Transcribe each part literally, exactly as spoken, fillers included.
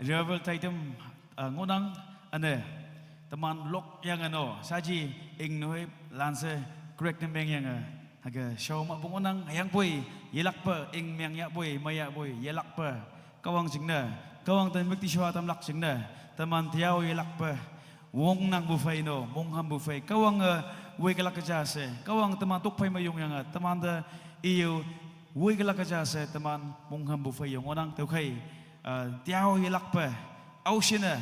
Revival taitam, ah, ngohnang, üne teman lok yange no, shaaji ingnoi lanse crack ne mengyange, hüke shao mahpu ngohnang, hüyangpoi yelakpe, ing meng yahpoi, mei yahpoi yelakpe, Kahwang jingne, Kahwang te müktishuwa tamlak jingne, teman tiyao yelakpe wongnangpu phei no, monghampu phei Kahwange woikelak ja she, Kahwang teman tokphei me yongyange temante iye woikelak ja she teman monghampu phei yong ngohnang. Tüokhei, ah, tiyao yelakpe, aoshinne,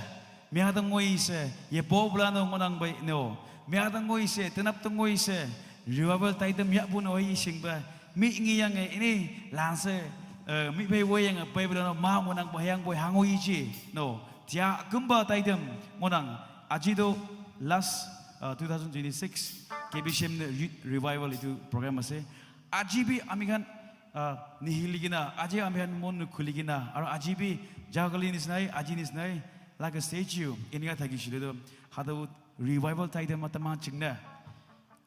mei-a te ngoi she yepopulan-o ngohnang pei no, mei-a te ngoi she, tenap te ngoi she, revival taitam yahpu no i shingpe, mih ngeyange ini lanse, eh, mih phei woiyange peipulan-o ma ngohnangpe hüyangpoi hango yeji no, tia kümpa taitam ngohnang. Aji to last, uh, two thousand twenty-six K B C M ne youth revival itu program ase. Aji bi amikhan, uh, nihilikena, aji amikhan mon nukhulikena, aru aji bi jagale nisnai, aji nisnai, like a statue, eneka thakishile to, hatüo revival taitam ma teman jingne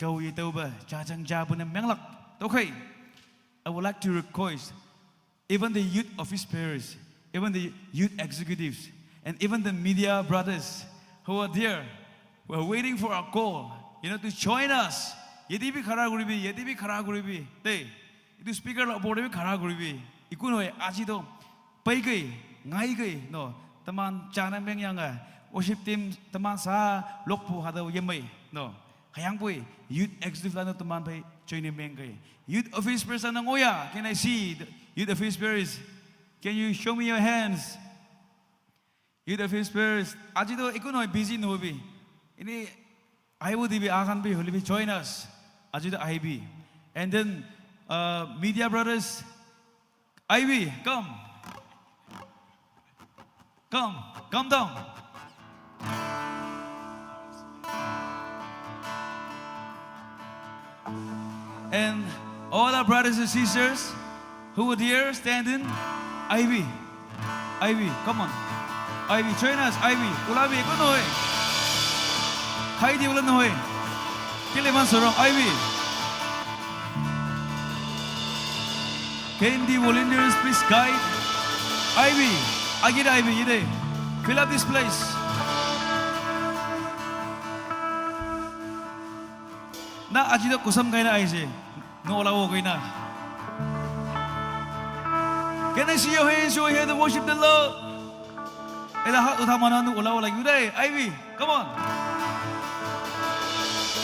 kao yetaope jajang japu ne menglak. Tüokhei, I would like to request even the youth office bearers, even the youth executives, and even the media brothers who are there, who are waiting for our call, you know, to join us. Yate bi khara kuribi, yate bi khara kuribi. Te, itu speaker la opor te bi khara kuribi. Iku nohoi, aji to, peikei, ngaikei, no, teman jane mengyange, worship team, teman sa lokpu hatüo yemei, no. Hüyangpoi, youth executive lan-o teman phei join ne mengkei. Youth office person ngohya, can I see the youth office bearers? Can you show me your hands? Youth office bearers, aji to iku nohoi busy nohobi. Ini aibo dibi akhan bi, hoilebi join us. Aji to aibi. And then, uh, media brothers, Ivy, come. Come, come down. And all our brothers and sisters who were there standing, Ivy, Ivy, come on. Ivy, join us, Ivy. Ulabi, iku nohoi. Khaidi ula nohoi. Kile iman sorong, Ivy. Can the volunteers please guide? Ivy, agite Ivy, yete. Fill up this place. Na aji to kosam kaina ahise. No olabo koina. Can I see your hands? You are here to worship the Lord. Eta hat utha manu olabo lagibo dei. Ivy, come on.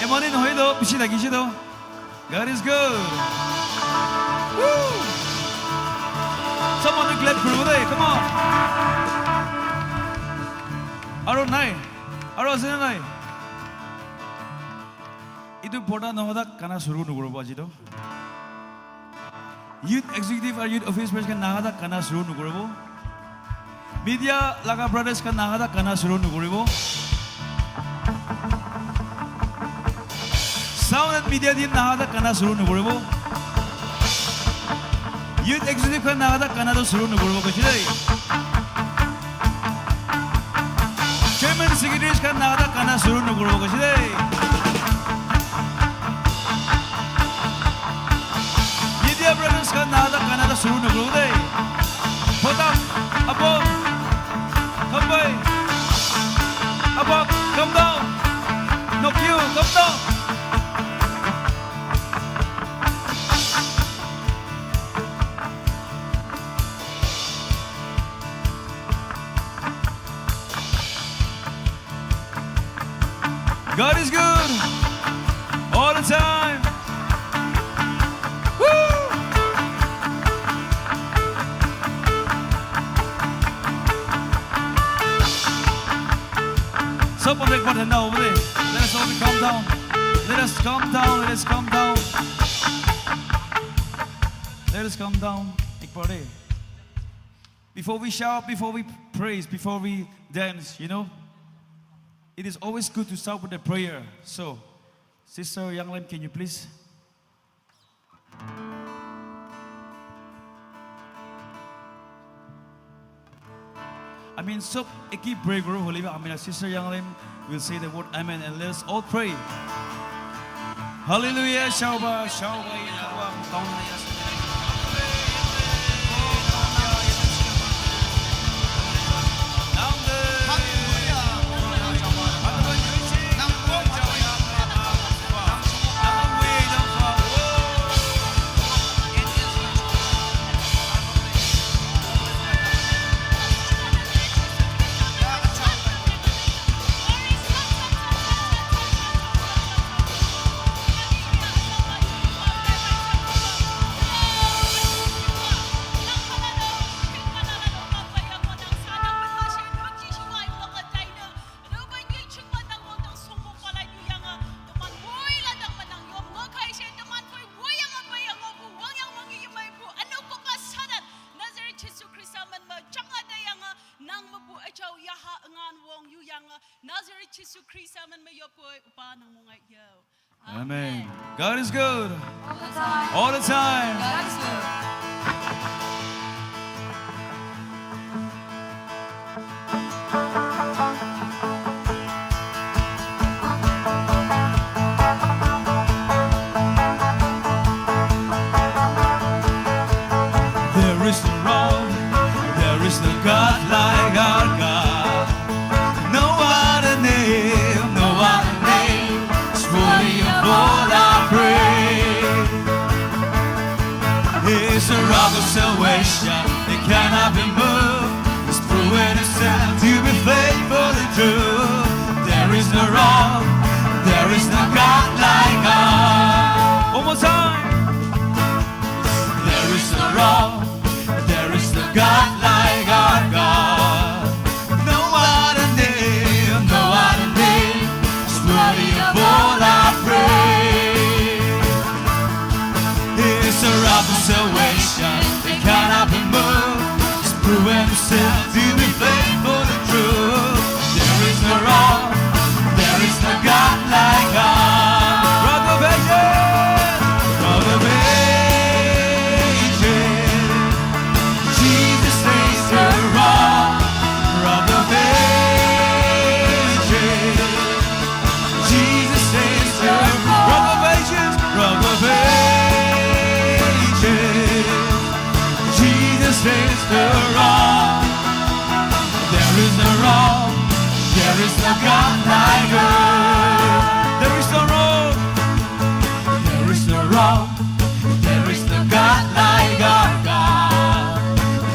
Emani nohoi to, bishi lagise to. God is good. Woo! Sob manu clap kuribo dei. Come on. Aru nai? Aru ase na nai? Itu porda nohoda gana shuru nokoribo aji to. Youth executive aru youth office bearers khan nahada gana shuru nokoribo. Media laga brothers khan nahada gana shuru nokoribo. Sound and media team nahada gana shuru nokoribo. Youth executive khan nahada gana to shuru nokoribo koise dei. Chairman, secretaries khan nahada gana shuru nokoribo koise dei. Media brothers khan nahada gana to shuru nokoribo dei. Photak, Apong, Khambai, Apok, come down. Nokyu, come down. God is good all the time. Woo! Sob manu ek baar dhanya hobo de. Let us all calm down. Let us calm down. Let us calm down. Let us calm down. Ek baar de. Before we shout, before we praise, before we dance, you know, it is always good to start with a prayer. So, Sister Yanglem, can you please? I mean, sob eki pray guru hoilebi, I mean, Sister Yanglem will say the word amen and let us all pray. Hallelujah, shauba, shauba, shauba. Chau yaha ngan wong yu yang Nazareth Jisu Krista men me yopoi upa nang mongai yo. Amen. God is good. All the time. All the time. God is good. There is no rock, there is no God like our God. No other name, no other name is worthy of all our praise. He's a rock of salvation, it cannot be moved. He's proven himself to be faithful and true. There is no rock, there is no God like our. One more time. There is no rock, there is no God like our God. No other name, no other name is worthy of all our praise. He's a rock of salvation, it cannot be moved. He's proven himself to be faithful and true. There is no rock, there is no God like our Rock of Ages. Rock of Ages. Jesus is the rock. Rock of Ages. Jesus is the rock. Rock of Ages. Rock of Ages. Jesus is the rock. There is no rock, there is no God like our. There is no rock, there is no rock, there is no God like our God.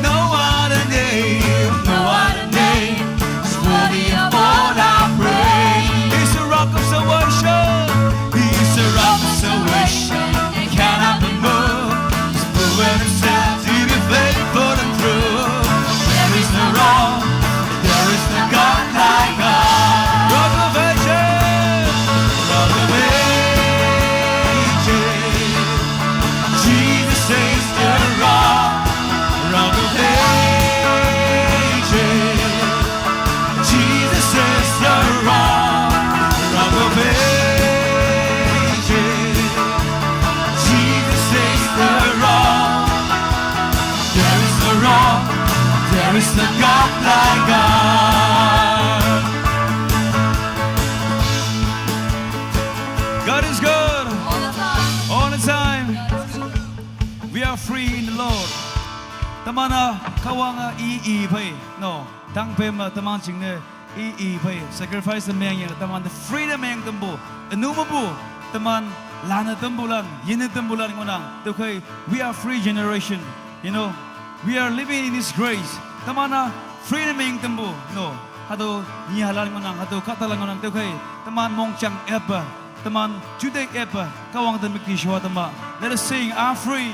No other name, no other name is worthy of all our praise. He's the rock of salvation. He's the rock of salvation. It cannot be moved. He's proven himself to be faithful and true. There is no rock, there is no God like our Rock of Ages. Rock of Ages. Jesus is the rock. Rock of Ages. Jesus is the rock. Rock of Ages. Jesus is the rock. There is no rock, there is no God like our. God is good. All the time. All the time. We are free in the Lord. Tamana kawanga i i pai. No. Tang pema tamang chingne i i pai sacrifice meng yang taman the freedom meng tembu. Anu mabu taman lana tembulan, yene tembulan ngonang. Tukai, we are free generation. You know, we are living in His grace. Tamana freedom meng tembu. No, hado ni halan ngonang, hado katalan ngonang. Tukai, taman mongchang epa, taman jude epa, kawang temiki shwa tama. Let us sing, I'm free.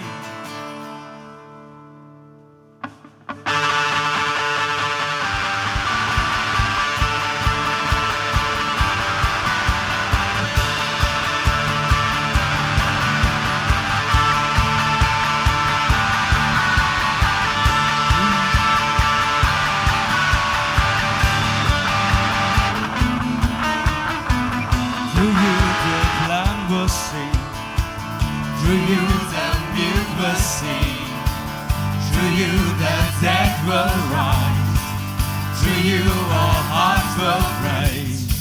To you the blind will see. To you the mute will sing. To you the dead will rise. To you all hearts will praise.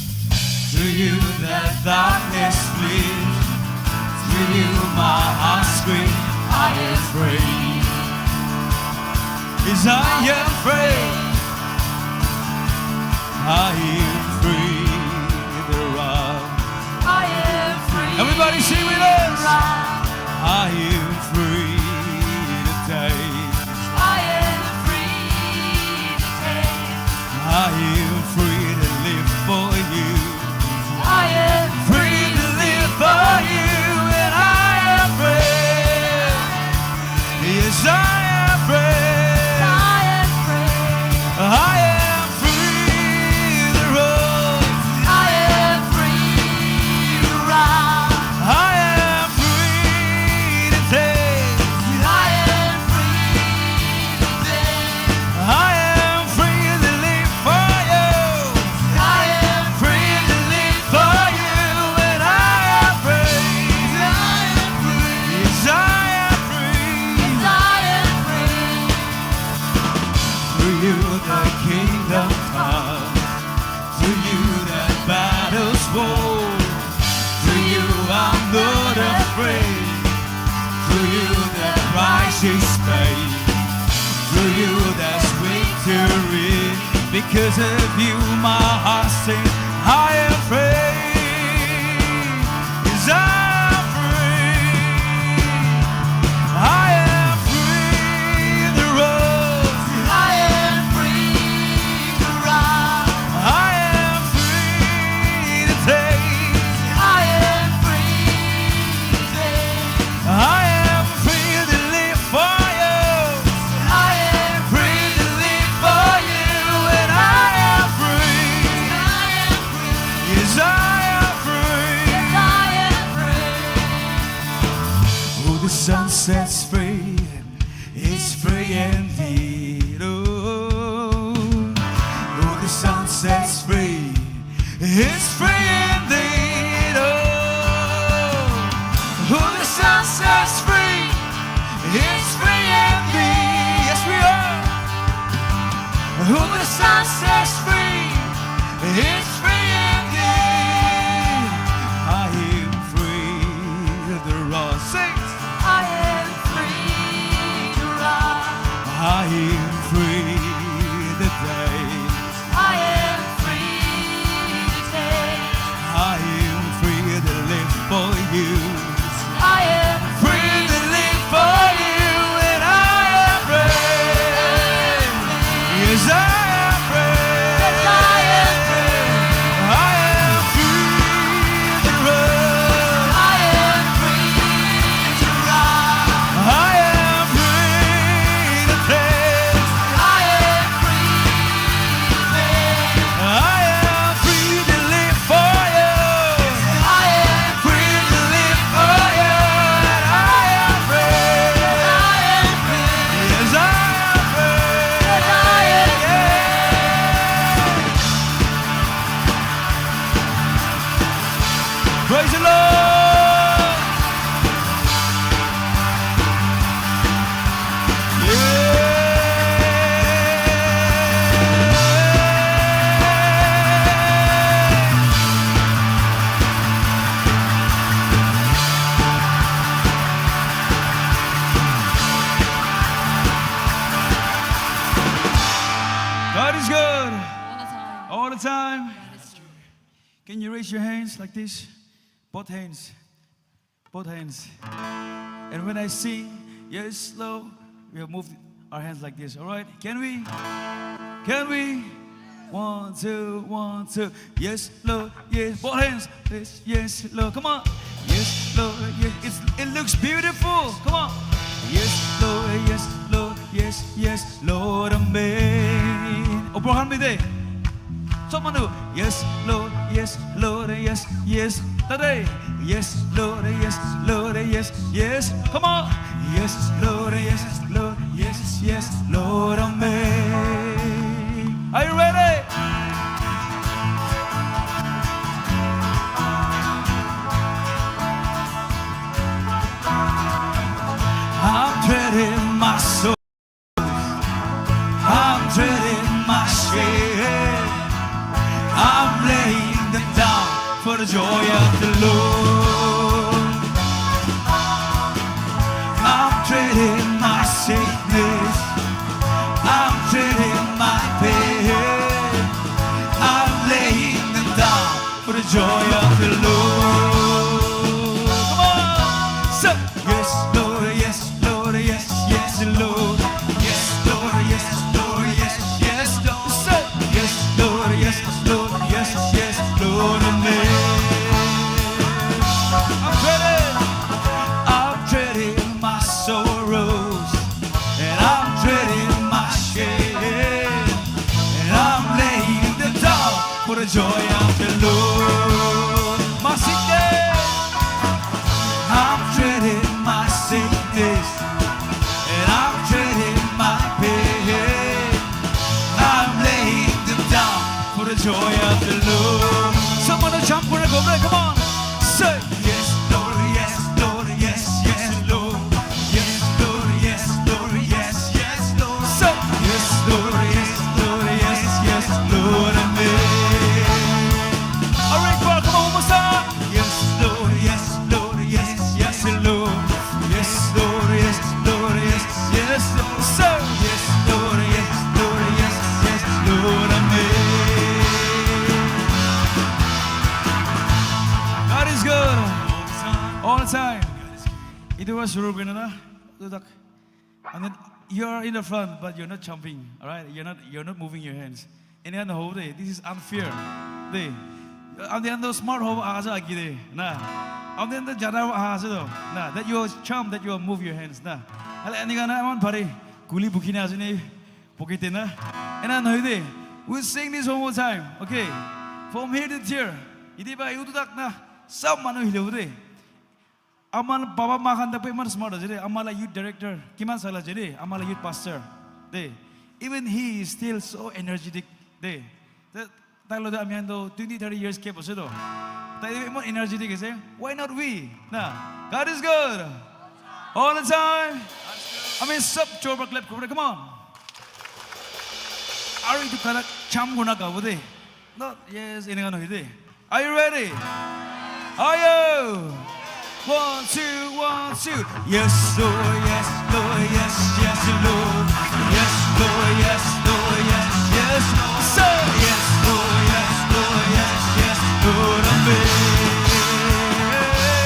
To you the darkness flees. To you my heart screams, I am free. Yes, I am free. I am free, the rock. I am free. Everybody sing with us. I am free today. I am free today. I am free to live for you. I am free to live for you, and I am free. Yes, I am free. I am free. I am free, the road. I am free to run. I am free today. I am free today. I am free to live for His faith. Through you there's victory. Because of you, my heart sings, I am free. Yes, I am free. I am free the road. I am free the road. I am free the taste. I am free the taste. I am free to live for you. I am free to live for you. And I am free. Yes, I am free. Yes, I am free. Who the Son sets free is free indeed. Oh, who the Son sets free is free indeed. Oh, who the Son sets free is free indeed. Yes, we are. Who the Son sets free is free indeed. I am free, the Lord sings. I am free, the Lord. I am free today. I am free today. I am free to live for you. I am free to live for you, and I am free. Yes, I am free. Yes, I am free. I am free to run. I am free to run. I am free to taste. I am free to taste. I am free to live for you. I am free to live for you. And I am free. I am free. Yes, I am free. Yes, I am free. Yeah. Praise the Lord. Yeah. God is good. All the time. All the time. God is true. Can you raise your hands like this? Both hands. Both hands. And when I sing, "Yes, Lord," we'll move our hands like this, all right? Can we? Can we? One, two, one, two. Yes, Lord, yes. Both hands. Yes, yes, Lord. Come on. Yes, Lord, yes. It's, it looks beautiful. Come on. Yes, Lord, yes, Lord, yes, yes, Lord, amen. Opo han mite. Sob manu. Yes, Lord, yes, Lord, yes, yes. Today. Yes, Lord, yes, Lord, yes, yes. Come on. Yes, Lord, yes, Lord, yes, yes, Lord, amen. Are you ready? I'm trading my soul. I'm trading my shame. I'm laying them down for the joy of the Lord. I'm trading my sickness. I'm trading my pain. I'm laying them down for the joy of the Lord. Come on, sing. Yes, Lord, yes, Lord, yes, yes, Lord. Yes, Lord, yes, Lord, yes, yes, Lord. Say, yes, Lord, yes, Lord, yes, yes, Lord, amen. I'm ready. I'm trading my sorrows, and I'm trading my shame, and I'm laying them down for the joy of the Lord. My sickness, I'm trading my sickness, and I'm trading my pain. I'm laying them down for the joy of the Lord. Sob manu jump for a go, come on. Say, yes, Lord, yes, Lord, yes, yes, Lord. Yes, Lord, yes, Lord, yes, yes, Lord. Say, yes, Lord, yes, Lord, yes, yes, Lord, amen. All right, come on, one more time. Yes, Lord, yes, Lord, yes, yes, Lord. Yes, Lord, yes, Lord, yes, Time. Itu wa suru kena na. Itu tak. And then you're in the front, but you're not jumping. All right, you're not you're not moving your hands. Ene na hobo de. This is unfair. De. Ande ando smart hobo asa agi de. Na. Ande ando jana asa do. Na. That you jump, that you move your hands. Na. Ale ene na eman bari. Kuli bukina asini. Pokite na. Ena na hobo de. We sing this one more time. Okay. From here to here. Iti ba itu tak na. Sab manu hile hobo de. Aman baba ma khan tak iman smart ase de. Amala youth director. Kiman sala ase de. Amala youth pastor. De. Even he is still so energetic. De. Te tai lo de ami khan to twenty, thirty years gap ase to. Tai iman energetic ase. Why not we? Na. God is good. All the time. I mean, sub job clap. Come on. Are you gonna jump gonna go de? No, yes, ene na hobo de. Are you ready? Are you? One, two, one, two. Yes, Lord, yes, Lord, yes, yes, Lord. Yes, Lord, yes, Lord, yes, yes, Lord. Say yes, Lord, yes, Lord, yes, yes, Lord. Amen.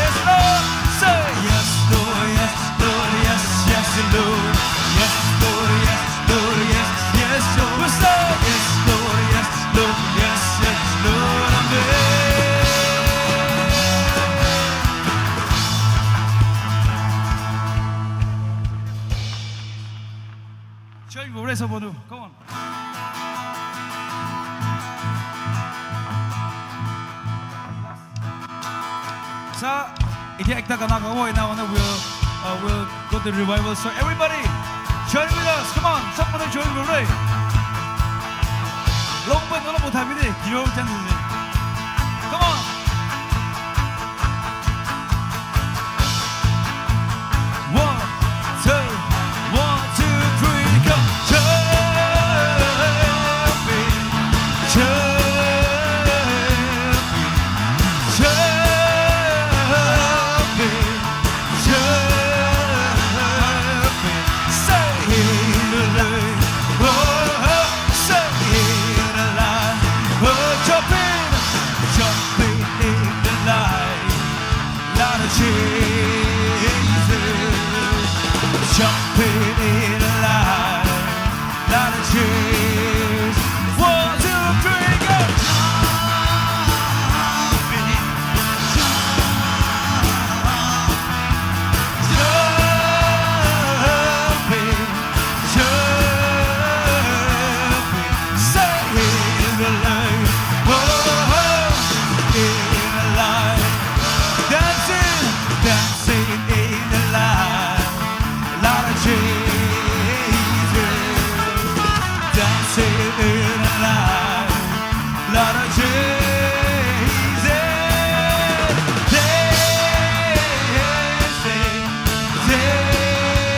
Yes, Lord. Say yes, Lord, yes, Lord, yes, yes, Lord. Yes, Lord, yes, Lord, yes, yes, Lord. We say yes, Lord, yes, Lord, yes, yes, Lord. Amen. Join ko re sabonu. Come on. Sa, etiya ekta gana gabo, ena hoina we'll, uh, we'll go to revival. So everybody, join with us. Come on, sob manu join kore. Long pant olop uthabi de, hero chance ase. Come on. One, two, one, two, three, go. Jumping, jumping, jumping, jumping. Say it loud. Oh, oh, say it loud. Oh, jumping, jumping in the light. Lord Jesus, jumping in the light. Lord Jesus, one, two, three, go. Jumping, jumping, jumping. Say in the light, oh, in the light. Dancing, dancing in the light. Lord Jesus. Dancing in the light. Lord Jesus. Dancing, dancing.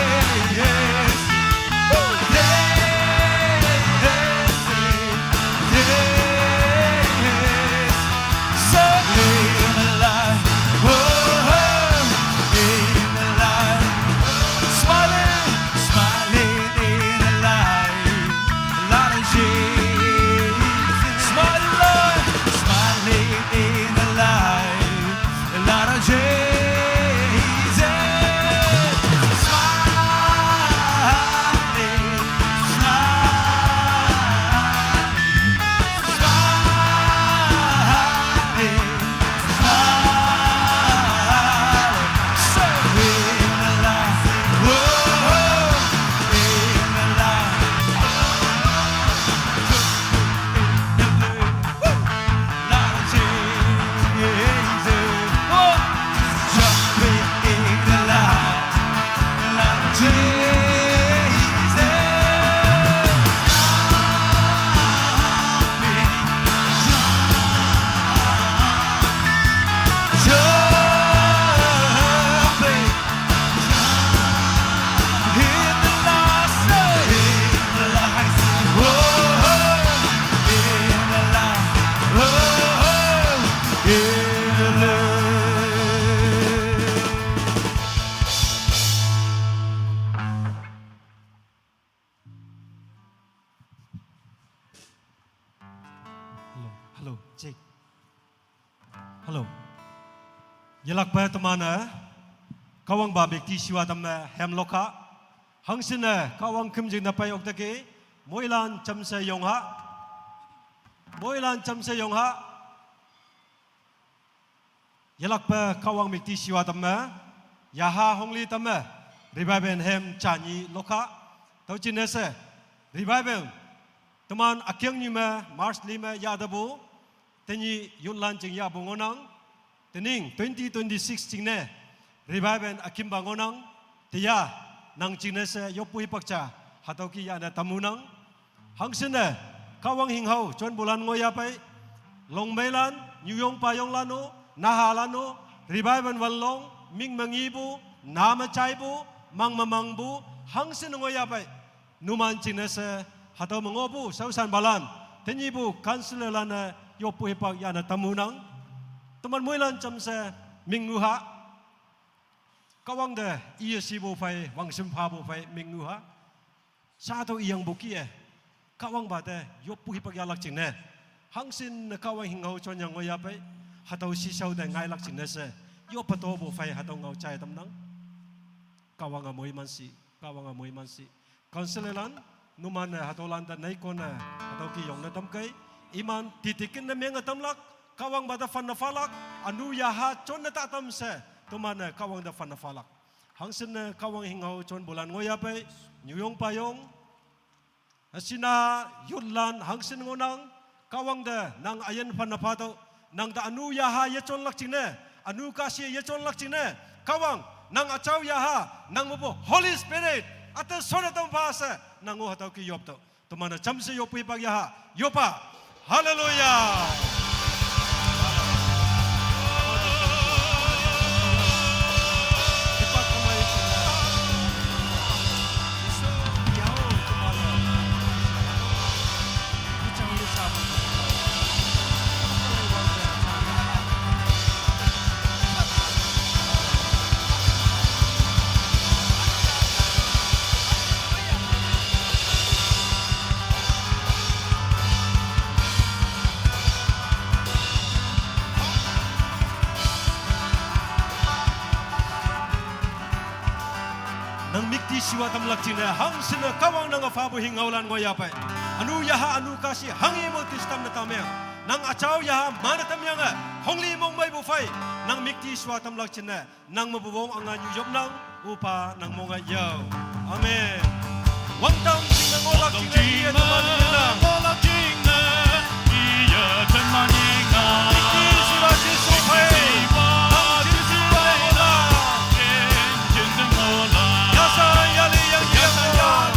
Hello, hello, check. Hello. Yalakpa tamana. Kahwangba müktishiwa tamme hem lokha. Hangshinne Kahwang khümjing ne pei okteki, moilan jamshe yongha. Moilan jamshe yongha. Yelakpe Kahwang müktishiwa tamme, yaha hongli tamme, revival hem janyi lokha. Tüo jingne she, revival, teman ükengnyu me, March li me yahtepu, tenyih youthlan jing yahpu ngohnang, tening twenty twenty-six jingne, revival ükimpa ngohnang, teya, nang jingne she yoppu hipak ja, hatüo kih yahne tamunang. Hangshinne, Kahwang hinghao jonpulan ngoiyapei, longmeilan, nyuyong payonglan-o, nahalan-o, revival wanlong, ming me ngipu, na me jaipu, mang me mangpu, hangshinne ngoiyapei, numan jingne she, hatüo me ngohpu shaoshanpalan, tenyihpu councilorlan-e yoppu hipak yahne tamunang. Teman moilan jamshe mingnguha. Kahwang te iye shipu phei, wangshim phapu phei mingnguha. Sha tüo iyangpu kih-e, Kahwangpa te yoppu hipak yahlak jingne, hangshinne Kahwang hinghao jonyang ngoiyapei, hatüo shishao te ngailak jingne she, yoppe topu phei hatüo ngao jai tamnang. Kahwange moiman shi, Kahwange moiman shi. Councilorlan, numan-e hatüolan te neikonne, hatüo kih yongne tamkei. Iman titikin ne menge tamlak, Kahwangpa te phanne phalak, ünu yaha jonne ta tamshe, teman-e Kahwang te phanne phalak. Hangshinne Kahwang hinghao jonpulan ngoiyapei, nyuyong payong, üsina youthlan hangshin ngohnang, Kahwang te nang üyin phanne phatüoh, nang te ünu yaha yejonlak jingne, ünu kahshih yejonlak jingne, Kahwang, nang üjao yaha, nang mepu Holy Spirit, üte shonne tam pha she, nang-o hatüo kih yoptüoh. Teman-e jamshe yoppu hipak yaha, yopa. Haleluya. Nang müktishiwa tamlak jingne, hangshinne Kahwang nange phapu hinghaolan ngoiyapei. Ünu yaha, ünu kahshih hanghe mo tistam ne tameng. Nang üjao yaha mane tamyange, hongli mongmeipu phei, nang müktishiwa tamlak jingne, nang mepu wong ünganyu yopnang, üpa nang monge yao. Amen. Wangdang jingne ngohlak jingne, iye teman yenang. Müktishiwa Jesu phei, nang Jesu phei ngohlak. Yashan yali yang yang yang.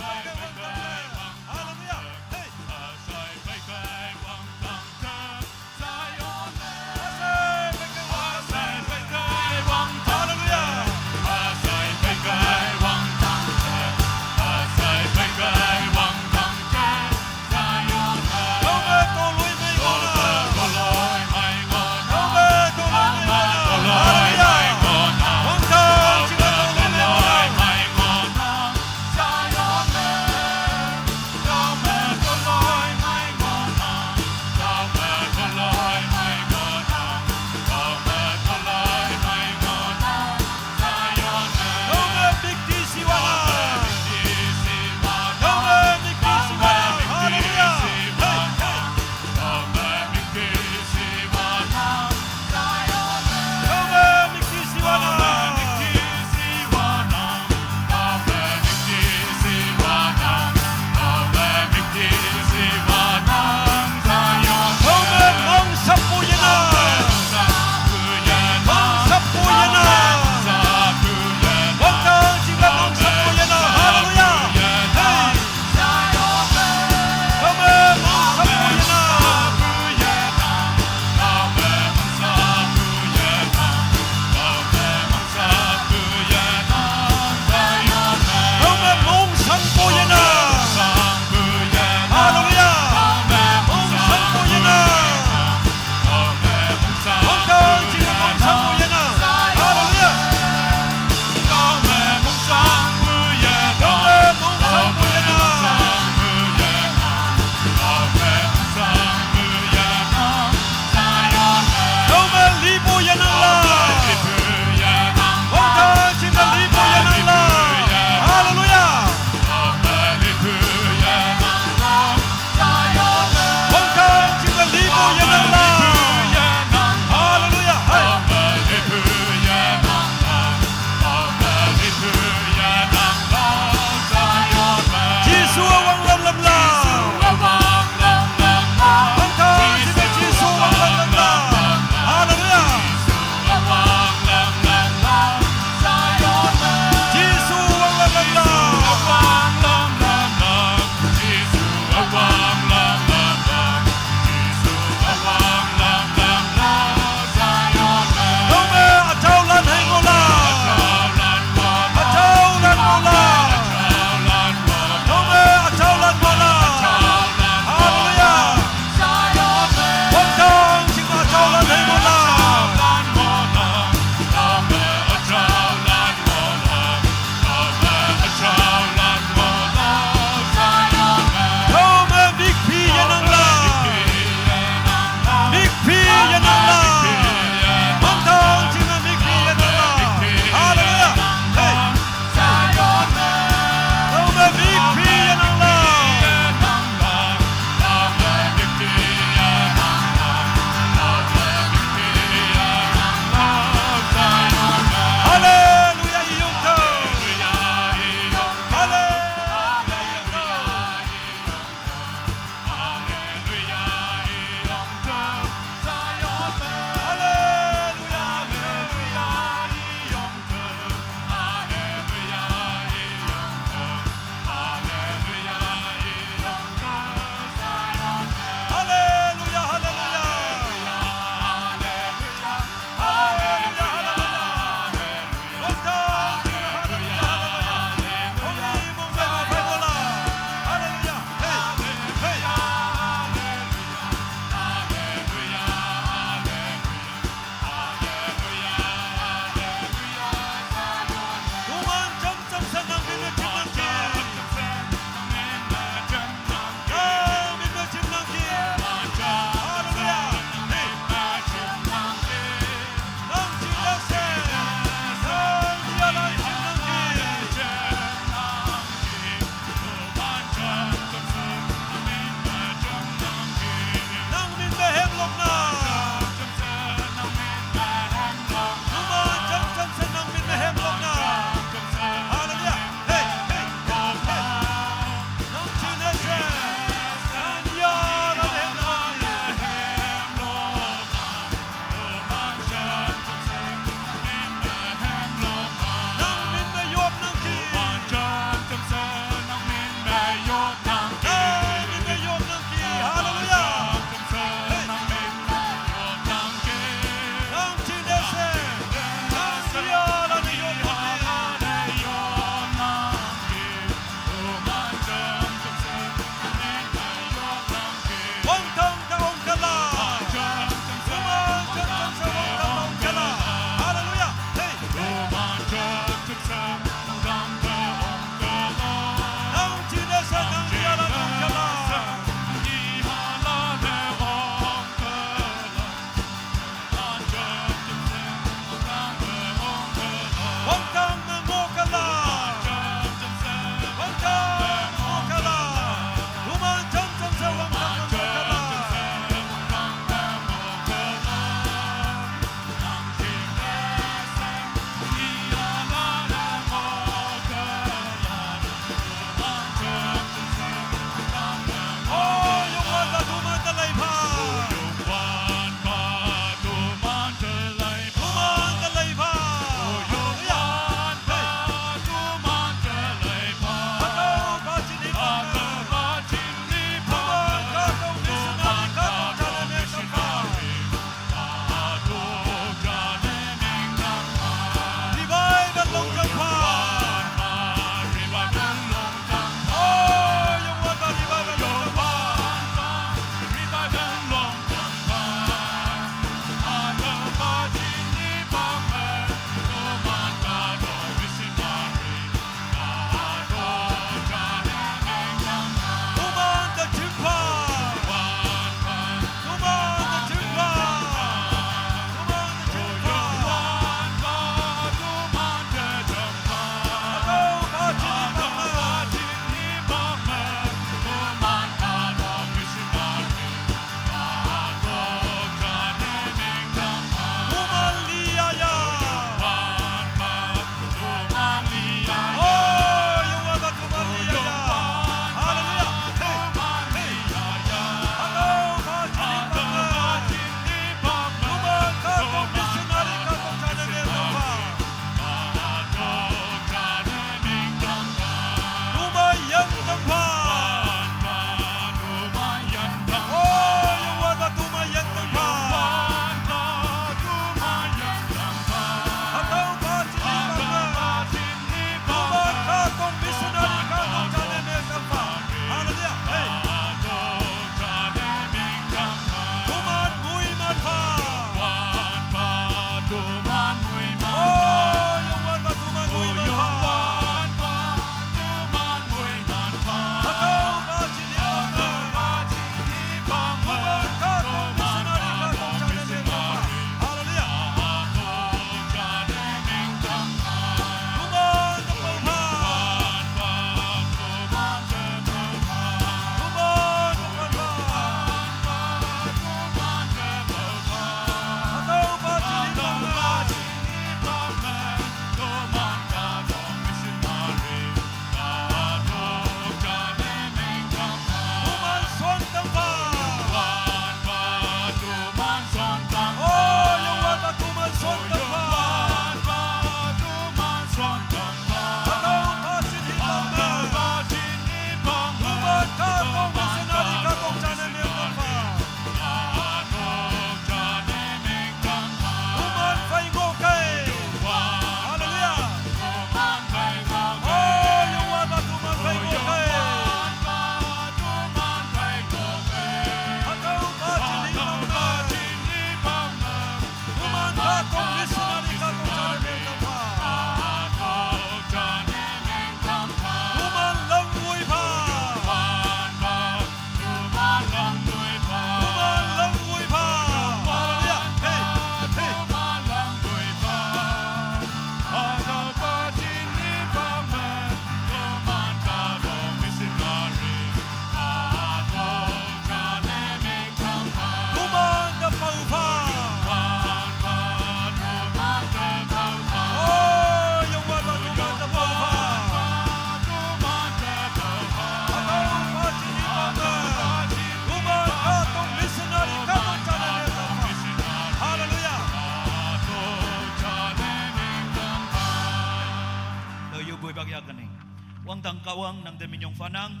Tang Kahwang nang te minyong pha nang,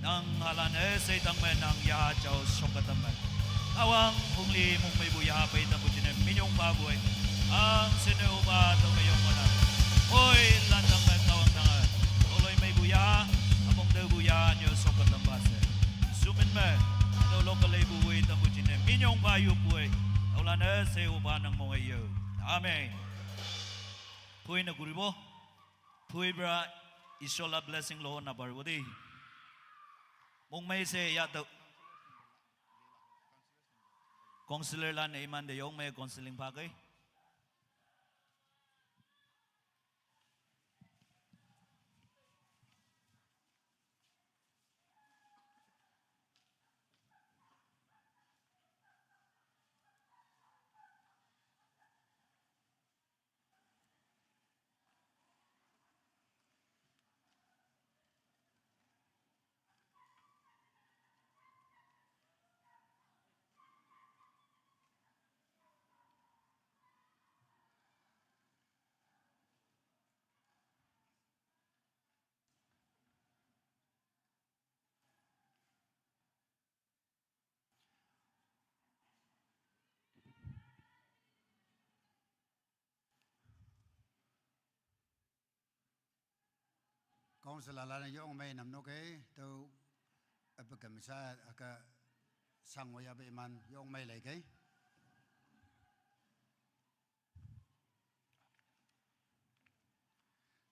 nang halan e sei tang me nang ya chao sok ka tang me. Kahwang hungli mung mei bu ya pei tang bu jine minyong pha bu e. Ang sene uba tang me yong mana. Oi lan tang me Kahwang nang e. Oloi mei bu ya, among de bu ya nyo sok ka tang ba se. Sumin me, do lo ka lei bu wei tang bu jine minyong pha yu bu e. Olan e sei uba nang mong e yo. Amen. Pui na guribo. Pui bra Isola blessing lo na bar wadi. Mung mei se ya to. Counselor lan e iman de yong mei counseling pa kai. Council ala na yong mei nam no kei, tau apa ka misa aka sang waya be iman yong mei lai kei.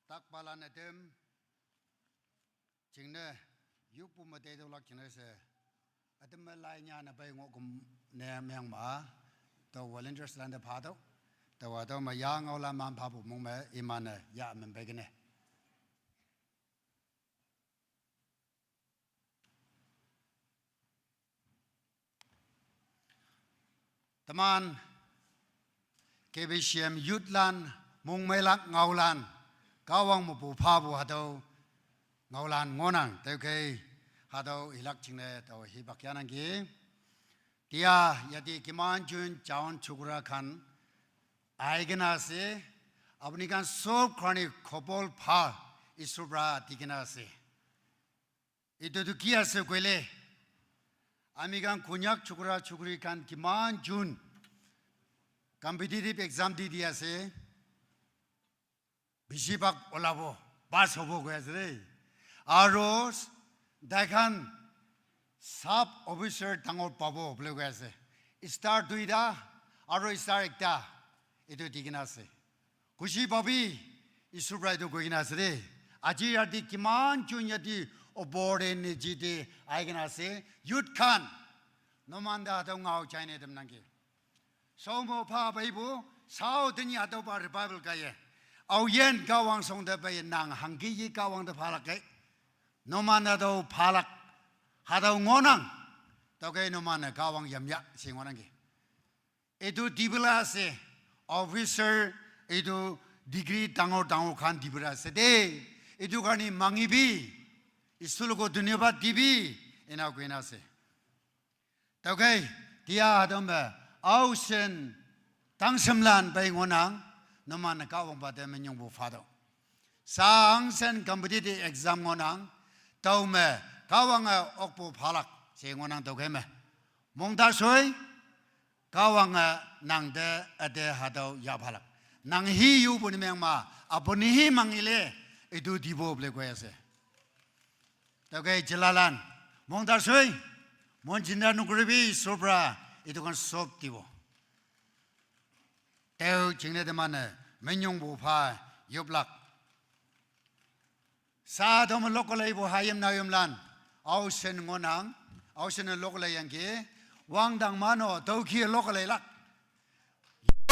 Tak palan atem, chingne, yu pu ma te do lak chingne se, atem ma lai nya na bai ngo kum ne meng ma, to volunteers lan de pha to, to wa to ma ya ngau la man pha bu mong me iman ne ya men bai kene. Teman, K B C M youth lan, mung mei lak ngau lan, Kahwang mo pu pha bu ha to, ngau lan ngonang, tau kei, ha to ilak chingne, tau hi bak ya nang ki. Tia, yati kiman jun jaun chukura khan, ai gena se, apni khan sob khani khopol pha, isubra ti gena se. Itu tu ki ase koile, ami khan Konyak chukura chukuri khan kiman jun competitive exam di di ase, bishi bhag olabo, pass hobo koi ase dei. Aro tai khan sub officer dangor pabo bole koi ase. Star duita, aro star ekta, itu di kena ase. Khushi pabi, Isu para etu koi kena ase de. Aji rati kiman jun yate opor de niche de ahi kena ase. Youth khan, noman da hatau ngao chai ne dem nangke. Somo pha bai bu, sao teni hatau pa revival ka ye. Au yen Kahwang song de bai nang hangki yi Kahwang de phalak ke. Noman hatau phalak, hatau ngonang. Tau ke noman Kahwang yam ya, si ngonang ke. Etu dibela ase, officer, etu degree dangor dangor khan dibela ase de. Etu karne mangibi, Isu logo dhanyabad dibi, ena koina ase. Tau ke, tia hadam ba, au sen, tangsem lan bai ngonang, noman Kahwang ba de menyong bu fado. Sang sen competitive exam ngonang, tau me, Kahwang a okpo phalak, se ngonang tau ke me. Mongda soi, Kahwang a nang de ade hatau ya phalak. Nang hi yu puni meng ma, apuni hi mangile, etu dibo ble koi ase. Tau ke jilalan, mongda soi, mon jinda nukribi sobra, etu khan sob dibo. Teu chingne de mane, menyong bu pha, yup lak. Sa dom lokolai bo hayem na yom lan. Au sen ngonang. Au sen lokolai yang ke. Wang dang mano, tau ki lokolai lak.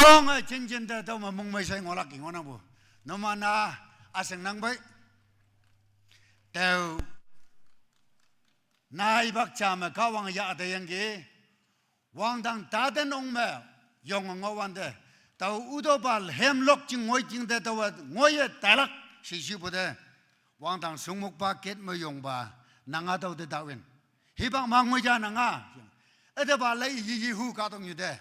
Yong a chen chen da dom mung mai sai ngolak ki ngonang bo. Nomana aseng nang bai. Teu. Nai bak cha me Kahwang ya da yang ke. Wang dang ta den ong me, yong ngo wan de. Tau udo ba hem lok jing ngoi jing de tau ngoi ye tailak, shi shi bu de. Wang dang sung muk ba ket me yong ba, nanga tau de tau in. Hi bang ma ngoi ja nanga. Ede ba lai yi yi hu ka tong yu de.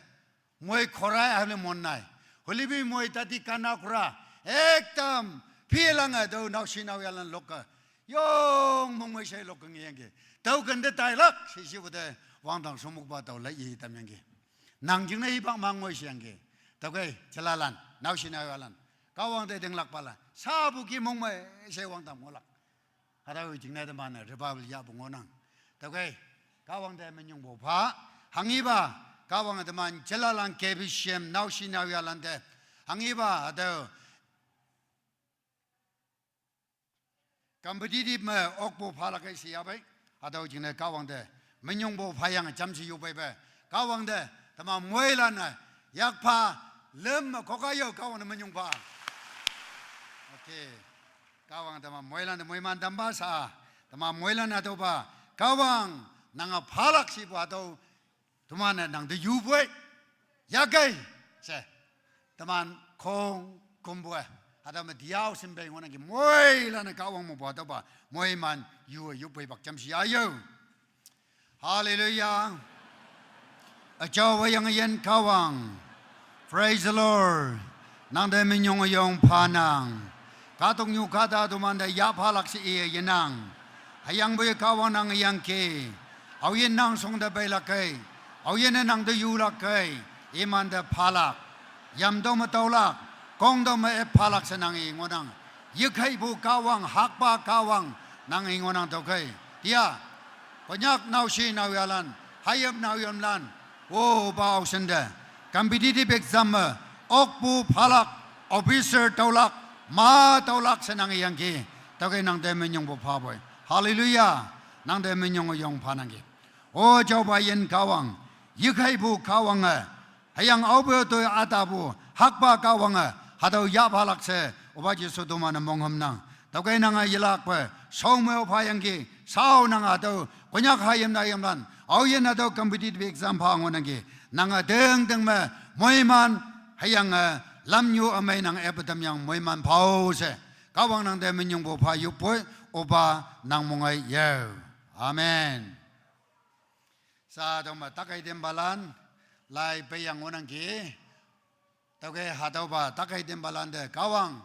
Ngoi khorai a le mon nai. Holi bi moi ta di kana kura. Ekdam, phi lang a do nau shi nau ya lan lok ka. Yong mongmei shei lok keng yangki. Tau ken de tailak, shi shi bu de, wangdang shomukba tau lai yi tam yangki. Nang jingne hipak mang ngoi shi yangki. Tau kei, jelalan, nao shi nao yalan. Kahwang de denglak pala. Sabu ki mongmei shei wangdang ngolak. Hatau jingne teman-e revival ya bu ngonang. Tau kei, Kahwang de menyongbo pha. Hanghiba, Kahwang teman jelalan K B C M, nao shi nao yalan de. Hanghiba, hatau competitive me okpu phalak kai si yabai. Hatau jingne Kahwang de menyongbo pha yang jam si yupei be. Kahwang de teman moilan-e yakpha lem me koka yo Kahwang de menyong pha. Okay. Kahwang teman moilan de moiman damba sa. Teman moilan hatau ba. Kahwang nang-a phalak si bu hatau teman-e nang de yupei. Yakai. Se. Teman kong kumbue. Hatau me diao simbe ngonang ki moilan-e Kahwang mo bu hatau ba. Moiman yu yupei bak jam si ayo. Hallelujah. Achao wa yang yen Kahwang. Praise the Lord. Nang de menyong yong pha nang. Katok nyu kata teman de ya phalak si iye yenang. Hayang bu ye Kahwang nang yangki. Aoyin nang song de beilak kei. Aoyin ne nang de yulak kei. Iman de phalak. Yam dong me taolak. Kong dong me e phalak se nang i ngonang. Yekhai bu Kahwang, hakpa Kahwang, nang i ngonang tau kei. Tia. Konyak nao shi nao yalan. Hayam nao yamlan. Wo ba aosen de. Competitive exam me. Okpu phalak. Officer taolak. Ma taolak se nang yangki. Tau kei nang de menyongbo pha boi. Hallelujah. Nang de menyong yong pha nangki. O jaoba yen Kahwang. Yekhai bu Kahwang e. Hayang aope toi atapu, hakpa Kahwang-e, hatüo yahphalak she, opa Jesu toman-e monghümnang. Tüokhei nange yelakpe, shao me-o phayangki, shao nange hatüo, Konyak hayim nayimlan, aoyin hatüo competitive exam pha ngohnangki, nange tingting me, moiman, hüyange, lamnyu ümei nang epe tamyang moiman phao she. Kahwang nangte minyongpu pha yoppoi, opa nang mongai yao. Amen. Sa tüome takhei tempalan, lai peiyang ngohnangki. Tüokhei hatüopa takhei tempalan te Kahwang.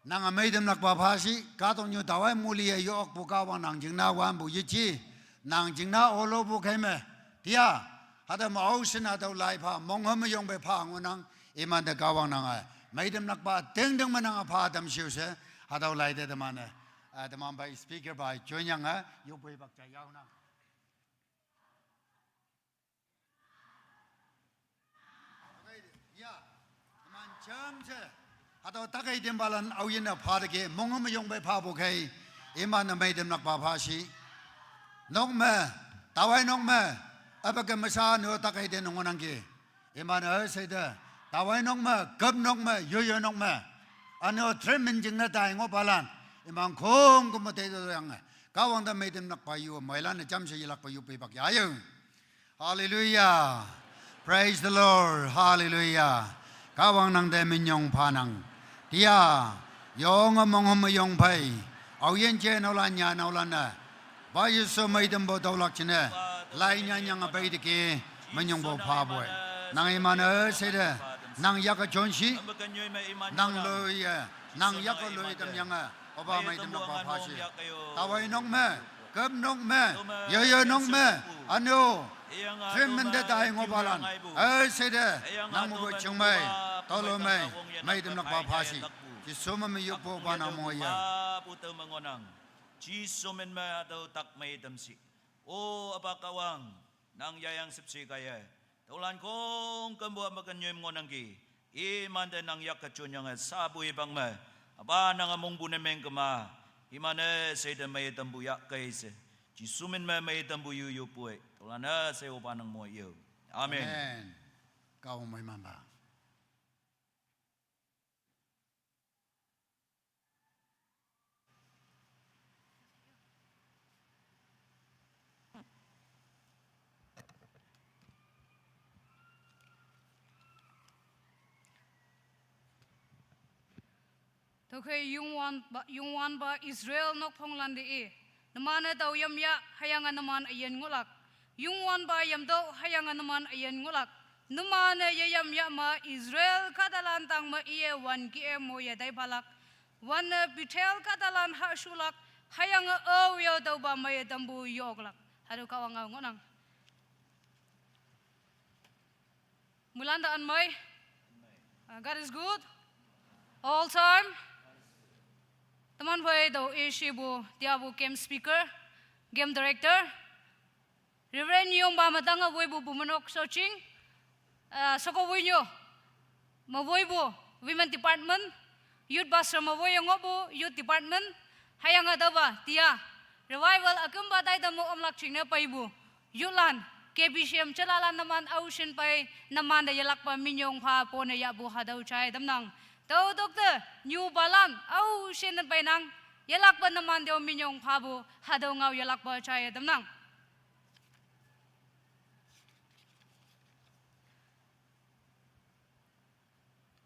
Nang ümei tamlakpa pha shi, kahtoknyu taowe muli-e yokpu Kahwang nang jingne wanpu yeji, nang jingne olopu khei me. Tia, hatüo me aoshin hatüo lai pha, monghüm me yongpei pha ngohnang, imante Kahwang nange. Mei tamlakpa tingting me nange pha tamshiu she, hatüo lai te teman-e. Ah, teman phei speaker phei join yange, yopei pak ja yaonang. Okay, ya, teman jamshe. Hatüo takhei tempalan aoyinne pha teki, monghüm me yongpei phapu khei, iman-e mei tamlakpa pha shi. Nok me, taowe nok me, üpa ke mesa no takhei te ngohnangki. Iman-e üshei te, taowe nok me, küp nok me, yoyo nok me. Üne-o treatment jingne tai ngohpalan. Iman khongküm me teitoyange. Kahwang te mei tamlakpa yu, meilan-e jamshe yelakpa yu peipak yayao. Hallelujah. Praise the Lord. Hallelujah. Kahwang nangte minyong phanang. Tia, yonge monghüm me yongphei. Aoyin je naolan nya naolan-e. Ba Jesu mei tampu taolak jingne, lai nyanyange pei teki, minyongpu phapoi. Nang iman-e üshei te, nang yake jonshi, nang loi-e, nang yake loi tamyange, opa mei tamlakpa pha shi. Taowe nok me, küp nok me, yoyo nok me, üne-o, treatment te tai ngohpalan, üshei te, nang mepu jingmei, tolo mei, mei tamlakpa pha shi. Jesu me me yoppu opa nang mongai yao. Jesu min me hatüo tak mei tamshi. O üpa Kahwang, nang yayang shüpshe kaiye. Tüolan khongkümpu ümeken nyoi ngohnangki. Imante nang yak kejinyange sapu hipak me. Üpa nange mongpu ne meng kema. Iman-e üshei te mei tampu yahkei she. Jesu min me mei tampu yu yopoi. Tüolan üshei opa nang mongai yao. Amen. Amen. Kahwang meiman pha. Tüokhei Youngwanpa, Youngwanpa Israel nokphonglan te i, numan-e tao yamyah, hüyange numan üyin ngohlak. Youngwanpa yamtüoh, hüyange numan üyin ngohlak. Numan-e yeyamyah me Israel kahtalan tang me iye wan kih-e moiye taiphalak. Wan, eh, Bethel kadalan ha shulak, hüyange, eh, oh, yo, dauba mei, eh, dambu yoklak. Hatüo Kahwang ngao ngohnang. Mulan da an mei. Uh, God is good. All time. Teman phei tao ishipu, tiapu game speaker, game director. Reverend Yongba me tange woipu Bumeinok Soching, eh, Sheko Woinyu, me woipu Women Department, Youth Pastor me woiye ngohpu Youth Department, hüyange hatüopa tia, Revival ükümpa taitam mo omlak jingne peipu, youthlan, K B C M jalalan numan aoshin pei, numan te yelakpa minyong pha pone yahpu hatüo jai tamnang. Tüo tokte, nyupalan, aoshin peinang, yelakpa numan te-o minyong phapu, hatüo ngao yelakpa jai tamnang.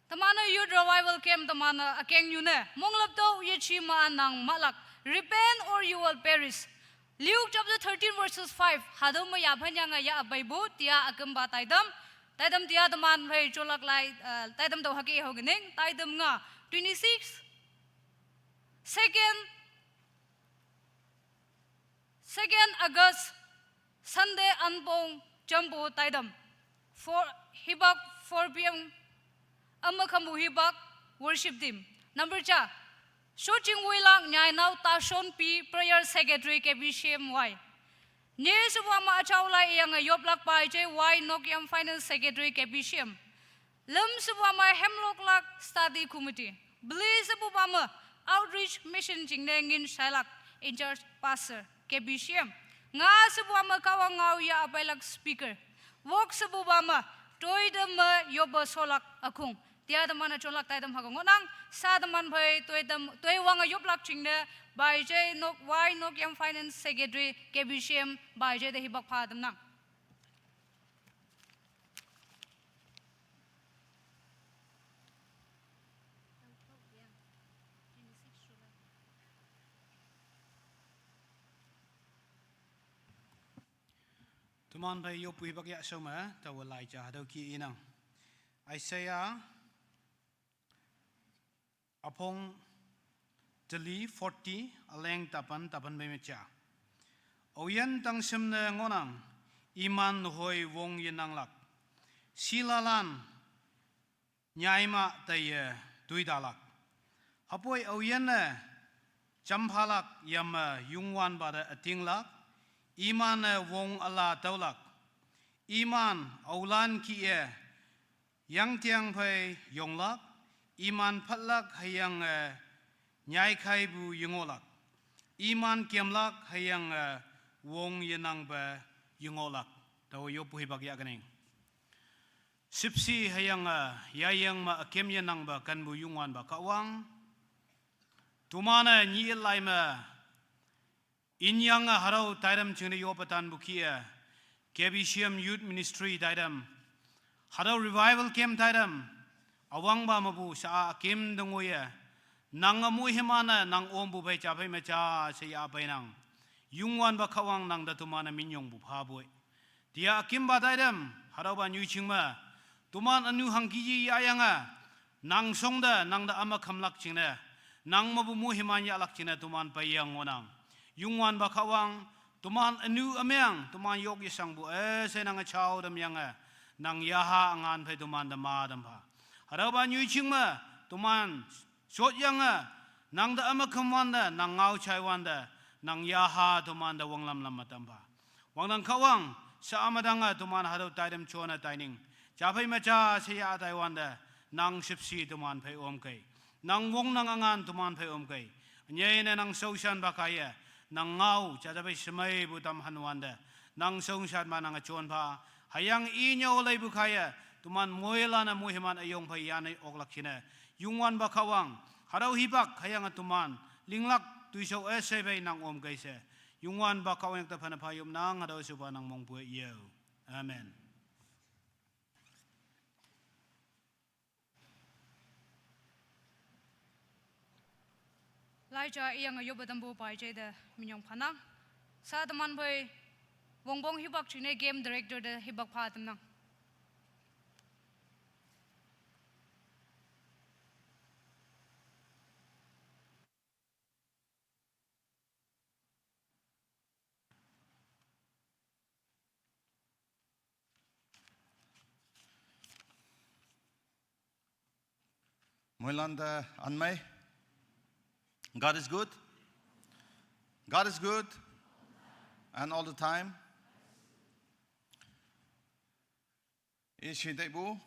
Teman-e Youth Revival Camp teman-e ükeng nyune, monglüp tüo yeji me-a nang mahlak, repent or you will perish. Luke chapter thirteen verses five, hatüo me yaphan yange yah peipu, tia ükümpa taitam, taitam tia teman phei jolak lai, eh, taitam tao hüke haokening, taitam nga, twenty-six, second, second August, Sunday anpong jampu taitam. Four, hipak four P M, üme khampu hipak worship team. Number ja, Shojing Woilang Nyainao Tashon P, prayer secretary K B C M Y. Ni shepupa me üjao lai yange yoplak Paije Y Nokyam finance secretary K B C M. Lüm shepupa me hemloklak study committee. Bli shepupa me outreach mission jingne ngin shailak in charge pastor K B C M. Nga shepupa me Kahwang ngao yah peilak speaker. Wok shepupa me toitam me yoppe sholak ükhong. Tia teman-e jolak taitam hüke ngohnang, sa teman phei toitam, toiwange yoplak jingne, Paije Nok, Y Nokyam finance secretary K B C M, Paije te hipak pha tamnang. Teman phei yoppu hipak yahshao me, taowe lai ja hatüo ki inang. Isaiah, üpong teli forty, üleng tapan, tapan pei me ja. Aoyin tangshim ne ngohnang, iman nehoi wong yenanglak. Shilalan, nyaima taiye toitalak. Hüpoi aoyinne, jamphalak yamme Youngwanpa te ütinglak, iman-e wong üla tüolak. Iman aolan kih-e, yangtiang phei yonglak, iman phatlak hüyange, nyaikhaipu yengohlak. Iman kemlak hüyange, wong yenangpe yengohlak. Taowe yoppu hipak yahkening. Shüpshe hüyange, yayeng me ükem yenangpe kenpu Youngwanpa Kahwang. Toman-e nyi lai me, inyange hatüo taitam jingne yoppe tanpu kih-e, K B C M Youth Ministry taitam, hatüo revival camp taitam, üwangpa mepu sha-a ükem te ngoiye, nange moiman-e nang ompu phei ja phei me ja she yah peinang. Youngwanpa Kahwang nangte toman-e minyongpu phapoi. Tia ükimpa taitam, hatüopa nyoijing me, toman ünu hangki yi yahyange, nang shongte, nangte üme khamlak jingne, nang mepu moiman yahlak jingne toman peiyang ngohnang. Youngwanpa Kahwang, toman ünu ümeng, toman yok yeshangpu, eh, she nange jao tamyange, nang yaha üngan phei tomante ma tampha. Hatüopa nyoijing me, toman shotyange, nangte üme khamwante, nang ngao jaiwante, nang yaha tomante wanglam lam me tampha. Wangdang Kahwang, sha-a me tange toman hatüo taitam jone taining. Ja phei me ja she yah taiwante, nang shüpshe toman phei omkei. Nang wong nang üngan toman phei omkei. Ünyei ne nang shaoshanpa kaiye, nang ngao, jaja phei shemeipu tam hanwante, nang shaoshanpa nange jonpha, hüyange i nyüo leipu kaiye, toman moilan-e moiman üyong phei yane oklak jingne. Youngwanpa Kahwang, hatüo hipak hüyange toman, linglak toishao üshei phei nang omkei she. Youngwanpa Kahwang yakte phane pha yopnang, hatüo shepa nang mongpu-e yo. Amen. Lai ja iyange yoppe tampu Paije te minyong phanang. Sha teman phei wongpong hipak jingne game director te hipak pha tamnang. Moilan te anmei. God is good. God is good. And all the time. Ishi teibu.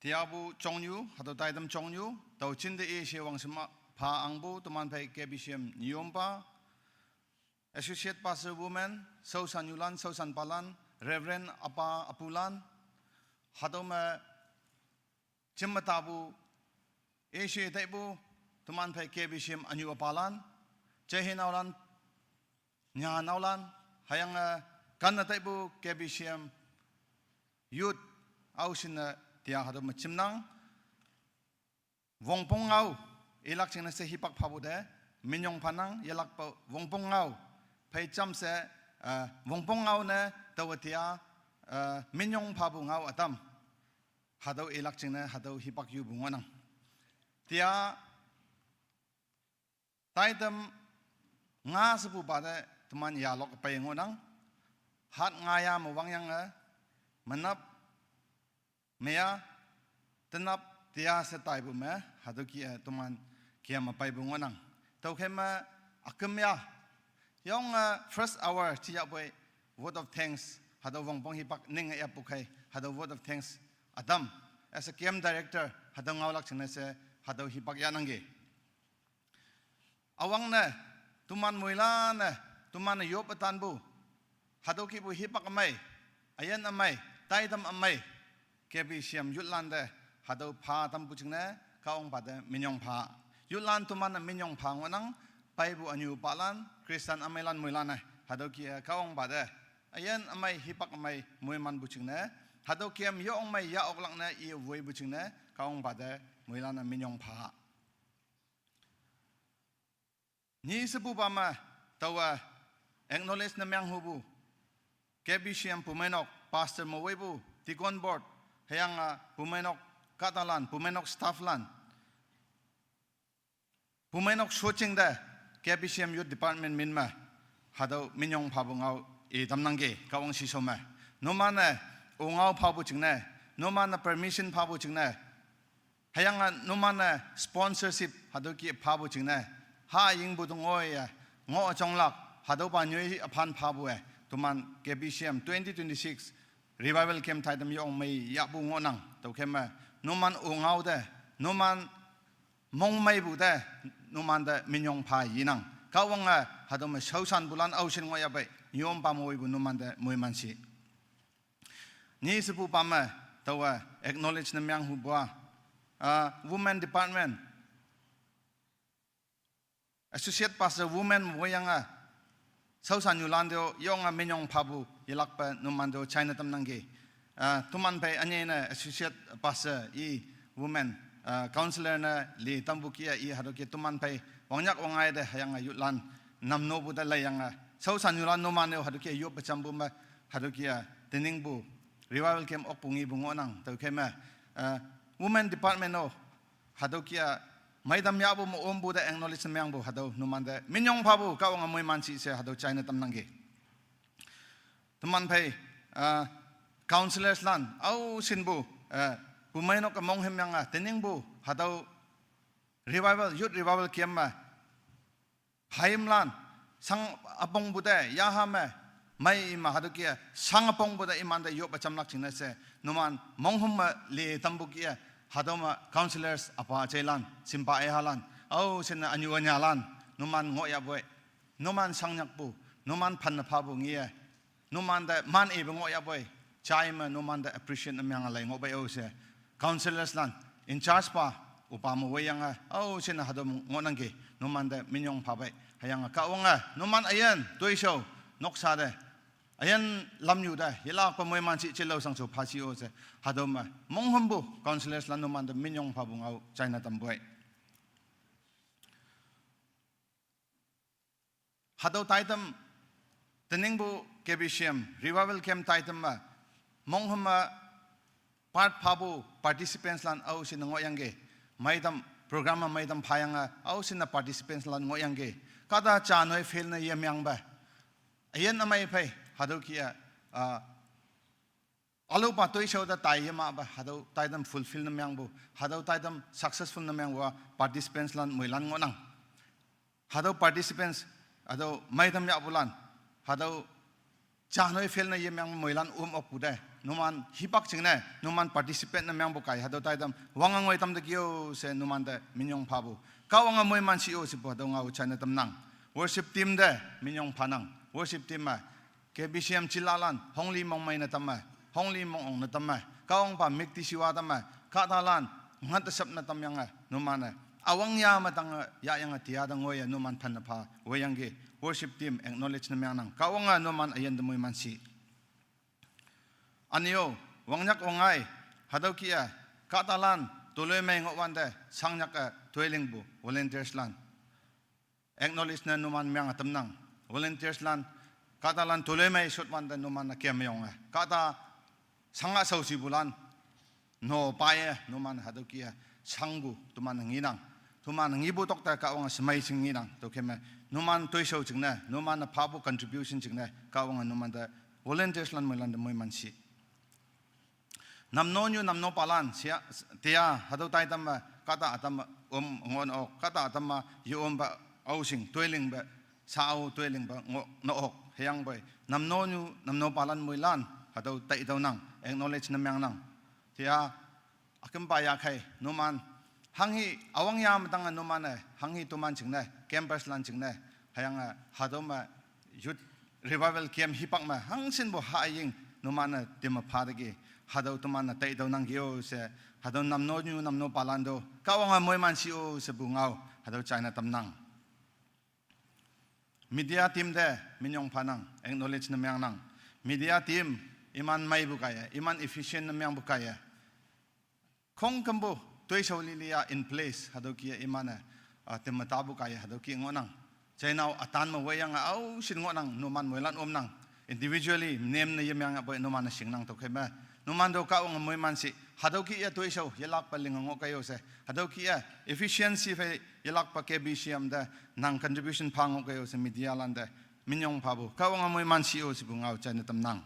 Tiabu chongyu, hatüo taitam chongyu, tao chinte ishi wangshima pha angpu, teman phei K B C M nyompa. Associate Pastor Women, Shaoshan yulan, Shaoshan palan, Reverend apa apulan, hatüo me chimma tapu, ishi teipu, teman phei K B C M anyu apalan, jehe naolan, nya naolan, hüyange, kanne teipu K B C M youth, aoshinne, tia hatüo me chimnang, wongpong ngao, ilak jingne she hipak phapu te, minyong phanang, yelakpe wongpong ngao, phei jamshe, eh, wongpong ngao ne, taowe tia, eh, minyong phapu ngao ütam. Hatüo ilak jingne, hatüo hipak yupu ngohnang. Tia, taitam nga shepupa te, teman yalok pei ngohnang. Hat nga ya me wangyange, menap, meya, tenap, tia she taipu me, hatüo ki, eh, teman kia me peipu ngohnang. Tüokhei me, üküm ya. Yonge, eh, first hour, jiyapoi, word of thanks, hatüo wongpong hipak ning yapu khei, hatüo word of thanks, ütam. As a camp director, hatüo ngaolak jingne she, hatüo hipak yahnangki. Üwangne, teman moilan-e, teman-e yop ütanpu, hatüo kihpu hipak ümei, üyin ümei, taitam ümei, K B C M youthlan te, hatüo pha tampu jingne, Kahwangpa te minyong pha. Youthlan teman-e minyong pha ngohnang, peipu anyu palan, Christian ümeilan moilan-e, hatüo ki-e Kahwangpa te, üyin ümei hipak ümei moimanpu jingne, hatüo kem yongmei ya oklak ne i woipu jingne, Kahwangpa te moilan-e minyong pha. Nyi shepupa me, taowe, acknowledge ne meng hupu. K B C M pumeinok, pastor me woipu, deacon board, hüyange, pumeinok kahtalan, pumeinok stafflan. Pumeinok shoching te, K B C M youth department min me, hatüo minyong phapu ngao i tamnangki, Kahwang shishao me. Numan-e, ongao phapu jingne, numan-e permission phapu jingne, hüyange numan-e sponsorship hatüo ki phapu jingne. Ha yingpu tong oiye, ngoh jonglak, hatüopa nyoi üphan phapu-e, teman K B C M twenty twenty-six revival camp taitam yongmei yahpu ngohnang, tüokhei me, numan ongao te, numan mongmeipu te, numan te minyong pha yinang. Kahwange, hatüo me shaoshanpulan aoshin ngohyapei, yompa me woipu numan te moiman shi. Nyi shepupa me, taowe acknowledge ne meng hupu-a, ah, women department, associate pastor women me woiyange, shaoshan yulan te-o yonge minyong phapu yelakpe numan te-o jaine tamnangki. Ah, teman phei ünyei ne associate pastor i women, ah, counselor ne li tampu ki-a i hatüo ki teman phei wangnyak wangngai te hüyange youthlan namnopu te leiyange. Shaoshan yulan numan-e-o hatüo ki yop pejampu me hatüo ki-a teningpu revival camp okpu ngepu ngohnang tüokhei me, ah, women department-o hatüo ki-a meitam yahpu me ompu te acknowledge mengpu hatüo numan te minyong phapu Kahwange moiman shi she hatüo jaine tamnangki. Teman phei, ah, counselors lan, aoshinpu, eh, pumeinok ke monghüm yange, teningpu, hatüo revival, youth revival camp me, hayimlan, shang üpongpu te, yaha me, mei me hatüo ki-e, shang üpongpu te imante yop jamlak jingne she, numan monghüm me li tampu ki-e, hatüo me counselors apa jeilan, shimpa ihalan, aoshinne anyu anyalan, numan ngohyapoi, numan shangnyakpu, numan phanne phapu nge-e, numante man ipe ngohyapoi, jai me numante appreciate ne myange lei ngohpei-o she, counselors lan, in charge pa, üpa me woiyange, aoshinne hatüo me ngohnangki, numante minyong phapei, hüyange Kahwange, numan üyin, toishao, noksa te, üyin lamnyu te, yelakpe moiman shi jilao shangshao pha shi-o she, hatüo me, monghümpu, counselors lan numante minyong phapu ngao jaine tampoi. Hatüo taitam, teningpu K B C M, revival camp taitam me, monghüm me, part phapu participants lan aoshinne ngohyangki, meitam, program me meitam phayange, aoshinne participants lan ngohyangki, kahta janoi field ne yemyangpe, üyin ümei phei, hatüo ki-a, ah, Alupa toishao te tai yema ba, hatüo taitam fulfill ne mengpu, hatüo taitam successful ne mengpu a participants lan moilan ngohnang. Hatüo participants, hatüo meitam yahpulan, hatüo janoi fail ne yemeng moilan om okpu te, numan hipak jingne, numan participate ne mengpu kai, hatüo taitam wange ngoi tamte kio she numante minyong phapu. Kahwange moiman shi-o shepu hatüo ngao jaine tamnang. Worship team te minyong phanang. Worship team me K B C M chilalan, hongli mongmei ne tamme, hongli mong-ong ne tamme, Kahwangpa müktishiwa tamme, kahtalan, ngat te sap ne tamyange, numan-e, üwangya me tange, yahyange tia te ngoiye, numan phanne pha woiyangki, worship team acknowledge ne mengnang, Kahwange numan üyin te moiman shi. Ünyo, wangnyak wangngai, hatüo kih-e, kahtalan, toloimei ngohwante, shangnyak-e, toilingpu, volunteers lan acknowledge ne numan menge tamnang. Volunteers lan, kahtalan toloimei shotwante numan-e kemyonge, kahta shanga shaoshipulan, no paiye numan hatüo kih-e, shangpu, toman ngenang. Toman ngepu tokte Kahwange shemei shing ngenang. Tüokhei me, numan toishao jingne, numan-e phapu contribution jingne, Kahwange numante, volunteers lan moilan te moiman shi. Namnonyu namnopalan, sia, tia, hatüo taitam me, kahta ütam me, um, ngon ok, kahta ütam me, ye-ompa, aoshing, toilingpe, sao toilingpe, ngo, ne ok, hüyangpoi, namnonyu namnopalan moilan, hatüo taitüonang, acknowledge ne mengnang. Tia, ükümpa yakhei, numan, hanghi, üwangya me tange numan-e, hanghi toman jingne, campers lan jingne, hüyange, hatüo me, youth revival camp hipak me, hangshinpu haying, numan-e, teme phateki, hatüo toman-e taitüonang kio she, hatüo namnonyu namnopalan to, Kahwange moiman shi-o shepu ngao, hatüo jaine tamnang. Media team te, minyong phanang, acknowledge ne mengnang. Media team, iman meipu kaiye, iman efficient ne mengpu kaiye. Khongkümpu, toishao lili-a in place, hatüo kih-e iman-e, ah, teme tapu kaiye, hatüo kih ngohnang. Jainao ütan me woiyange aoshin ngohnang, numan moilan omnang. Individually, name ne yemeng yahpoi numan-e shingnang tüokhei me. Numan to Kahwange moiman shi, hatüo kih-e toishao, yelakpe linge ngoh kei-o she. Hatüo kih-e, efficiency phei yelakpe K B C M te, nang contribution pha ngoh kei-o she media lan te. Minyong phapu, Kahwange moiman shi-o shepu ngao jaine tamnang.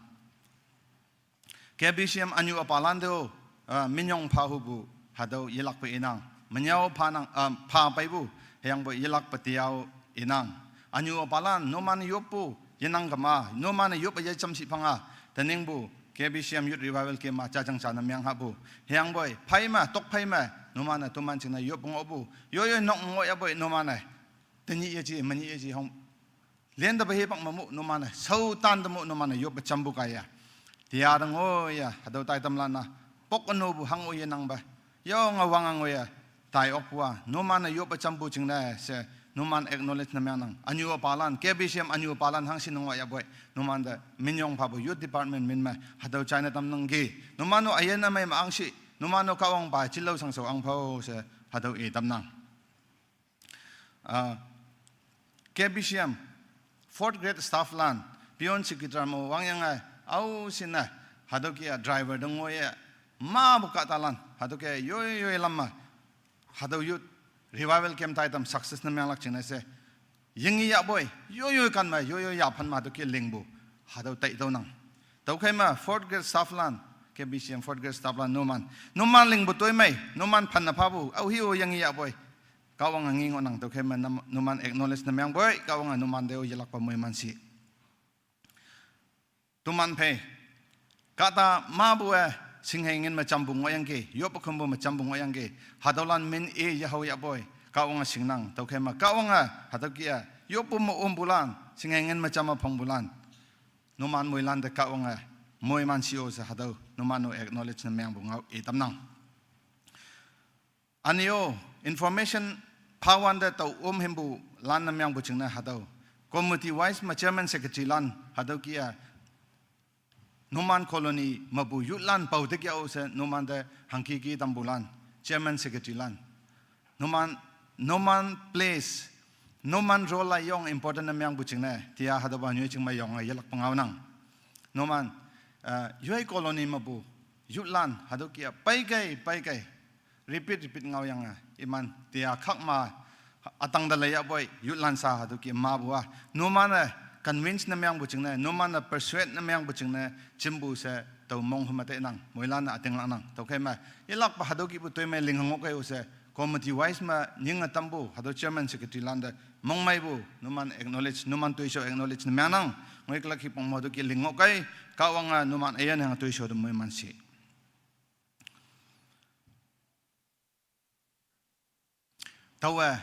K B C M ünyu üpalan te-o, ah, minyong pha hupu, hatüo yelakpe inang. Menyao phanang, ah, pha peipu, hüyangpoi yelakpe tiao inang. Ünyu üpalan, numan yoppu, yenang kema, numan-e yop-e yejam shi phanga, teningpu, K B C M Youth Revival camp me, jajang ja ne meng hahpu. Hüyangpoi, phei me, tok phei me, numan-e toman jingne yop ngohpu. Yoiyoi nok ngoh yahpoi numan-e. Tenyih yeji, menyih yeji hong lente pe hipak me mu numan-e, shaotan te mu numan-e, yoppe jampu kaiye. Tia te ngoiye, hatüo taitamlan-a, pok ünopu hang-o yenangpe. Yonge wange ngoiye, tai okpu-a, numan-e yoppe jampu jingne she, numan acknowledge ne mengnang. Ünyu üpalan, K B C M ünyu üpalan hangshin ngoh yahpoi. Numante, minyong phapu youth department min me, hatüo jaine tamnangki. Numan-o üyin ne mei me angshi, numan-o Kahwangpa, jinlao shangshao angphao she, hatüo i tamnang. Ah, K B C M, fourth grade staff lan, peon secretary mo wangyange, aoshinne, hatüo kih-a driver te ngoiye, mapu kahtalan, hatüo kih-a yoiyoi lam me, hatüo youth revival camp taitam success ne menglak jingne she, yinge yahpoi, yoiyoi kan me, yoiyoi yaphan me hatüo kih-a lingpu, hatüo taitüonang. Tüokhei me fourth grade staff lan, K B C M fourth grade staff lan numan, numan lingpu toimei, numan phanne phapu, aohe-o yinge yahpoi. Kahwange ngi ngohnang tüokhei me nam-, numan acknowledge ne mengpoi, Kahwange numan te-o yelakpe moiman shi. Toman phei, kahta mapu-e, shinghei ngin me jampu ngohyangki, yop khümpu me jampu ngohyangki, hatüolan min-e yehao yahpoi, Kahwange shingnang, tüokhei me Kahwange, hatüo kih-a, yoppu me ompulan, shinghei ngin me jam me phongpulan. Numan moilan te Kahwange, moiman shi-o she hatüo, numan-o acknowledge ne mengpu ngao i tamnang. Ünyo, information phawante tao om himpu lan ne mengpu jingne hatüo. Committee wise me chairman secretary lan, hatüo kih-a, numan colony mepu youth lan pao te kih-o she numante hangki ki tampulan, chairman secretary lan. Numan, numan place, numan role la yong important ne mengpu jingne, tia hatüopa nyoi jing me yonge yelakpe ngaonang. Numan, eh, yoi colony mepu, youth lan, hatüo kih-a, peikei, peikei, repeat, repeat ngaoyange, iman, tia khak ma, ütang te lei yahpoi, youth lan sha hatüo kih-a mapu-a, numan-e, convince ne mengpu jingne, numan-e persuade ne mengpu jingne, jimpu she tao mong hüma tenang, moilan-e ütinglak nang. Tüokhei me, yelakpa hatüo kihpu toimei ling hango kei-o she, committee wise me nyinge tampu, hatüo chairman secretary lante, mongmeipu, numan acknowledge, numan toishao acknowledge ne mengnang, ngoikülak hipak mo hatüo ki ling ngoh kei, Kahwange numan üyin hang toishao te moiman shi. Taowe,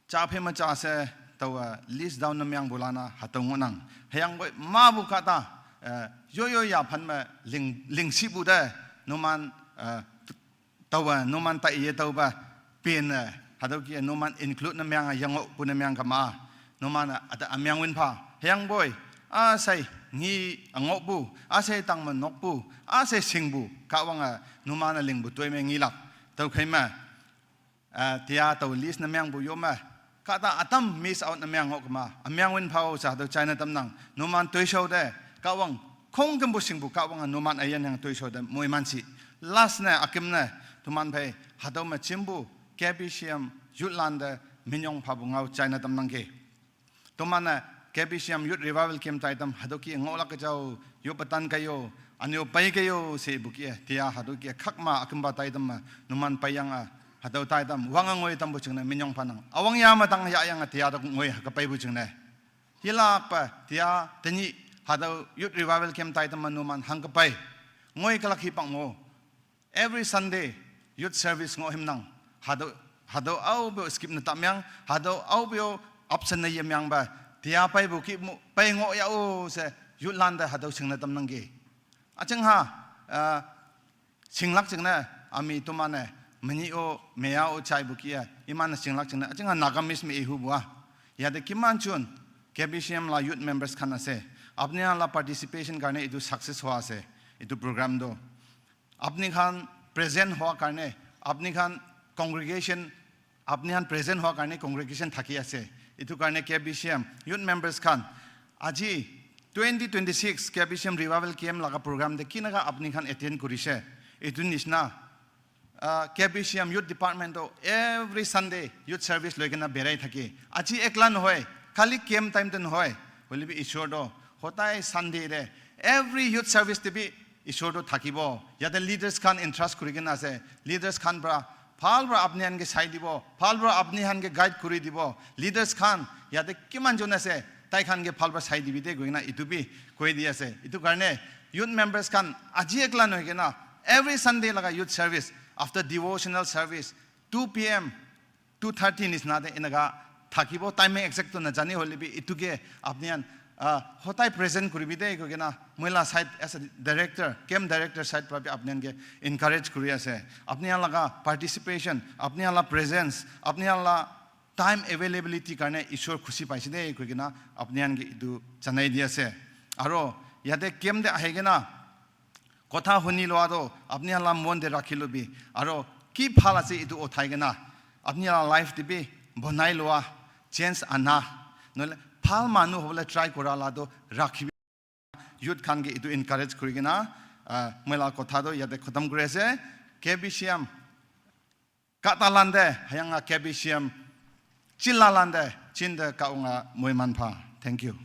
ja phei me ja she, taowe, list down ne mengpu lan-a, hatüo ngohnang. Hüyangpoi mapu kahta, eh, yoyo yaphan me ling, lingshipu te, numan, eh, taowe, numan taiye taopa, pin-e, hatüo ki numan include ne meng-a yengohpu ne meng kama. Numan-e, üta ümeng win pha. Hüyangpoi, üshei ngi üngohpu, üshei tang me nokpu, üshei shingpu, Kahwange, numan-e lingpu toi me ngilak. Tüokhei me, eh, tia tao list ne mengpu yo me, kahta ütam miss out ne meng ngoh kama, ümeng win phao sha hatüo jaine tamnang, numan toishao te, Kahwang, khongkümpu shingpu Kahwange numan üyin hang toishao te moiman shi. Last ne, üküm ne, toman phei, hatüo me jimpu, K B C M, youth lante, minyong phapu ngao jaine tamnangki. Toman-e, K B C M Youth Revival Camp taitam, hatüo ki ngohlak jao, yoppe tan kei-o, ünyo pei kei-o, she ipu ki, tia hatüo ki, khakma, ükümpa taitam me, numan peiyange, hatüo taitam, wange ngoi tampu jingne, minyong phanang. Üwang ya me tang yayange, tia tüo ngoi, hüke peipu jingne. Yelakpa, tia, tenyih, hatüo Youth Revival Camp taitam me numan hangke pei. Ngoikülak hipak mo. Every Sunday, youth service ngoh himnang. Hatüo, hatüo aope-o skip ne tamyang, hatüo aope-o absent ne yemyangpa. Tia peipu ki mu, pei ngoh ya-o she, youth lante hatüo shingne tamnangki. Üjingha, eh, shinglak jingne, ami toman-e, menyih-o, meya-o jaipu ki-e, iman-e shinglak jingne, üjingha Nagamese me ihupu-a. Yate kiman jun, K B C M la youth members khan ase. Apni khan la participation karne etu success hua ase, etu program toh. Apni khan present hoa karne, apni khan congregation, apni khan present hoa karne congregation thaki ase. Etu karne K B C M youth members khan, aji twenty twenty-six K B C M Revival Camp laga program te kinaka apni khan attend kurise. Etu nisna, ah, K B C M Youth Department toh every Sunday youth service loi kena berai thake. Aji ekla nohoi, khali camp time te nohoi. Hoilebi Ishwar toh, hodai Sunday te, every youth service te bi Ishwar toh thakibo. Yate leaders khan entrust kuri kena ase. Leaders khan pra, bhal pra apni khan ke sai dibo. Bhal pra apni khan ke guide kuri dibo. Leaders khan, yate kiman jon ase, tai khan ke bhal pra sai dibi de, koi kena etu bi koi di ase. Etu karne, youth members khan, aji ekla nohoi kena, every Sunday laga youth service, after devotional service, two P M, two thirty nisna te enaka thakibo, timing exact to najani hoilebi etu ke apni khan, ah, hodai present kuribi de koi kena moi la side as a director, camp director side pra bi apni khan ke encourage kuri ase. Apni khan laga participation, apni khan la presence, apni khan la time availability karne Ishwar khushi paise de koi kena apni khan ke etu janai di ase. Aro yate camp te ahi kena kotha huni loa toh apni khan la mon te rakhi lobi. Aro ki bhal ase etu uthai kena apni khan la life te bi bonai loa, change ana, nohole bhal manu hobole try kura la toh rakhibi. Youth khan ke etu encourage kuri kena, ah, moi la kotha toh yate khatam kuri ase. K B C M kahta lante, hüyange K B C M chila lante, chinte Kahwange moiman pha. Thank you.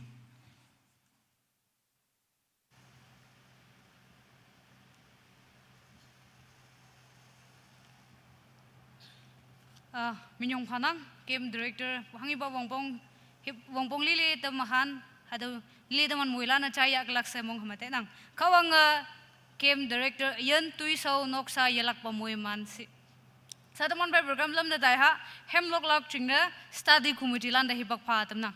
Ah, minyong phanang, camp director, hanghipa wongpong, hip, wongpong lili te mahan, hatüo lili te man moilan-e jaiya kelak she mong hüma tenang. Kahwange, ah, camp director, yin toishao noksa yelakpa moiman shi. Sha teman phei program lam te taiha, hemloklak jingne, study committee lante hipak pha tamnang.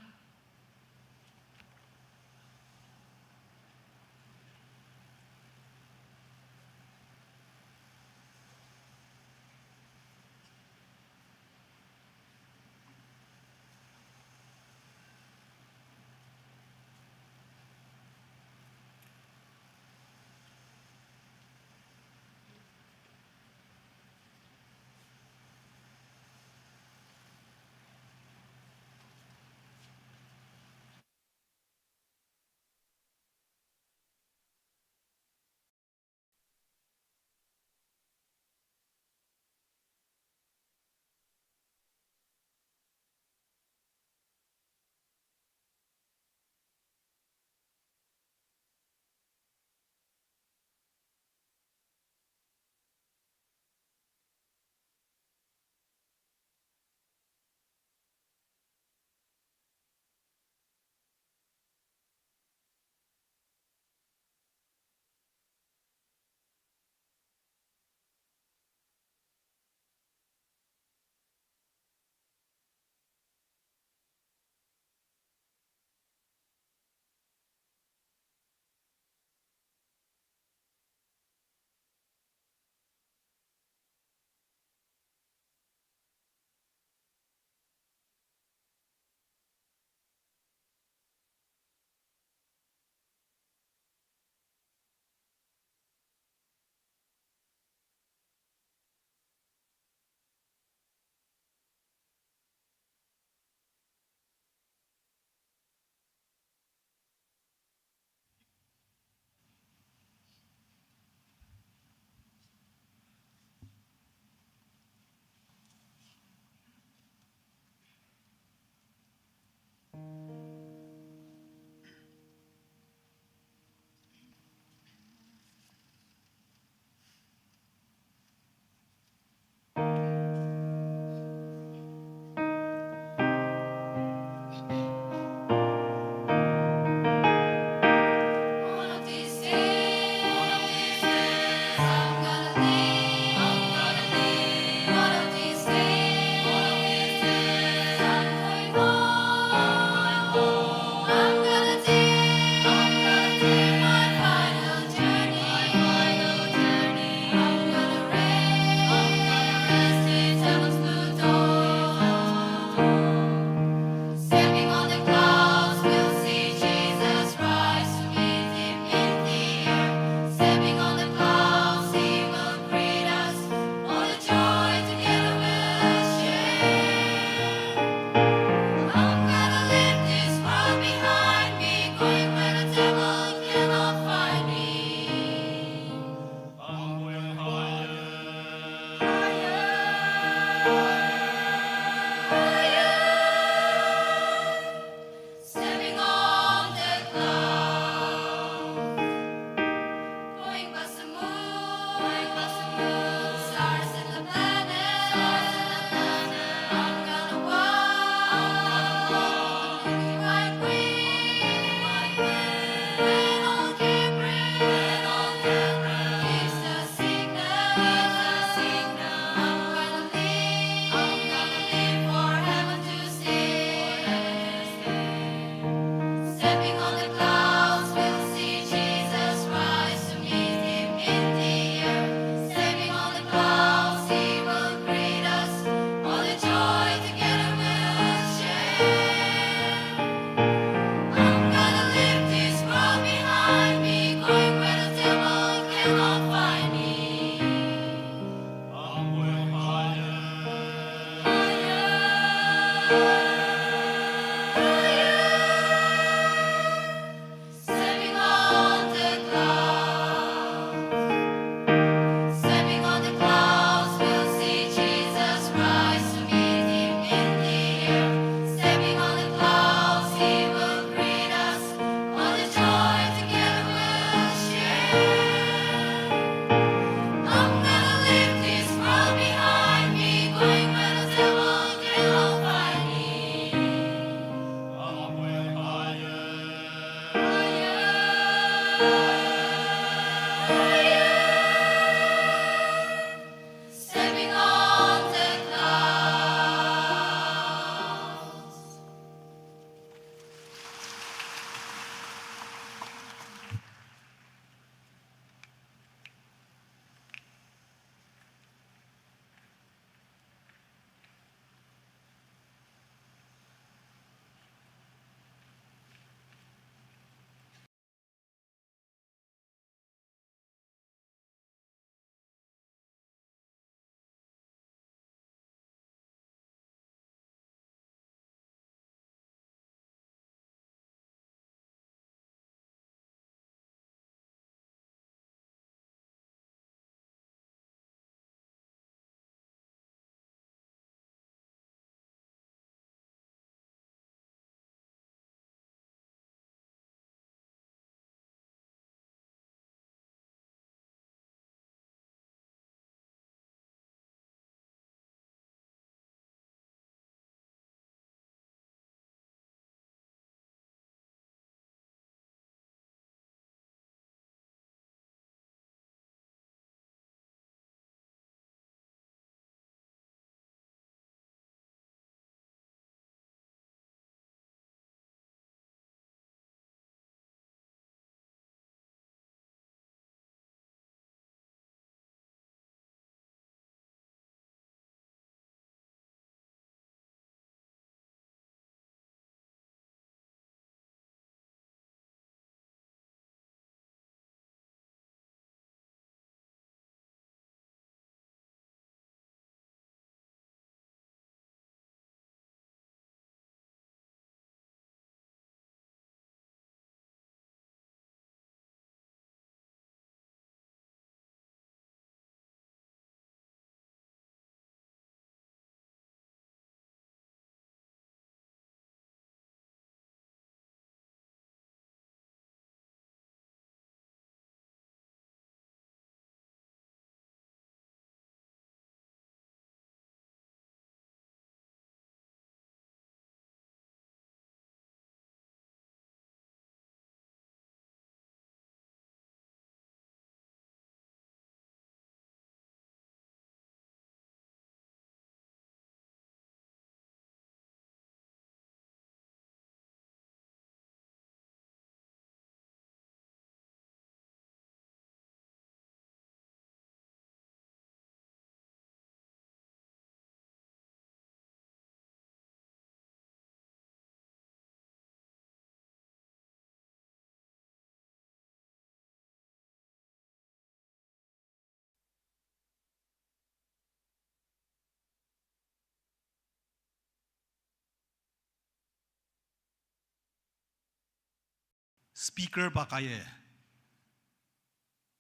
speaker pa kaiye.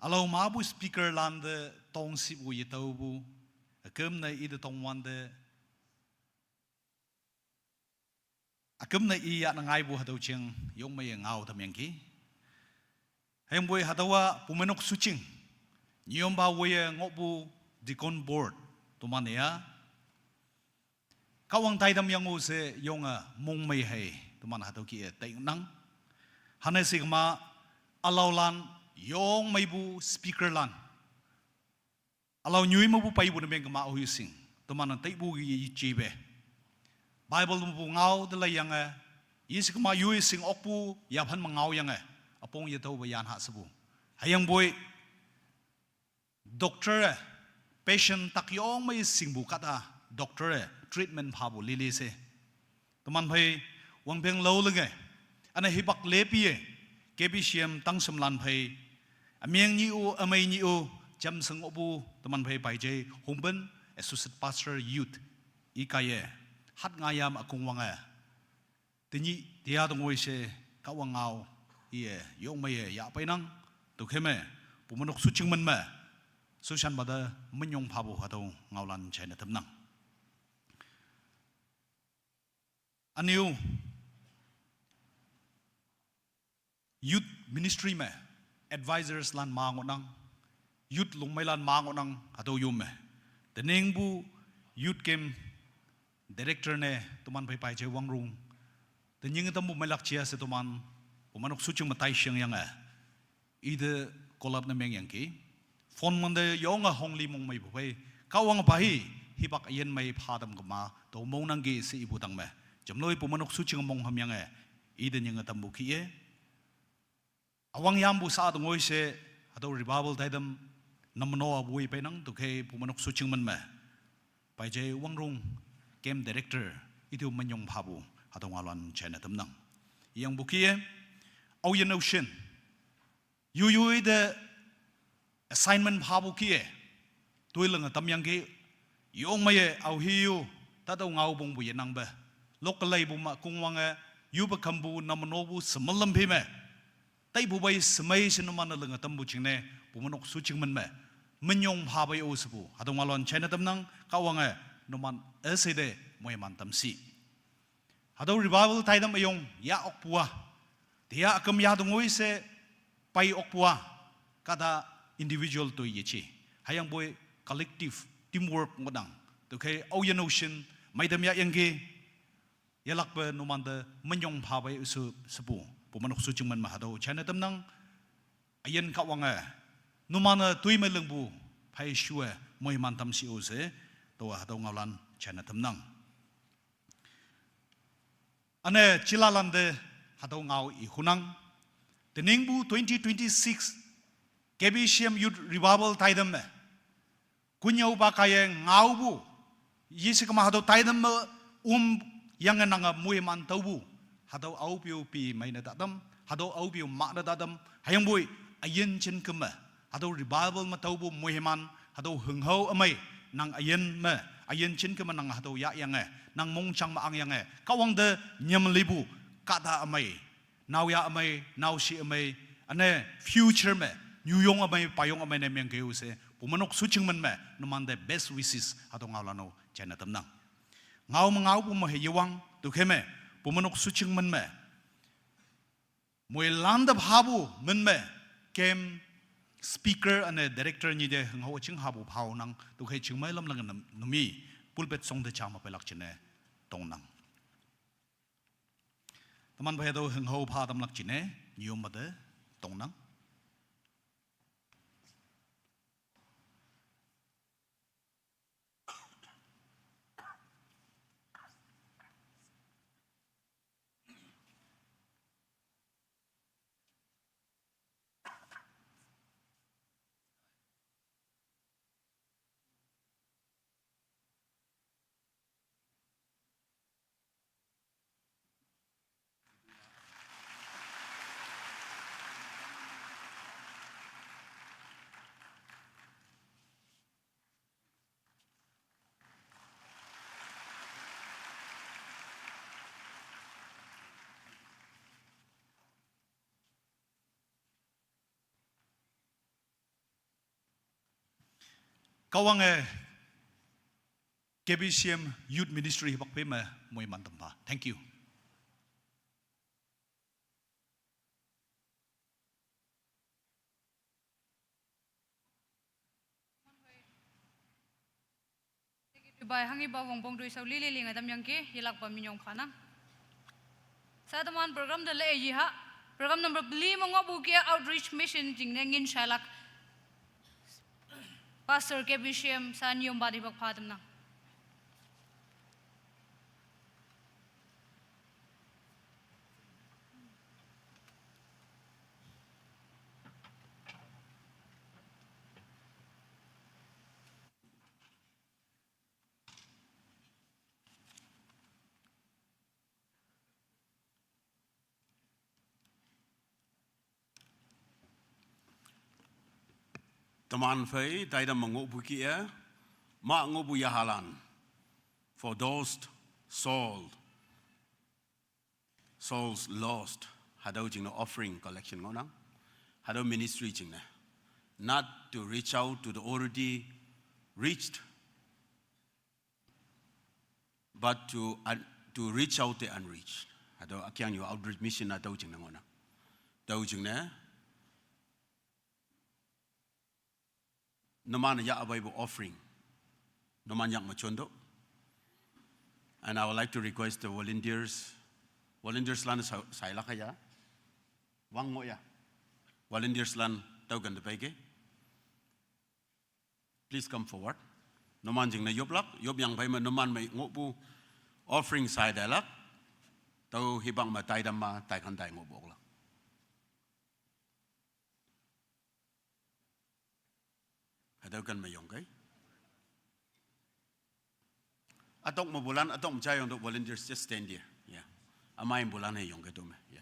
Alao mapu speaker lante tongship pu yetüopu. Üküm ne ite tongwante. Üküm ne iya ne ngaipu hatüo jing yongmeiye ngao tamyangki. Hüyangpoi hatüowa Bumeinok Shuching. Nyiyompa woiye ngohpu Deacon Board. Toman-e ya. Kahwang taitam yango she yonge mongmei hei, toman hatüo kih-e tainang. Hane shikema, alaolan, yongmeipu speaker lan. Alao nyoi mepu peipu ne meng kema aohi shing. Toman-e taipu ki yejepe. Bible mepu ngao te laiyange. Yeshikema yoi shing okpu yaphan me ngaoyange. Üpong yetüope yan ha shepu. Hüyangpoi doctor-e, patient tak yongmei shingpu kahta doctor-e, treatment phapu lili she. Toman phei, wangpeng lao lenge. Üne hipak lepiye, K B C M tangshemlan phei. Ümeng nyi-o, ümei nyi-o, jamshe ngohpu, toman phei paije, Hongpen, Associate Pastor Youth, ikaiye. Hat ngayam ükongwange. Tenyih, tia tongoi she, Kahwang ngao, iye, yongmeiye, yahpeinang, tüokhei me, Bumeinok Shuching men me, shushanpa te, minyong phapu hatüo ngaolan jaine tamnang. Ünyu, youth ministry me, advisors lan ma ngohnang, youth longmeilan ma ngohnang, hatüo yom me. Teningpu youth camp director ne, toman phei paije Wangrong. Tenyih tampu meilak jia she toman, Bumeinok Shuching me tai shingyange. Ite call up ne mengyangki. Phone mante yonge hongli mongmeipu phei. Kahwang pa hi, hipak üyin mei pha tam kema, tao mongnangki she ipu tang me. Jamloi Bumeinok Shuching mong hamyange. Ite nyinge tampu kih-e. Üwang yampu sa tongoi she, hatüo revival taitam, namno awoi peinang tüokhei Bumeinok Shuching men me. Paije Wangrong, camp director, ite-o minyong phapu, hatüo ngaolan jaine tamnang. Iyangpu kih-e, aoyin aoshin. Yuyoi te assignment phapu kih-e. Toi lenge tamyangki, yongmeiye aohi yo, tatüo ngaopongpu yenangpe. Lok keleipu me kongwange, yupe kampu namnopu shemelam phi me. Taipu pei shemei she numan-e lenge tampu jingne, Bumeinok Shuching men me. Minyong pha pei-o shepu, hatüo ngaolan jaine tamnang, Kahwange, numan üshei te, moiman tamshi. Hatüo revival taitam üyong, ya okpu-a. Tia üküm ya tongoi she, pei okpu-a. Kahta individual toi yeje. Hüyangpoi collective, teamwork ngohnang. Tüokhei aoyin aoshin, meitam yahyangki. Yelakpe numante minyong pha pei she shepu. Bumeinok Shuching men me hatüo jaine tamnang. Üyin Kahwange. Numan-e toi me lingpu. Phei shue moiman tamshi-o she. Taowa hatüo ngaolan jaine tamnang. Üne jilalante hatüo ngao ihunang. Teningpu twenty twenty-six K B C M Youth Revival taitam me. Konnyüopa kaiye ngaopu. Yeshikema hatüo taitam me um yange nange moiman taopu. Hatüo aope-o pi meine tatam. Hatüo aope-o mah ne tatam. Hüyangpoi, üyin jin keme. Hatüo revival me taopu moiman. Hatüo hünghao ümei. Nang üyin me. Üyin jin keme nang hatüo yahyange. Nang mongjang me angyange. Kahwang te nyam lipu. Kahta ümei. Naoyha ümei, naoshi ümei, üne future me, nyuyong ümei, payong ümei ne mengkeo she, Bumeinok Shuching men me, numante best wishes, hatüo ngaolan-o, jaine tamnang. Ngao me ngaopu me he yewang, tüokhei me, Bumeinok Shuching men me. Moilante phapu, men me, camp speaker üne director nyi te, hünghao üjing hapu phao nang, tüokhei jingmei lamlang nam, numi, pulpit song te jame peilak jingne, tongnang. Teman phei hatüo hünghao pha tamlak jingne, nyiyom mate, tongnang. Kahwange K B C M Youth Ministry hipak phe me moiman tampha. Thank you. Bai hangi ba wong bong doi sau lili ling adam yang ke yelak ba minyong phanang. Sa teman program de le yi ha. Program number beli mengok bukia outreach mission jing ne ngin shalak. Pastor K B C M sa nyom ba di bak pha temnang. Teman phei, taidam mengoh buki e, ma ngoh bu yahalan. For those soul, souls lost, hadau jingne offering collection ngohnang, hadau ministry jingne. Not to reach out to the already reached, but to un-, to reach out the unreached. Hatüo akyang yo outreach mission hatüo jingne ngohnang. Tüo jingne numan ya awaipu offering numan yak me chontüoh. And I would like to request the volunteers, volunteers lan sa-, sailak ya. Wang ngoh ya. Volunteers lan tüoken te peike. Please come forward. Numan jingne yoplak, yopyang phei me numan me ngohpu offering sai tailak. Tüo hipak me taidam ma, taikhan tai ngohpu oklak. Hatüo ken me yongkei. Ütok mepulan, ütok me jayong to volunteers, just stand here. Yeah. Ümei pulan he yongkei to me. Yeah.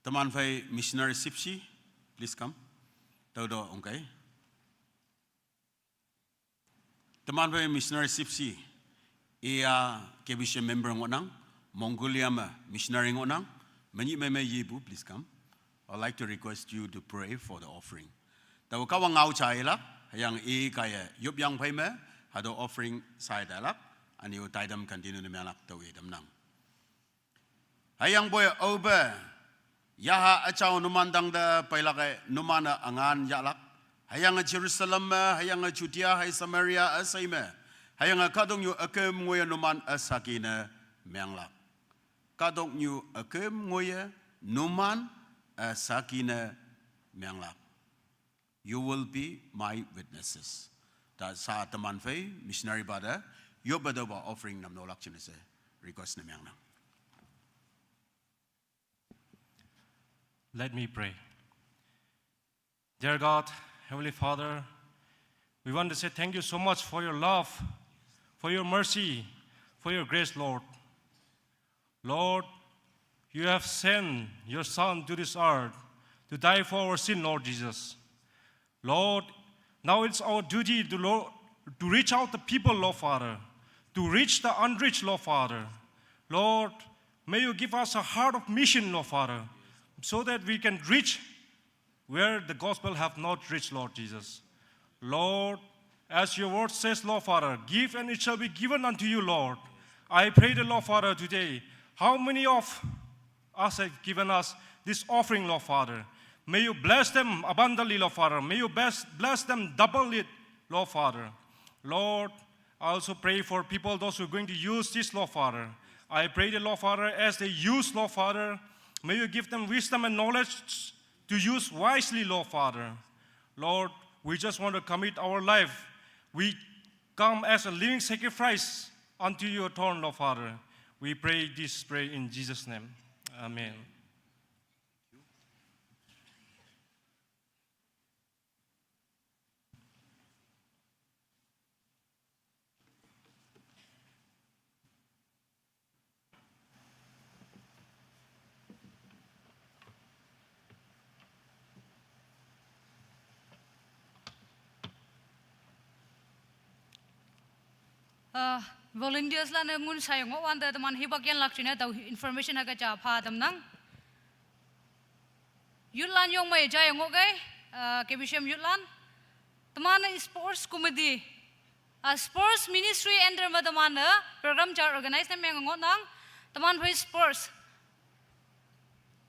Teman phei missionary Sipsi, please come. Tüo to ongkei. Teman phei missionary Sipsi, iya K B C member ngohnang, Mongolia me missionary ngohnang, menyih mei mei yepu, please come. I'd like to request you to pray for the offering. Tao Kahwang ngao jailak, hüyange i kaiye yopyang phei me, hatüo offering sai tailak, üne-o taidam continue ne menglak tao i tamnang. Hüyangpoi aope, yaha üjao numan tangte peilak-e numan-e üngan yahlak. Hüyange Jerusalem me, hüyange Judea, hei Samaria üshei me, hüyange kahtoknyu üküm ngoiye numan üsakine menglak. Kahtoknyu üküm ngoiye numan üsakine menglak. You will be my witnesses. Ta sa teman phei missionary pa te, yoppe tüopa offering namnolak jingne she request ne mengnang. Let me pray. Dear God, Heavenly Father, we want to say thank you so much for your love, for your mercy, for your grace, Lord. Lord, you have sent your Son to this earth to die for our sin, Lord Jesus. Lord, now it's our duty to, Lord, to reach out the people, Lord Father, to reach the unreached, Lord Father. Lord, may you give us a heart of mission, Lord Father, so that we can reach where the gospel have not reached, Lord Jesus. Lord, as your word says, Lord Father, give and it shall be given unto you, Lord. I pray the Lord Father today, how many of us have given us this offering, Lord Father? May you bless them abundantly, Lord Father. May you bless, bless them double it, Lord Father. Lord, I also pray for people, those who are going to use this, Lord Father. I pray the Lord Father, as they use, Lord Father, may you give them wisdom and knowledge to use wisely, Lord Father. Lord, we just want to commit our life. We come as a living sacrifice unto your throne, Lord Father. We pray this prayer in Jesus' name. Amen. Uh, volunteers lan ngun sai ngo wan da teman hibak yan lak chine tau information ha ka cha pha dam nang. Youth lan yong mai jai ngo gai, uh, K B C M youth lan. Teman sports committee, uh, sports ministry enter ma teman, uh, program cha organize na meng ngo nang. Teman phai sports.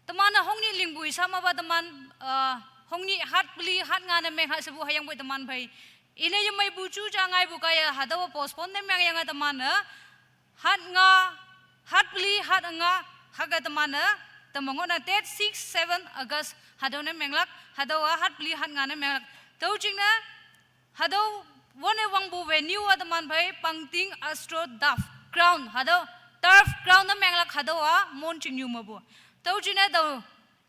Teman na hongni lingbu isa ma ba teman, uh, hongni hat peli hat nga na meng ha sebu hayang bui teman phai. Ine yemai bu chu cha ngai bu kaya hadawa postpone na meng yang teman na. Hat nga, hat peli, hat nga, ha ka teman na. Teman ngo na date six, seven August hadaw na meng lak, hadawa hat peli, hat nga na meng lak. Tau ching na, hadaw wone wang bu venue a teman phai Pangting Astro Turf Ground, hadaw turf ground na meng lak hadawa mon ching nyu ma bu. Tau ching na tau,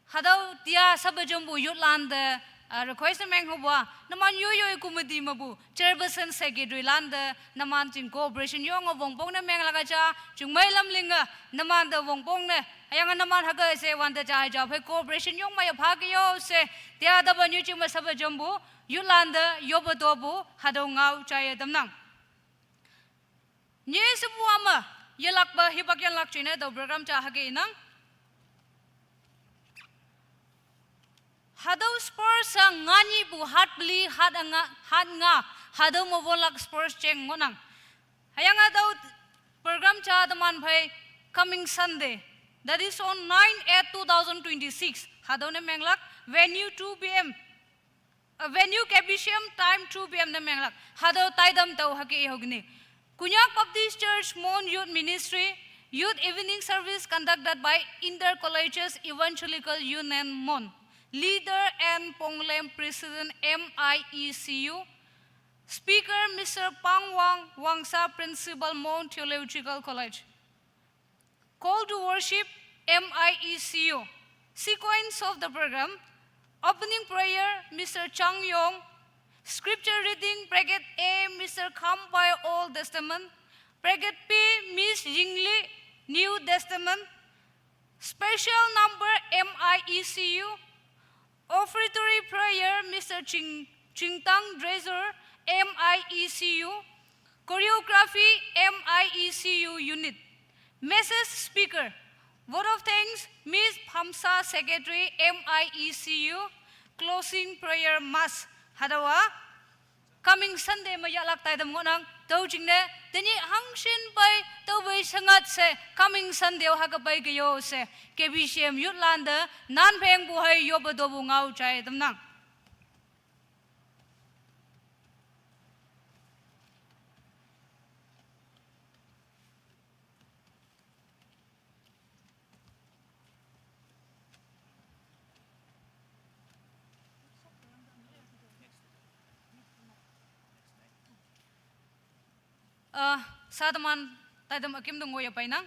hadaw tia saba jom bu youth lan de, uh, request na meng ho bua, naman yo yo committee ma bu, chairperson secretary lan de, naman ching cooperation yong a wong pong na meng lak a cha, chung mai lam ling a, naman de wong pong ne, ayang a naman ha ka se wan de cha hai cha phai cooperation yong mai a pha ke yo se, tia da ba nyu ching ma saba jom bu, youth lan de, yo ba do bu, hadaw ngau cha ye dam nang. Nye sebu ama, ye lak ba hibak yan lak chine tau program cha ha ke inang. Hadaw sports a ngani bu hat peli, hat nga, hat nga, hadaw mo won lak sports cheng ngo nang. Hayang hadaw program cha teman phai coming Sunday, that is on nine eight two thousand twenty-six, hadaw na meng lak, venue two P M. Uh, venue K B C M time two P M na meng lak. Hadaw tai dam tau ha ke i ho gini. Konyak Baptist Church Mon Youth Ministry, Youth Evening Service conducted by Inter Colleges Evangelical Union Mon. Leader N Ponglem, President M I E C U. Speaker Mister Pangwang Wangsa, Principal Mon Theological College. Call to worship, M I E C U. Sequence of the program. Opening prayer, Mister Chang Yong. Scripture reading, bracket A, Mister Kham by Old Testament. Bracket B, Miss Yingli, New Testament. Special number, M I E C U. Offertory prayer, Mister Ching, Chingtang Dresser, M I E C U. Choreography, M I E C U unit. Message speaker, word of thanks, Miss Phamsa, Secretary, M I E C U. Closing prayer, Mass. Hadawa, coming Sunday ma ya lak tai dam ngo nang, tau ching ne, teni hang shin bai, tau bai sangat se, coming Sunday ha ka bai ke yo se, K B C M youth lan de, nan pheng bu hai yo ba do bu ngau chai dam nang. Uh, sa teman, tai dam akim dong ngoya pai nang.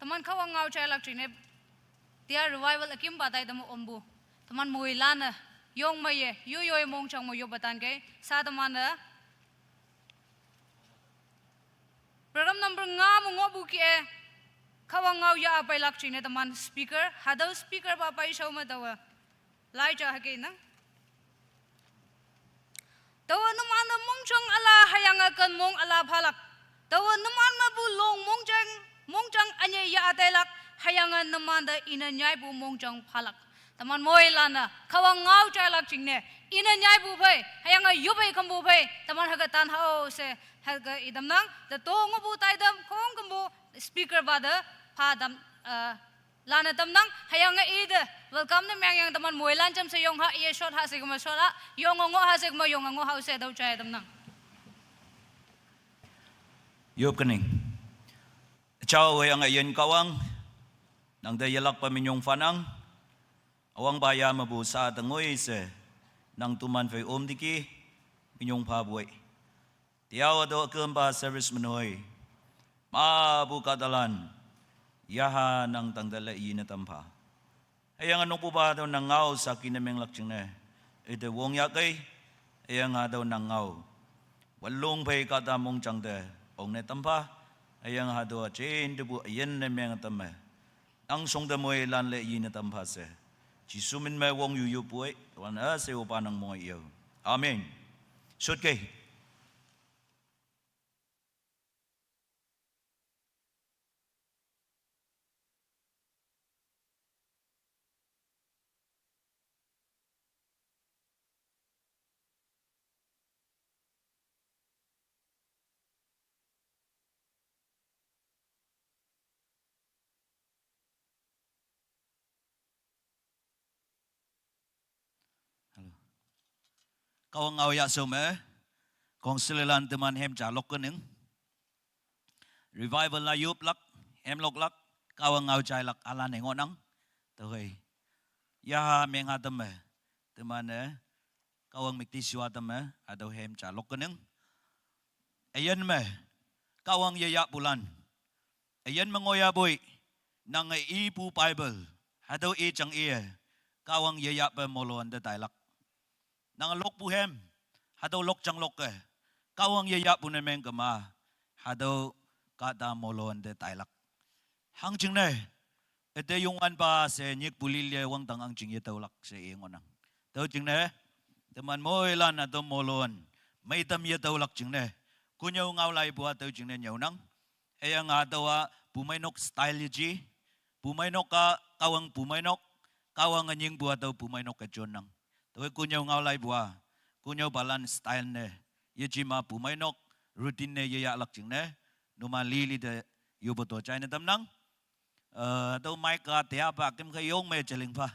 Teman khawang ngau chai lak chine, tia revival akim ba tai dam ombu. Teman moi lana, yong ma ye, yo yo mong chang mo yo batan ke, sa teman da. Program number nga mo ngo bu ki e, khawang ngau ya apai lak chine teman speaker, hadaw speaker ba pai show ma dawa. Lai cha ha ke nang. Tawa numan na mongchang ala hayang a kan mong ala phalak. Tawa numan ma bu long mongchang, mongchang anye ya atai lak hayang a numan da ina nyai bu mongchang phalak. Teman moi lana, khawang ngau chai lak ching ne. Ina nyai bu phai, hayang a yubai kham bu phai, teman ha ka tan hao se, ha ka i dam nang, da to ngo bu tai dam, khong kham bu speaker ba da, pha dam, uh, lana tam nang, hayang a i de, welcome na meng yang teman moi lan cham se yong ha, ye short ha se kuma short ha, yong ngo ha se kuma yong ngo ha se dau chai tam nang. Yup kening. Chau hayang a yen kawang, nang de yelak pa minyong fanang, awang ba ya ma bu sa tengoi se, nang tuman fei om diki, minyong pa buai. Tiaw ado kempa service menoi. Ma bu katalan. Yaha nang tang dala i na tampa. Ayang anok bu ba do nang ngau saki na meng lak ching ne. Ite wong ya kai. Ayang ado nang ngau. Walung pai kata mong chang de. Ong ne tampa. Ayang ado a chen de bu ayen na meng tam me. Nang song de moi lan le i na tampa se. Jisu min me wong yu yu pui. Wan a se upa nang moi yo. Amen. Shut kai. Kahwang ngao yahshao me, kong selelan teman hem ja lok keneng. Revival la yup lak, hem lok lak, Kahwang ngao jai lak alan e ngohnang. Tüokhei. Yaha mengha teme, teman-e, Kahwang müktishiwa teme, hatüo hem ja lok keneng. Üyin me, Kahwang yeyahpulan. Üyin me ngohyahpoi, nange ipu Bible, hatüo i jang iye, Kahwang yeyahpe molon te tailak. Nange lokpu hem, hatüo lok jang lokke, Kahwang yeyahpu ne mengkema, hatüo kahta molon te tailak. Hangjingne, üte Youngwanpa she nyikpu lili wangdang ang jing yetüolak she i ngohnang. Tüo jingne, teman moilan hatüo molon, meitam yetüolak jingne, kunyüo ngao laipu-a tüo jingne nyüonang. Hüyange hatüowa pumeinok style yeji, pumeinok-a Kahwang pumeinok, Kahwange nyingpu hatüo pumeinok-e jonnang. Tüokhei kunyüo ngao laipu-a, kunyüopalan style ne, yejema pumeinok, routine ne yeyahlak jingne, numan lili te yopu to jaine tamnang. Eh, tüo mic-a teapa kümkhei yong me jeling pha.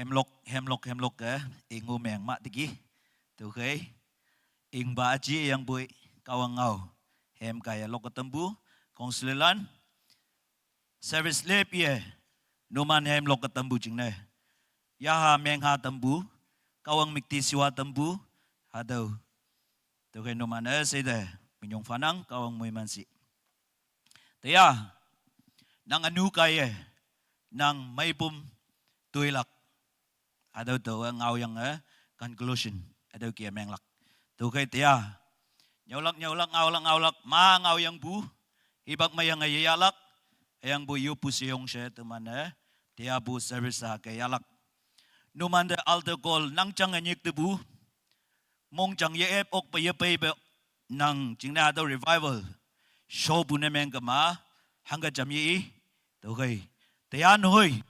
Hemlok, hemlok, hemlok ke, ingu meng mak tiki. Tukhei, ingba aji yang bui, kawang ngau. Hem kaya lok ketembu, kongsililan. Service lep ye, numan hemlok ketembu jingne. Yaha mengha tembu, kawang mikti siwa tembu, hadau. Tukhei numan eh sede, minyong fanang, kawang mui mansi. Teya, nang anu kaiye, nang maipum tuilak. Hadau to eh ngau yang eh conclusion. Hadau kia menglak. Tukhei teya. Nyaulak, nyaulak, ngaulak, ngaulak, ma ngau yang bu. Hibak ma yang eh yalak. Yang bu yu pu siong she teman eh. Teya bu service ha ke yalak. Numan de altar call nang chang eh nyik te bu. Mongjang ye ep ok pe ye pei be nang jingne hadau revival. Sho bu ne meng kema, hangga jam ye i, tukhei. Teya noi,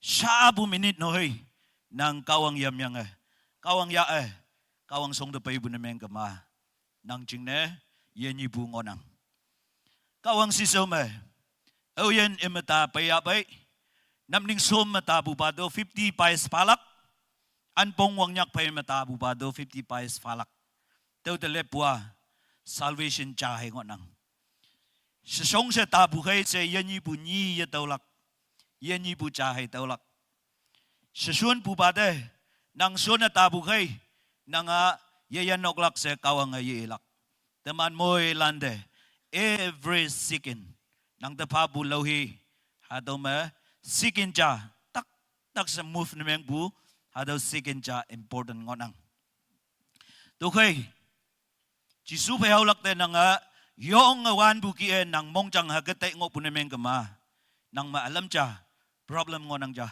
sha bu minute noi, nang kawang yam yang eh, kawang ya eh, kawang song de pei bu ne meng kema, nang jingne, ye nyi bu ngonang. Kawang siso me, au yen imeta pei ya pei, nam ning som meta bu ba do fifty pies palak, Anpong wang nyak phei meta bu ba do fifty pies falak. Teu te lep pua salvation cha hei ngonang. Sesong se ta bu hei se ye nyi bu nyi ye taulak. Ye nyi bu cha hei taulak. Sesun bu ba de, nang sun ta bu hei, nang a ye yan nok lak se kawang a ye lak. Teman moi lande, every second. Nang te pha bu lau hi, hadau me, second cha, tak, tak se move ne meng bu, hadau second cha important ngonang. Tukhei, Jisu phei hau lak te nang a, yong a wan bu ki e nang mongjang ha ke tai ngok bu ne meng kema, nang ma alam cha, problem ngonang cha.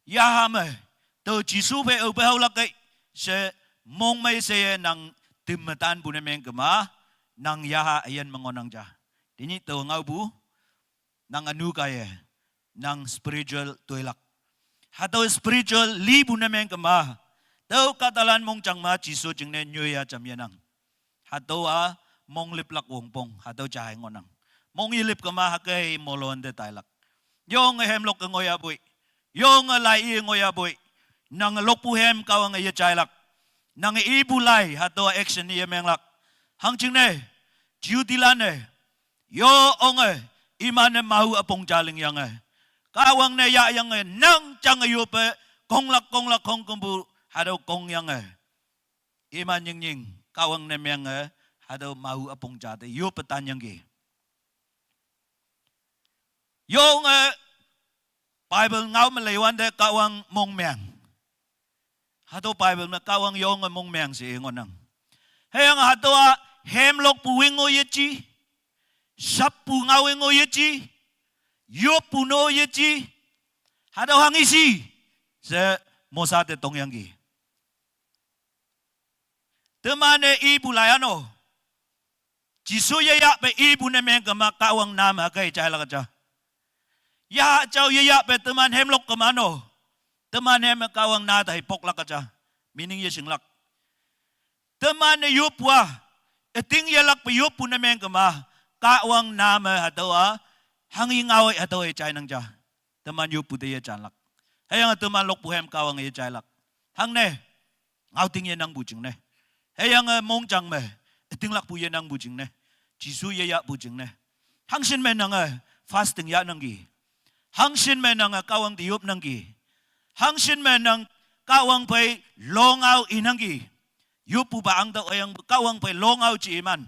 Yaha me, to Jisu phei au phei hau lak kai, se mong mai se ye nang tim matan bu ne meng kema, nang yaha ayan mengonang cha. Tini to ngau bu, nang anu kaiye, nang spiritual tuilak. Hatau spiritual li bu ne meng kema, tau katalan mongjang ma Jisu jingne nyu ya jam ye nang. Hatau a mong lip lak wongpong, hatau cha hei ngonang. Mong ye lip kema ha kei molon de tailak. Yong a hem lok ke ngoya bui. Yong a lai i ngoya bui. Nang lok pu hem kawang a ye chailak. Nang i bu lai, hatau a action ye menglak. Hang jingne, Jiu dilan e. Yo ong e, iman e mau apong jaling yang e. Kawang ne ya yang e, nang chang e yo pe, konglak, konglak, kong kembu, hadau kong yang e. Iman nying nying, kawang ne meng e, hadau mau apong jate, yo pe tan yang ki. Yo ong e, Bible ngau me leiwan de kawang mong meng. Hatau Bible me kawang yong a mong meng se ngonang. Heyang hatau a hem lok pu wing o ye chi. Sap pu ngau wing o ye chi. Yop pu no ye chi. Hatau hang isi. Se Mosa te tong yang ki. Teman e i bu lai ano. Jisu ye ya pe i bu ne meng kema kawang nam ha kei chailak cha. Ya chau ye ya pe teman hem lok kema no. Teman hem kawang na tai pok lak cha. Meaning ye sing lak. Teman ne yup wa. Eting ye lak pe yup bu ne meng kema. Kawang nam hatau a. Hang i ngau hatau e chainang cha. Teman yup bu te ye chan lak. Heyang teman lok pu hem kawang ye chailak. Hang ne. Ngau ting ye nang bu jingne. Heyang e mongjang me. Ting lak bu ye nang bu jingne. Jisu ye ya bu jingne. Hang shin me nang e fasting ya nang ki. Hang shin me nang e kawang ti yup nang ki. Hang shin me nang kawang phei longau i nang ki. Yup bu ba ang tau heyang kawang phei longau chi iman.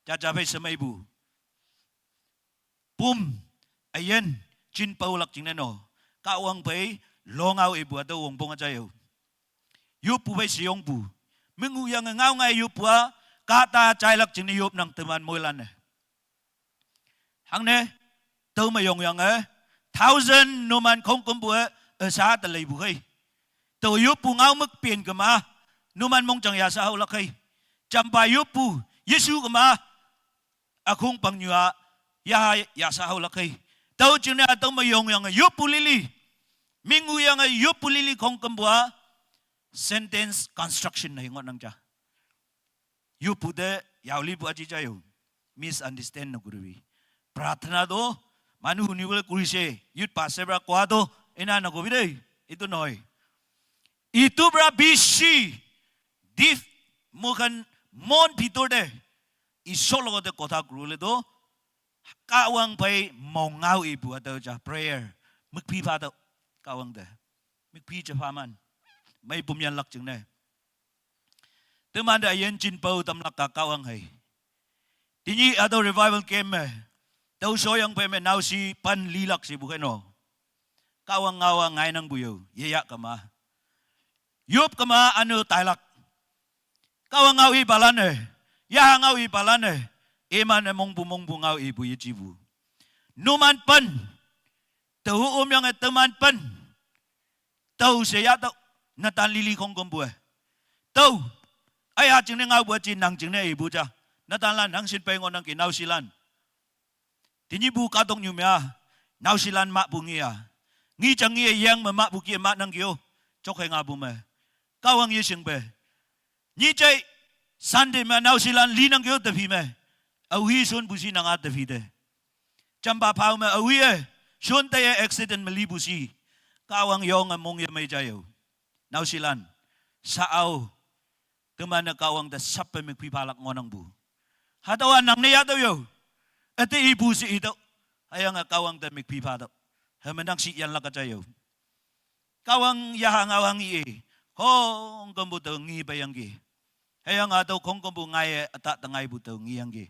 Cha cha phei semai bu. Pum, ayen, chin pau lak jingne no. Kawang phei, longau e bu atau wongpong a cha yo. Yup pu phei siyong bu. Mengu yang ngau ngai yup pua, kata chailak jingne yup nang teman moi lan e. Hang ne, tau ma yong yang e, thousand numan kong kum bu e, esa te lei bu hei. Tau yup pu ngau mek pien kema, numan mongjang ya sa hau lak hei. Champa yup pu, Yesu kema, akung pang nyu a, ya ha, ya sa hau lak hei. Tau jingne atau ma yong yang e, yup pu lili. Mengu yang e, yup pu lili kong kum bu a, sentence construction na hi ngonang cha. Yup pu te, yau li bu aji cha yo. Misunderstand na guru bi. Prarthana do, manu huni wale kuri se, youth pastor bra kwa do, ina na go bi de. Ito noi. Ito pra bishi deep mukhan mon bhitor te Isor logote kotha kuribole toh Kahwang phai mongao ibu atau cha prayer. Mükphi pha tau Kahwang te. Mükphi cha pha man. Mei pum yan lak jing ne. Teman te ayen chin pau tam lak ka Kahwang hai. Tinyi atau revival camp me. Tau soyang phai me naoshi pan li lak si bu khen o. Kahwang ngaowa ngai nang bu yo. Ye ya kama. Yup kama anu tailak. Kahwang ngao i palan e. Ya ngao i palan e. Iman e mongbu mongbu ngao ibu ye jibu. Numan pan. Tau um yang e teman pan. Tau se ya tau. Natan lili kong kombu e. Tau. Aya jing ne ngao bu jin nang jing ne ibu cha. Natan lan hang sin pai ngo nang ki naoshi lan. Tinyi bu katok nyu mea, naoshi lan mah bu ngi a. Ngi chang ngi e yang me mah bu ki e mah nang kyo. Chok hai nga bu me. Kahwang ye sing pe. Nyi chai Sunday me naoshi lan li nang kyo tepi me. Awi sun bu si nang a tepi te. Chamba pau me awi e. Sun te ye accident me li bu si. Kahwang yong e mong ye mei cha yo. Naoshi lan. Sa au. Teman e Kahwang te sap pe mükphi pha lak ngo nang bu. Hatau a nang ne ya tau yo. Ete ibu si itau. Ayang a Kahwang te mükphi pha tau. Heme nang si yan lak acha yo. Kahwang ya ngao hang i e. Khong kombu tau ngi pa yang ki. Hayang atau khong kombu ngai e ata tangai bu tau ngi yang ki.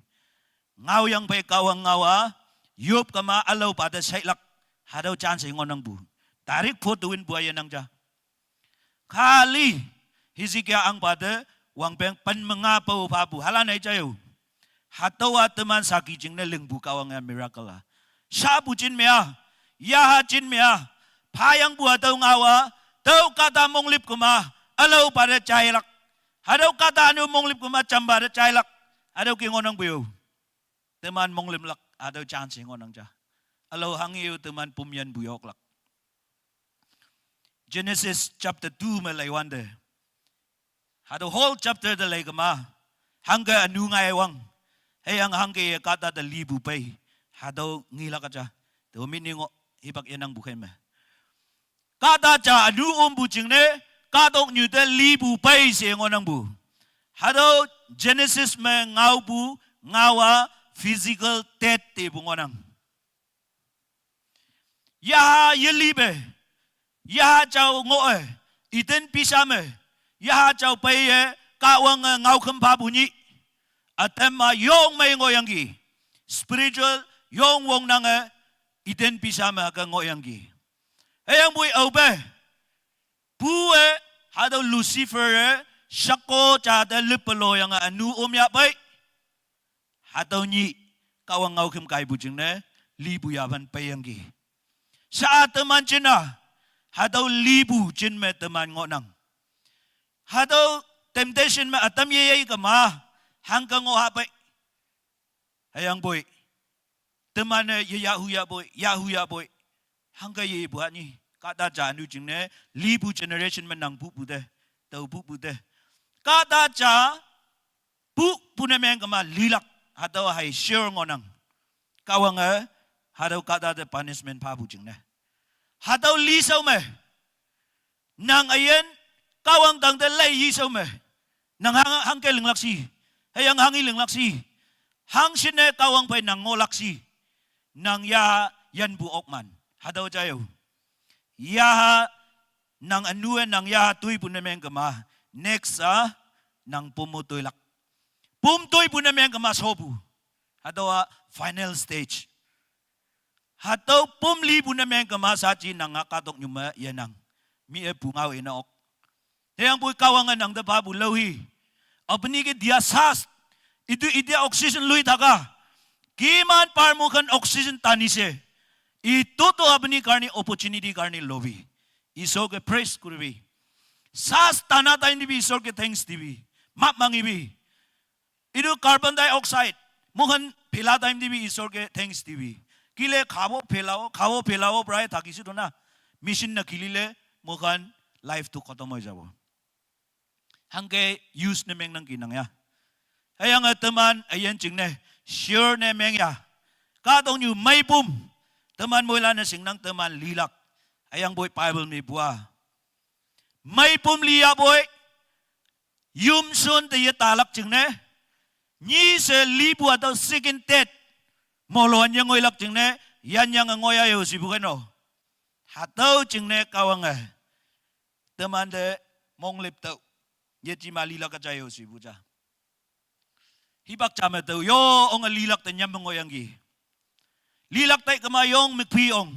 Ngao yang phai Kahwang ngaowa. Yup kama alau pa te sai lak. Hatau chance ngo nang bu. Tarik pho tuwin bu aye nang cha. Khali, Hezekiah ang pa te, wangpeng pen menga pau pha bu, hala nai cha yo. Hatau a teman saki jing ne ling bu Kahwang ya miracle a. Sa bu jin mea, ya ha jin mea, pha yang bu hatau ngaowa, tau kata monglip kama, alau pa te chai lak. Hatau kata anu monglip kama, chamba te chai lak. Hatau ki ngo nang bu yo. Teman monglim lak, hatau chance ngo nang cha. Alau hang yo teman pum yan bu yok lak. Genesis chapter two me lai wan te. Hatau whole chapter te lai kama. Hangke anu ngai wang. Hei hang hangke ye kata te li bu pei. Hatau ngi lak acha. Tau mi ni ngo hipak ye nang bu khen me. Kata cha anu um bu jing ne. Katok nyu te li bu pei se ngo nang bu. Hatau Genesis me ngao bu ngaowa physical death te bu ngo nang. Ya ha ye li be. Ya ha chau ngo e. Iten pisa me. Ya ha chau pei ye. Kahwang e ngao khem pha bu nyi. Atem ma yong mei ngo yang ki. Spiritual yong wong nang e. Iten pisa me haka ngo yang ki. Heyang bui au be. Bu e. Hatau Lucifer e. Shako cha te lip pelo yang e anu um ya pei. Hatau nyi, Kahwang ngao khem kai bu jing ne, li bu ya ban pei yang ki. Sa a teman jin a, hatau li bu jin me teman ngo nang. Hatau temptation me atam ye ye kama, hangke ngo ha pei. Hayang boi. Teman ne ye ya hu ya boi, ya hu ya boi. Hangke ye bu ha nyi. Kata cha anu jing ne, li bu generation me nang bu bu te, tau bu bu te. Kata cha, pu, pu ne meng kama li lak, hatau hai sure ngo nang. Kahwang e, hatau kata te punishment pha bu jing ne. Hatau li sau me. Nang ayen, Kahwang tang te lai yi sau me. Nang hang, hangke ling lak si. Heyang hang i ling lak si. Hang shin ne Kahwang phai nang ngo lak si. Nang ya yan bu ok man. Hatau cha yo. Ya ha nang anu e nang ya ha tui bu ne meng kama. Next a nang pum mo tui lak. Pum tui bu ne meng kama so bu. Hatau a final stage. Hatau pum li bu ne meng kama sa chi nang a katok nyu me ye nang. Mi e bu ngao e na ok. Heyang bui Kahwang e nang te pha bu lau hi. Apni ke diya saas. Itu itya oxygen lui thaka. Kiman par mukhan oxygen tani se. Itu to apni karni opportunity karni lobi. Isor ke praise kuribi. Saas tana time te bi Isor ke thanks dibi. Map mangibi. Itu carbon dioxide. Mukhan phila time te bi Isor ke thanks dibi. Kile khabo philao, khabo philao prai thakisi to na. Machine na khilile mukhan life to khatam hoi jabo. Hangke use ne meng nang ki nang ya. Heyang a teman ayen jing ne sure ne meng ya. Katok nyu mai pum. Teman moila ne sing nang teman li lak. Hüyangpoi Bible me pua, meipum li yapoi, yumshon te yetalak jingne, nyi she lipu hatüo second death, molon yengoilak jingne, yanyange ngoiya yo shipu kei no. Hatüo jingne Kahwange temante monglüp tüoh, yejema lilak ja yo shipu ja. Hipak ja me tao yo onge lilak te nyam me ngohyangki. Lilak tai kema yong mükphi ong,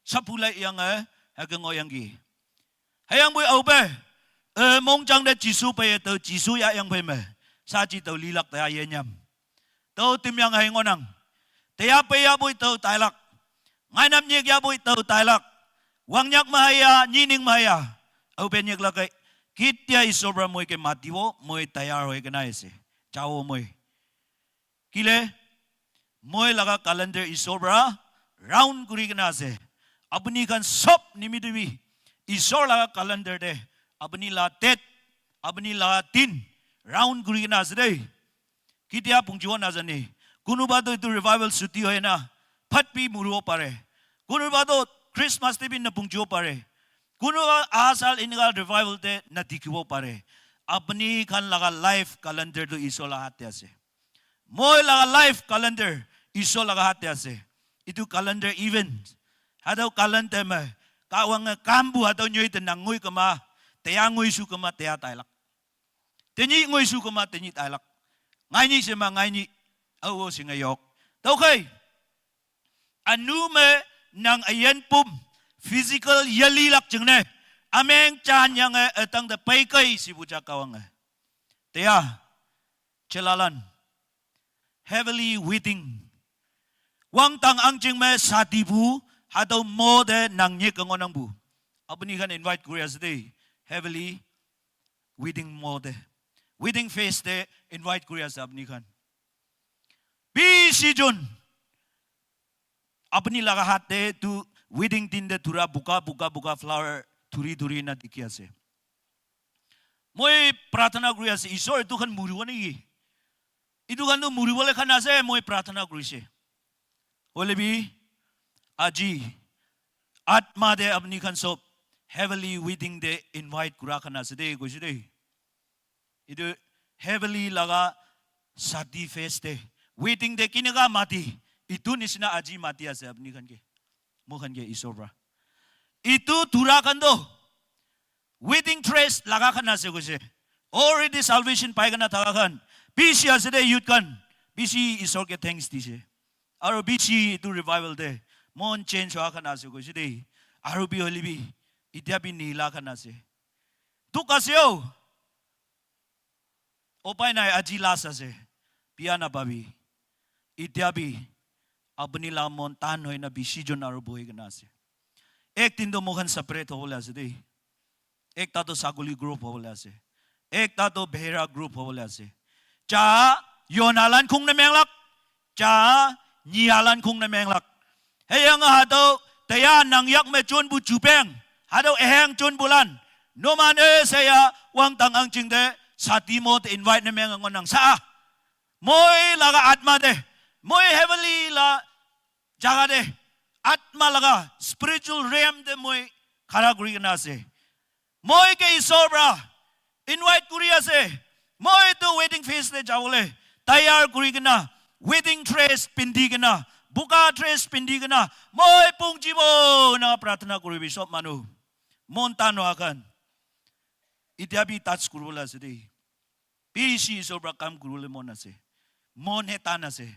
sapu laiyange, hüke ngohyangki. Hüyangpoi aope, e, mongjang te Jesu peiye tao Jesu yahyang phei me, saji tao lilak te yenyam. Tao timyang hei ngohnang. Teya peiyapoi tao tailak. Ngainap nyik yapoi tao tailak. Wangnyak me haiya, nyining me haiya, aope nyiklak kei. Kitia Ishwar moi ke matiwo, moi tayar hoi kena ise, jawo moi. Kile, moi laga calendar Ishwar para round kuri kena ase. Apuni khan sob nimite bi Ishwar laga calendar te apuni la date, apuni la din round kuri kena ase dei. Kitia pungjibo najane. Kunuba to etu revival chuti hoi na phat bi muribo pare. Kunuba to Christmas te bi napungjibo pare. Kunuba aha saal enika revival te nadikhibo pare. Apuni khan laga life calendar to Ishwar laga hath te ase. Moi laga life calendar Ishwar laga hath te ase. Etu calendar event, hatüo calendar me Kahwange kampu hatüo nyoi te nang ngoi kema, teya ngoishu kema teya tailak. Tenyih ngoishu kema tenyih tailak. Ngainyi she ma ngainyi, aowo shinge yok. Tüokhei, ünu me nang üyin pum, physical yelilak jingne, ümeng janyange ütang te peikei shipu ja Kahwange. Teya, jelalan, heavenly wedding, wangdang ahngching me shadipu, hatüo mo te nang nyik ngohnangpu, apuni khan invite kuri ase dei. Heavenly wedding mo te, wedding feast te invite kuri ase apuni khan. Bishi jon apuni laga hath te tu wedding din te thura boga boga boga flower thuri thuri na dikhi ase. Moi prarthana kuri ase, Ishwar, etu khan muribo neki? Etu khan to muribole khan ase, moi prarthana kurise. Hoile bi, aji, atma te apuni khan sob heavenly wedding te invite kura khan ase dei, koise dei. Etu heavenly laga shadi feast te, wedding te keneka mati, etu nisina aji mati ase apuni khan ke, moi khan ke Ishwar para. Etu thura khan to wedding dress laga khan ase koise. Already salvation pai kena thaka khan bishi ase dei youth khan. Bishi Ishwar ke thanks dise. Aru bishi etu revival te mon change hoa khan ase koise dei. Aru bi hoile bi, etia bi nila khan ase. Dukh ase o. Upai nai, aji last ase. Biya napabi. Etia bi apuni la mon tan hoi na bishi jon aru bohi kena ase. Ek din to moi khan separate hobole ase dei. Ekta to saguli group hobole ase. Ekta to behera group hobole ase. Ja yonalan khong ne menglak. Ja nyialan khong ne menglak. Hüyange hatüo teya nang yak me jonpu jupeng, hatüo eheng jonpulan, numan-e sheya wangdang ahngching te shadi mo te invite ne menge ngohnang sha-a. Moi laga atma te, moi heavenly la jaga te, atma laga spiritual realm te moi khara kuri kena ase. Moi ke Ishwar para invite kuri ase. Moi to wedding feast te jabole tayar kuri kena, wedding dress pindi kena, boga dress pindi kena, moi pungjibo na prarthana kuribi sob manu. Mon tan hoa khan. Etia bi touch kuribole ase dei. Bishi Ishwar para kam kuribole mon ase. Mon he tan ase.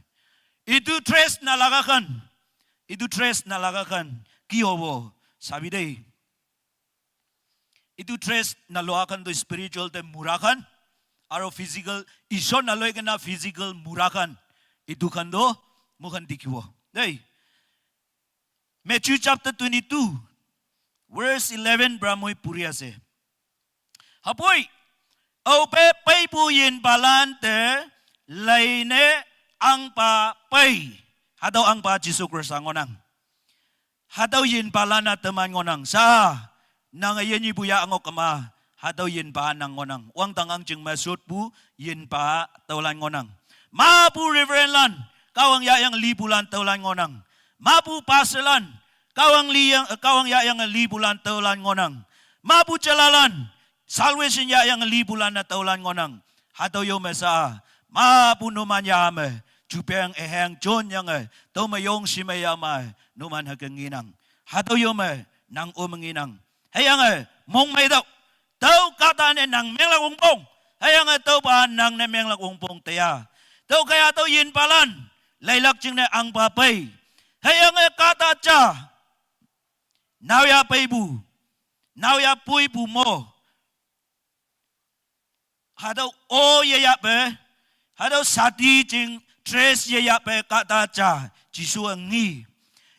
Etu dress nalaga khan, etu dress nalaga khan ki hobo? Sabi dei. Etu dress naloa khan to spiritual te mura khan, aru physical, Ishwar naloi kena physical mura khan. Etu khan to moi khan dikhibo dei. Matthew chapter twenty-two, verse eleven para moi puri ase. Hapoi, aope peipu yinpalan te leine ahngpa pei. Hatüo ahngpa Jesu Khrista ngohnang. Hatüo yinpalan-a teman ngohnang sha. Nange yenyipu ya angok kema, hatüo yinpa nang ngohnang. Wangdang ahngching me shotpu yinpa tüolan ngohnang. Mapu reverend lan, Kahwang yahyang lipulan tüolan ngohnang. Mapu pastor lan, Kahwang li yang, Kahwang yahyange lipulan tüolan ngohnang. Mapu jalalan, salvation yahyange lipulan-a tüolan ngohnang. Hatüo yo me sha, mapu numan yaha me, jupeng eheng jonyange, tüome yong shime yama, numan hüke ngenang. Hatüo yo me, nang ome ngenang. Hüyange, mongmeitüoh. Tüo kahtane nang menglak wongpong. Hüyange tüopa nangne menglak wongpong teya. Tüokhei hatüo yinpalan. Leilak jingne ahngpa pei. Hüyange kahta ja. Naoyha peipu. Naoyha poipu mo. Hatüo o yeyahpe. Hatüo sati jing dress yeyahpe kahta ja. Jesu ngi.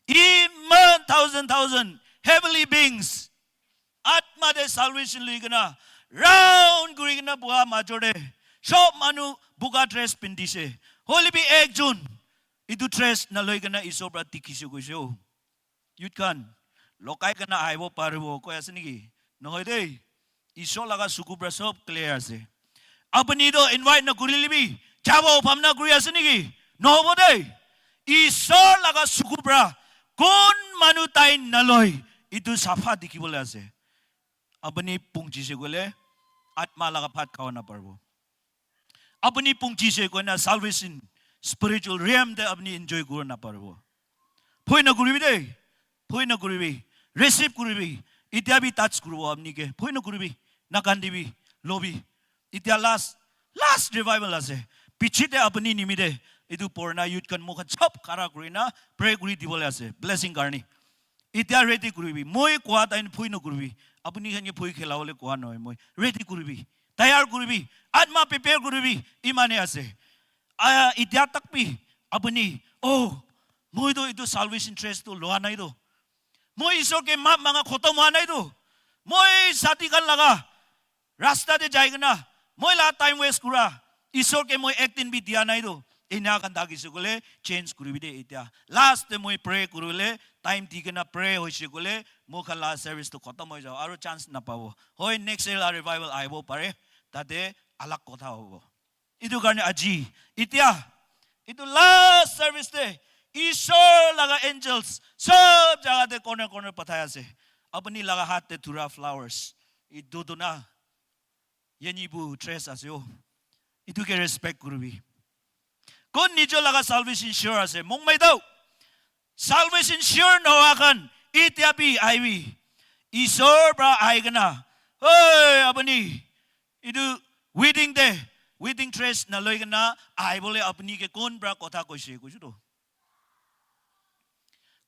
Iman thousand thousand heavenly beings. Atma te salvation loi kena, round kuri kena pua major te. Sob manu boga dress pindise. Hoilebi ekjon, etu dress naloi kena Isor para dikhise koise o. Youth khan, lokai kena ahibo paribo koi ase neki? Nohoi dei. Isor laga suku para sob clear ase. Apuni toh invite nakurile bi, jabo bhabna kuri ase neki? Nohobo dei. Isor laga suku para kon manu tai naloi, etu sapha dikhibole ase. Apuni pungjise koile, atma laga bhat khabo naparibo. Apuni pungjise koina salvation, spiritual realm te apuni enjoy kuri naparibo. Bhoi nakuribi dei. Bhoi nakuribi. Receive kuribi. Itya bi touch kuribo apuni ke. Bhoi nakuribi. Nakandibi. Lobi. Itya last, last revival ase. Piche te apuni nimite, etu purana youth khan moikhan sob khara kurina pray kuri dibole ase. Blessing karni. Itya ready kuribi. Moi koa time bhoi nakuribi. Apuni khan ke bhoi khelabole koa nohoi moi. Ready kuribi. Tayar kuribi. Atma prepare kuribi. Imane ase. Aya, itya tak bi apuni, oh, moi toh etu salvation dress toh loa nai toh. Moi Isor ke maap manga khotom hoa nai toh. Moi sati khan laga rasta te jai kena, moi la time waste kura, Isor ke moi ek din bi dia nai toh. Ena khan thakise koile, change kuribi de itya. Last te moi pray kuribole, time di kena pray hoise koile, moikhan la service toh khotom hoi jabo, aru chance napabo. Hoi, next year la revival ahibo pare, tate alag kotha hobo. Etu karne aji, itya, etu last service te, Isor laga angels, sob jaga te corner corner pathai ase. Apuni laga hath te thura flowers. Etu tu na, yenipu dress ase o. Etu ke respect kuribi. Kon nijor laga salvation sure ase? Mongmai tao. Salvation sure nohoa khan, itya bi ahibi. Isor para ahi kena, oi, apuni, etu wedding te, wedding dress naloi kena ahibole apuni ke kon para kotha koise, koise toh.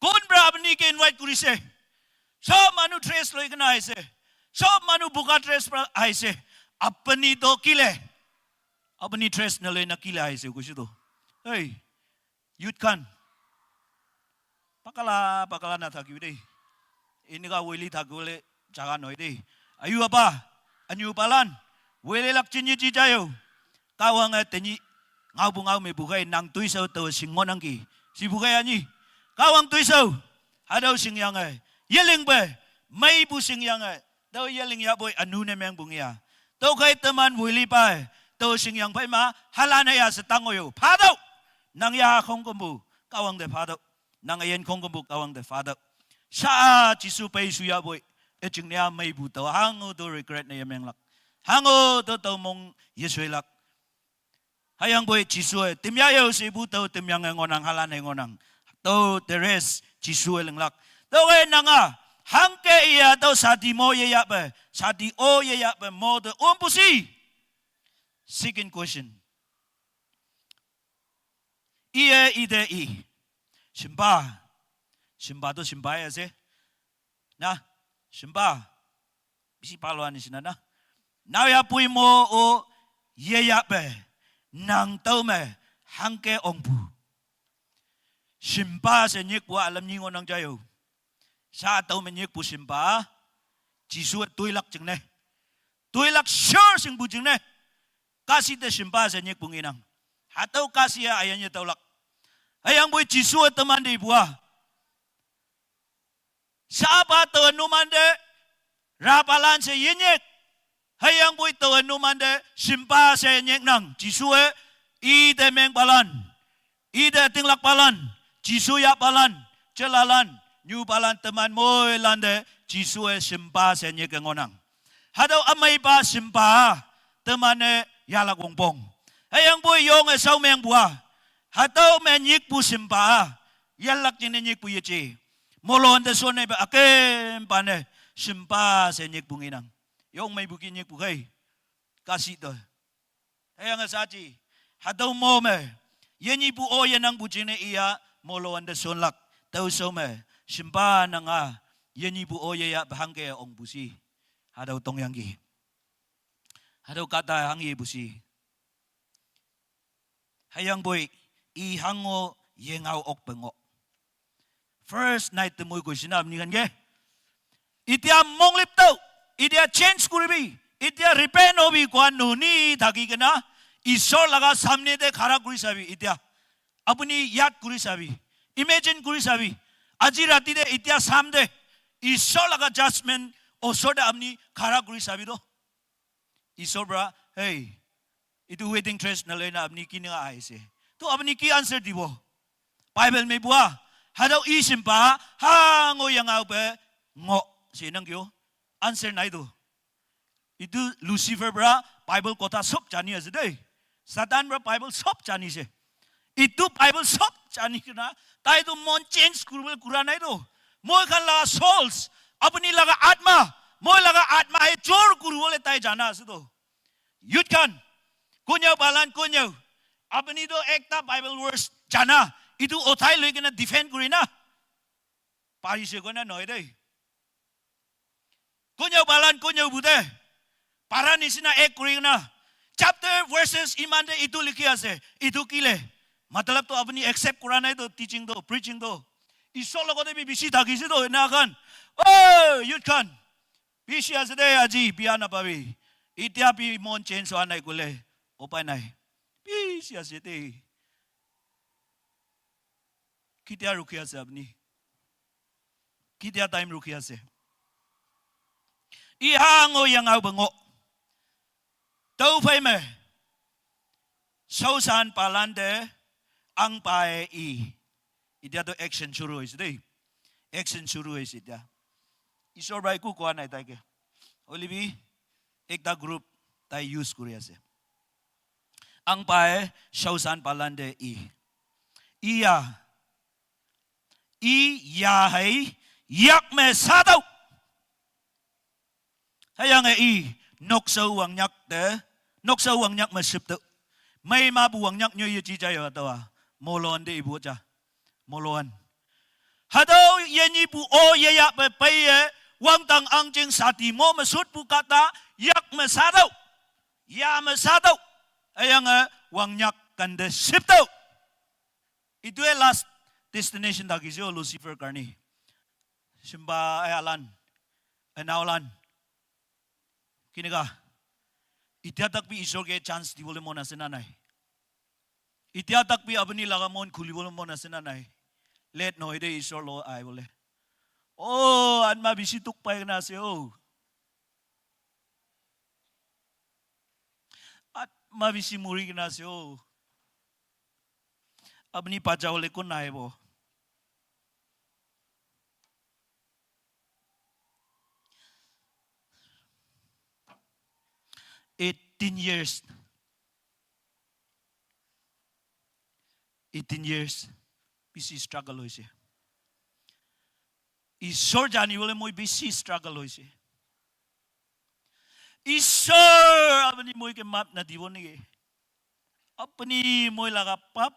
Kon para apuni ke invite kurise? Sob manu dress loi kena ahise. Sob manu boga dress para ahise. Apuni toh kile? Apuni dress naloi na kile ahise, koise toh. Hey, youth khan, pakala, pakala nathakibi dei. Enika weli thakibole jaga nohoi dei. Ayu apa, anyu palan, weli lak chinyi chi jayo. Kahwange tenyi, ngao bu ngao me bukai nang tuisao tao sing ngonang ki. Si bukai anyi. Kahwang tuisao, hatüo singyange. Yelingpe, meipu singyange. Tao yeling yahpoi anu ne mengpu ngia. Tüokhei teman weli pai, tüo singyang phei ma, halan heya she tang oyo. Phatüoh. Nang ya khongkümpu, Kahwang te phatüoh. Nang üyin khongkümpu Kahwang te phatüoh. Sha Jesu pei shu yahpoi. Üjing ne-a meipu tao hango to regret ne yemenglak. Hango to tao mong yeshoilak. Hüyangpoi Jesuwe temya yao shepu tao temyange ngohnang, halan-e ngohnang. Tao the rest Jesuwe linglak. Tüowe nanga, hangke iya tüo shadi mo yeyahpe, shadi o yeyahpe mo te ompu shi. Second question. Iye ite i. Shimpa. Shimpa to shimpa ya she. Na, shimpa. Bisi palo ani shinana. Naoyha pui mo o yeyahpe. Nang tüome hangke ongpu. Shimpa she nyikpu alam nyi ngohnang jayo. Sha tüome nyikpu shimpa. Jesuwe toilak jingne. Toilak sure shingpu jingne. Kahshih te shimpa she nyikpu ngenang. Hatüo kahshih-a üyin yetüolak. Hüyangpoi Jesuwe temante ipu-a. Shapa tao numante, rapalan she yenyik. Hüyangpoi tao numante, shimpa she nyiknang. Jesuwe, ite mengpalan. Ite ütinglakpalan. Jesu yahpalan. Jelalan. Nyupalan teman moilante Jesu-e shimpa she nyik-e ngohnang. Hatüo ümeipa shimpa teman-e yahlak wongpong. Hüyangpoi yonge shaomengpu-a, hatüo me nyikpu shimpa-a, yahlak jingne nyikpu yeje. Molon te shonnepe ükenpa ne shimpa she nyikpu ngenang. Yong meipu ki nyikpu khei. Kahshih te. Hüyange shaaji, hatüo mo me, yenyihpu o yenangpu jingne iya, molon te shonlak. Tüo shao me, shimpa nanga, yenyihpu o yeya, hangke ongpu shi. Hatüo tongyangki. Hatüo kahta hangyepu shi. Hüyangpoi, i hango yengao okpe ngoh. First night te moi koi shinam ni kan ke. Itya monglip tao, itya change koribi, itya repent hobi koa no ni thaki kena, Ishwar laga samne te khara kori sabi, itya. Apuni yad kori sabi, imagine kori sabi. Aji rati te, itya sham te, Ishwar laga judgment osor te apuni khara kori sabi to. Ishwar para, hey, etu wedding dress naloi na apuni kineka ahise. To apuni ki answer dibo? Bible me pua, hatüo i shimpa, hango yengao pe ngoh, she nang kyo. Answer nai to. Etu Lucifer para Bible kotha sob jani ase dei. Satan para Bible sob jani ase. Etu Bible sob jani kena, tai to mon change kuribole kura nai to. Moi khan laga souls, apuni laga atma, moi laga atma he jor kuribole tai jana ase to. Youth khan, konyao palan konyao, apuni to ekta Bible verse jana, etu uthai loi kena defend kuri na. Parise koi na nohoi dei. Konyao palan konyao bu te. Para nisina ek kuri na. Chapter verses iman te etu likhi ase. Etu kile? Matlab to apuni accept kura nai to teaching to, preaching to. Ishwar logote bi bishi thakise to ena khan. Oh, youth khan. Bishi ase de aji biya napabi. Itya bi mon change howa nai kole. Upai nai. Bishi ase de. Ketia rukhi ase apuni? Ketia time rukhi ase? I hango yengao pe ngoh. Tüophei me. Shaoshan palan te ahngpa-e i. Itya to action shuru hoise dei. Action shuru hoise itya. Ishwar para eku koa nai tai ke. Hoilebi ekta group tai use kuri ase. Ahngpa-e shaoshan palan te i. Iya. I ya hei yak me sa tüoh. Hüyange i, nokshao wangnyak te, nokshao wangnyak me shüp tüoh. Mei mapu wangnyak nyoi yeji ja yo hatüowa. Molon te ipu ja. Molon. Hatüo yenyihpu o yeya pe peiye, wangdang ahngching sati mo me shotpu kahta, yak me sa tüoh. Ya me sa tüoh. Hüyange wangnyak kante shüp tüoh. Itue last destination thakise o Lucifer karni. Shimpa ayalan, anaolan. Kineka? Itya tak bi Ishwar ke chance dibole mon ase na nai? Itya tak bi apuni laga mon khulibole mon ase na nai? Late nohoi de Ishwar lo ahibole. Oh, atma bishi dukh pai kena ase o. Atma bishi muri kena ase o. Apuni bachawole kon nahibo? Eighteen years. Eighteen years. Bishi struggle hoise. Ishwar janibole moi bishi struggle hoise. Ishwar, apuni moi ke maaf nadibo niki? Apuni moi laga paap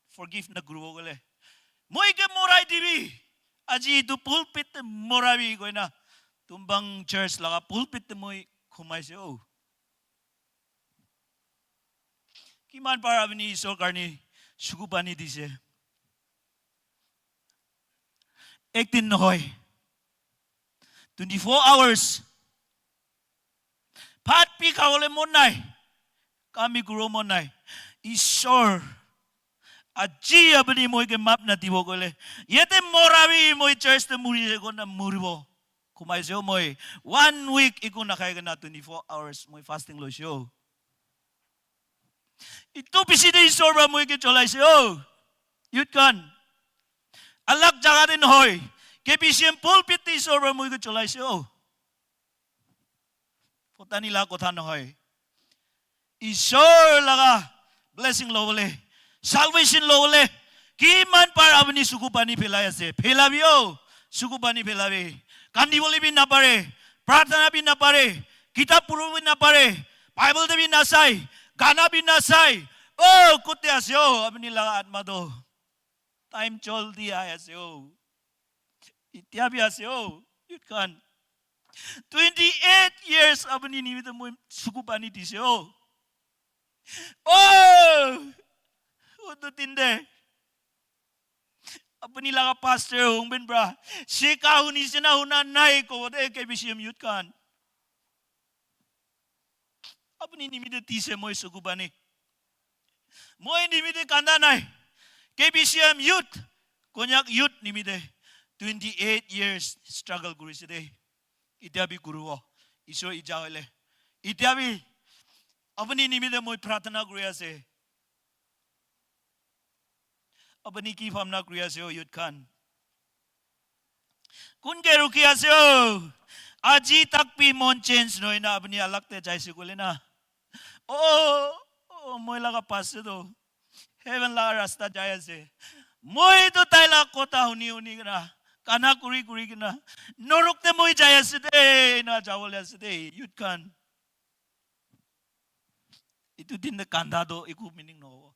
forgive nakuribo koile, moi ke morai dibi. Aji etu pulpit te morabi koina, Tumbang Church laga pulpit te moi khumaise o. Kiman baar apuni Ishwar karni suku pani dise? Ek din nohoi. Twenty-four hours. Bhat bhi khabole mon nai. Kam bhi kuribo mon nai. Ishwar, aji apuni moi ke maaf nadibo koile, yate mora bhi moi church te muri se kona muribo. Khumaise o moi. One week eku nakhai kena twenty-four hours moi fasting loise o. Etu bishi te Ishwar para moi ke cholaise o. Youth khan. Alag jaga te nohoi. K B C M pulpit te Isor para moi ke cholaise o. Photani laga kotha nohoi. Isor laga blessing lobole, salvation lobole, kiman par apuni suku pani phelai ase. Phelabi o, suku pani phelabi. Kandi bole bi napare, prarthana bi napare, kitab puro bi napare, Bible te bi nasai, gana bi nasai. O, kote ase o, apuni laga atma to. Time joldi ahi ase o. Itya bi ase o, youth khan. Twenty eight years apuni nimite moi suku pani dise o. O, utu din te. Apuni laga pastor Hongben para. Sika hunise na huna nai kobo de K B C M youth khan. Apuni nimite dise moi suku pani. Moi nimite kanda nai. K B C M youth, Konyak youth nimite twenty eight years struggle kurise de. Itya bi kuribo. Isor ija hoile. Itya bi apuni nimite moi prarthana kuri ase. Apuni ki bhabna kuri ase o youth khan? Kun ke rukhi ase o? Aji tak bhi mon change nohoi na apuni alag te jaise koile na. O, o, moi laga pastor to heaven laga rasta jai ase. Moi to tai laga kotha huni huni kena, kana kuri kuri kena, norok te moi jai ase de, na jabole ase de, youth khan. Itu din te kanda to eku meaning nohobo.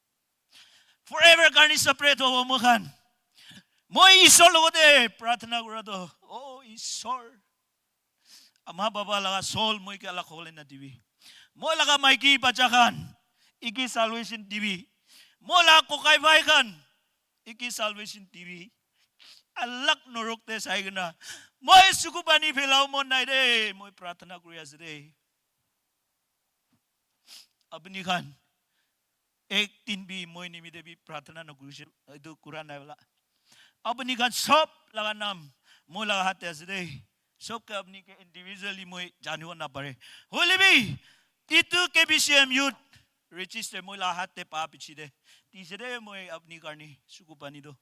Forever karni separate hobo moi khan. Moi Isor logote prarthana kura to. O Isor. Ama baba laga soul moi ke alag hobole na dibi. Moi laga maiki bacha khan, iki salvation dibi. Moi laga kokai bhai khan, iki salvation dibi. Alag norok te sai kena. Moi suku pani phelabo mon nai de. Moi prarthana kuri ase de. Apuni khan ek din bi moi nimite bi prarthana na kurise, etu kura nai bola. Apuni khan sob laga nam moi laga hath te ase de. Sob ke apuni ke individually moi janibo napare. Hoile bi, itu K B C M youth register moi laga hath te pa piche de dise de moi apuni karni suku pani to.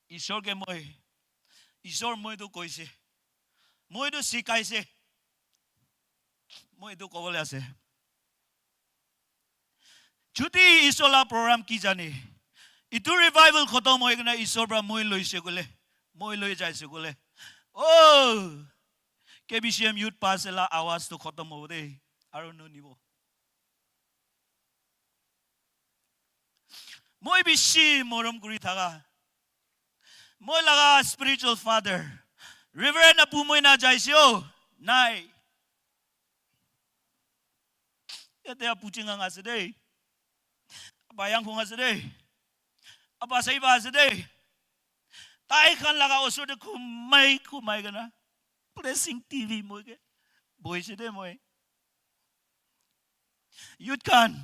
Isor ke moi, Isor moi to koise, moi to sikaise, moi to kobole ase. Jodi Isor laga program ki jane, itu revival khotom hoi kena Isor para moi loise koile, moi loi jaise koile, o, K B C M youth pastor laga awaz to khotom hobo de, aru no nibo. Moi bishi morom kuri thaka, moi laga spiritual father, Reverend Apu moi na jaise o, nai. Yate Apu Chingang ase de. Apa Yangphung ase de. Apa Saiba ase de. Tai khan laga osor te khumai khumai kena Blessing T V moi ke boise de moi. Youth khan.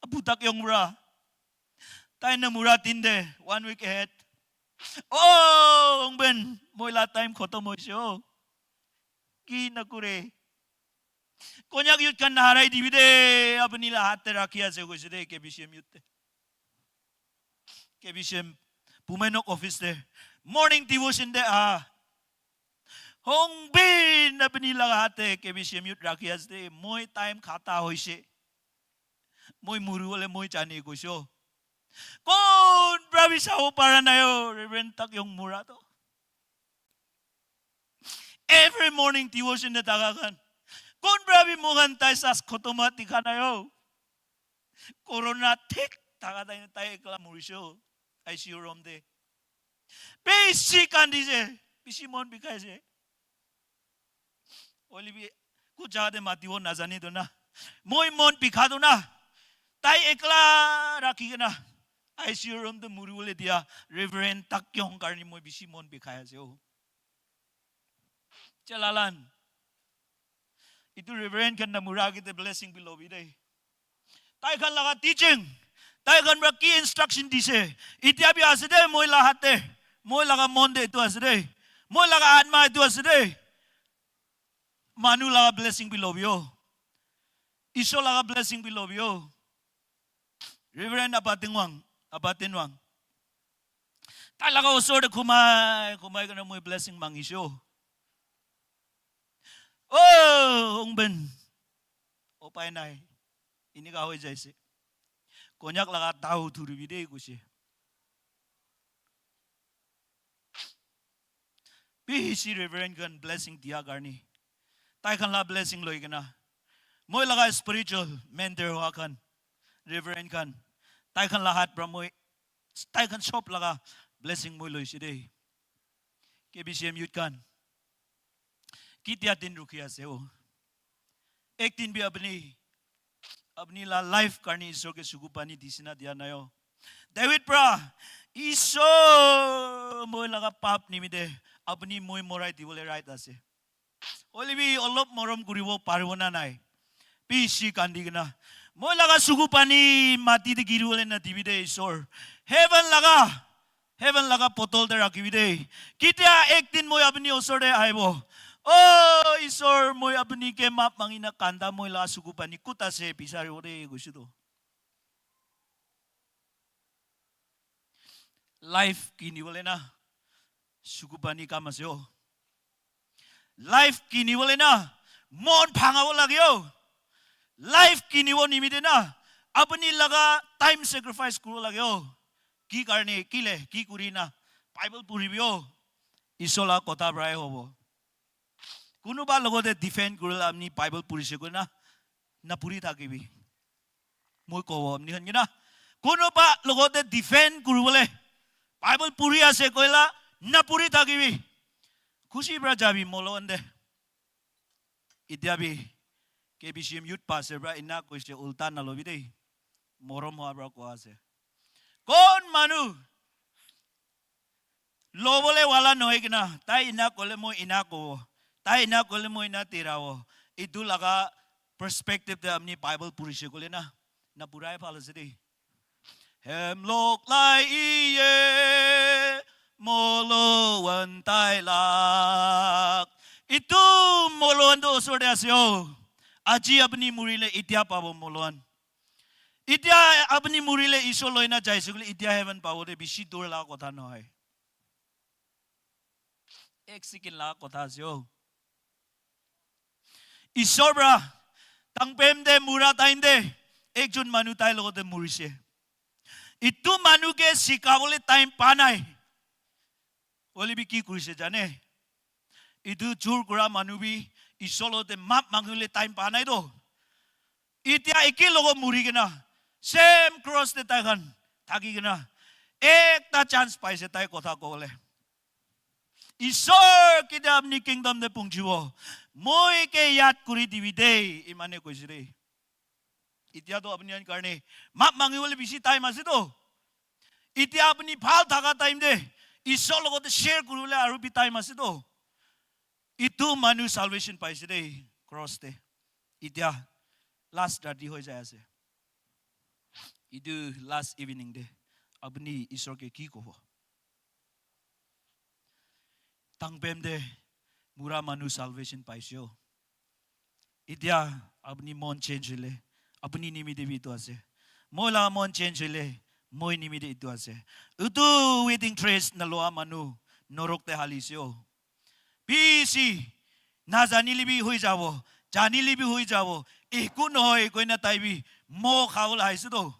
Apu Tak Yong Mura. Tai na mura din te, one week ahead. O, Hongben, moi laga time khotom hoise o. Ki na kure. Konyak youth khan na harai dibi de, apuni laga hath te rakhi ase koise de, K B C M youth te. K B C M Bumainok office te. Morning devotion te aha. Hongben apuni laga hath te K B C M youth rakhi ase de, moi time khata hoise. Moi muribole moi jane koise o. Kon para bi sabo para nai o, Reverend Tak Yong Mura to. Every morning devotion te thaka khan. Kon para bi moi khan tai sas khotom howa dikha nai o. Corona thik thaka time te tai ekla murise o. I C U room te. Bishi kandise, bishi mon bikhaise. Hoile bi, kuch jaga te matibo najane to na. Moi mon bikha to na. Tai ekla rakhi kena I C U room te muribole dia Reverend Tak Yong karni moi bishi mon bikhai ase o. Chelalan. Itu Reverend khan na mura ke te blessing bi lobi de. Tai khan laga teaching, tai khan para ki instruction dise, itya bi ase de moi laga hath te, moi laga mon te etu ase de, moi laga atma etu ase de. Manu laga blessing bi lobi o. Isor laga blessing bi lobi o. Reverend Apa Tingwang, Apa Tingwang. Tai laga osor te khumai, khumai kena moi blessing mangisho. Oh, ungben. Upai nai. Ini ka hoi jaise. Konyak laga tau thuribi de kuche. Bishi Reverend khan blessing dia karni. Tai khan la blessing loi kena. Moi laga spiritual mentor hoa khan. Reverend khan. Tai khan la hat pra moi. Tai khan sob laga blessing moi loise de. K B C M youth khan. Kitia din rukhi ase o. Ek din bhi apni, apni la life karni Isor ke sugu pani disina dia nai o. David pra, Isor moi laga pap nimite, apni moi morai dibole right ase. Hoile bhi olop morom kuribo paribo na nai. Bishi kandi kena. Moi laga sugu pani mati te giribole na dibi de Isor. Heaven laga, heaven laga potol te rakhibi de. Kitia ek din moi apni osor te ahibo. Oh, Isor, moi apni ke map mangina kanda moi laga sugu pani kut ase bisaribo de kuche to. Life kinibole na. Sugu pani kam ase o. Life kinibole na. Mon bhangabo lage o. Life kinibo nimite na. Apni laga time sacrifice kuribo lage o. Ki karne, kile, ki kuri na. Bible puribi o. Isor la kotha prai hobo. Kunuba logote defend kurila apni Bible purise koi na. Na puri thakibi. Moi kobo apni khan kena. Kunuba logote defend kuribole. Bible puri ase koila na puri thakibi. Khushi pra jabi molo ande. Itia bhi K B C M youth pastor pra ina koise ulta na lobi de. Morom hoa pra koa ase. Kon manu lobole wala nohoi kena, tai ina kole moi ina kobo, tai ina kole moi ina tirabo. Itu laga perspective te apni Bible purise kole na, na purai bhal ase de. Hem lok lai iye, molo wan tai lak. Itu molo wan to osor te ase o. Aji apni murile itia pabo molo wan. Itia apni murile Isor loina jaise koile itia heaven pabo de bishi dur laga kotha nohoi. Ek second laga kotha ase o. Isor pra tangpem te mura time te ekjon manu tai logote murise. Itu manu ke sikhabole time pa nai. Hoile bhi ki kurise jane? Itu chur kura manu bhi Isor logote map mangibole time pa nai to. Itia eke logo muri kena, same cross te tai khan thaki kena, ekta chance paise tai kotha kobole. Isor ketia apni kingdom te punchibo, moi ke yad kuri dibi de, imane koise de. Itia to apni khan karne map mangibole bishi time ase to. Itia apni bhal thaka time te Isor logote share kuribole aru bhi time ase to. Itu manu salvation paise de cross te. Itia last rati hoi jai ase. Itu last evening te apni Isor ke ki kobo? Tangpem te mura manu salvation paise o. Itia apni mon change hoile, apni nimite bhi itu ase. Moi la mon change hoile, moi nimite itu ase. Itu wedding dress na loa manu norok te halise o. Bishi, na janile bhi hoi jabo, janile bhi hoi jabo. Eku nohoi koina tai bhi mo khabole ahise to.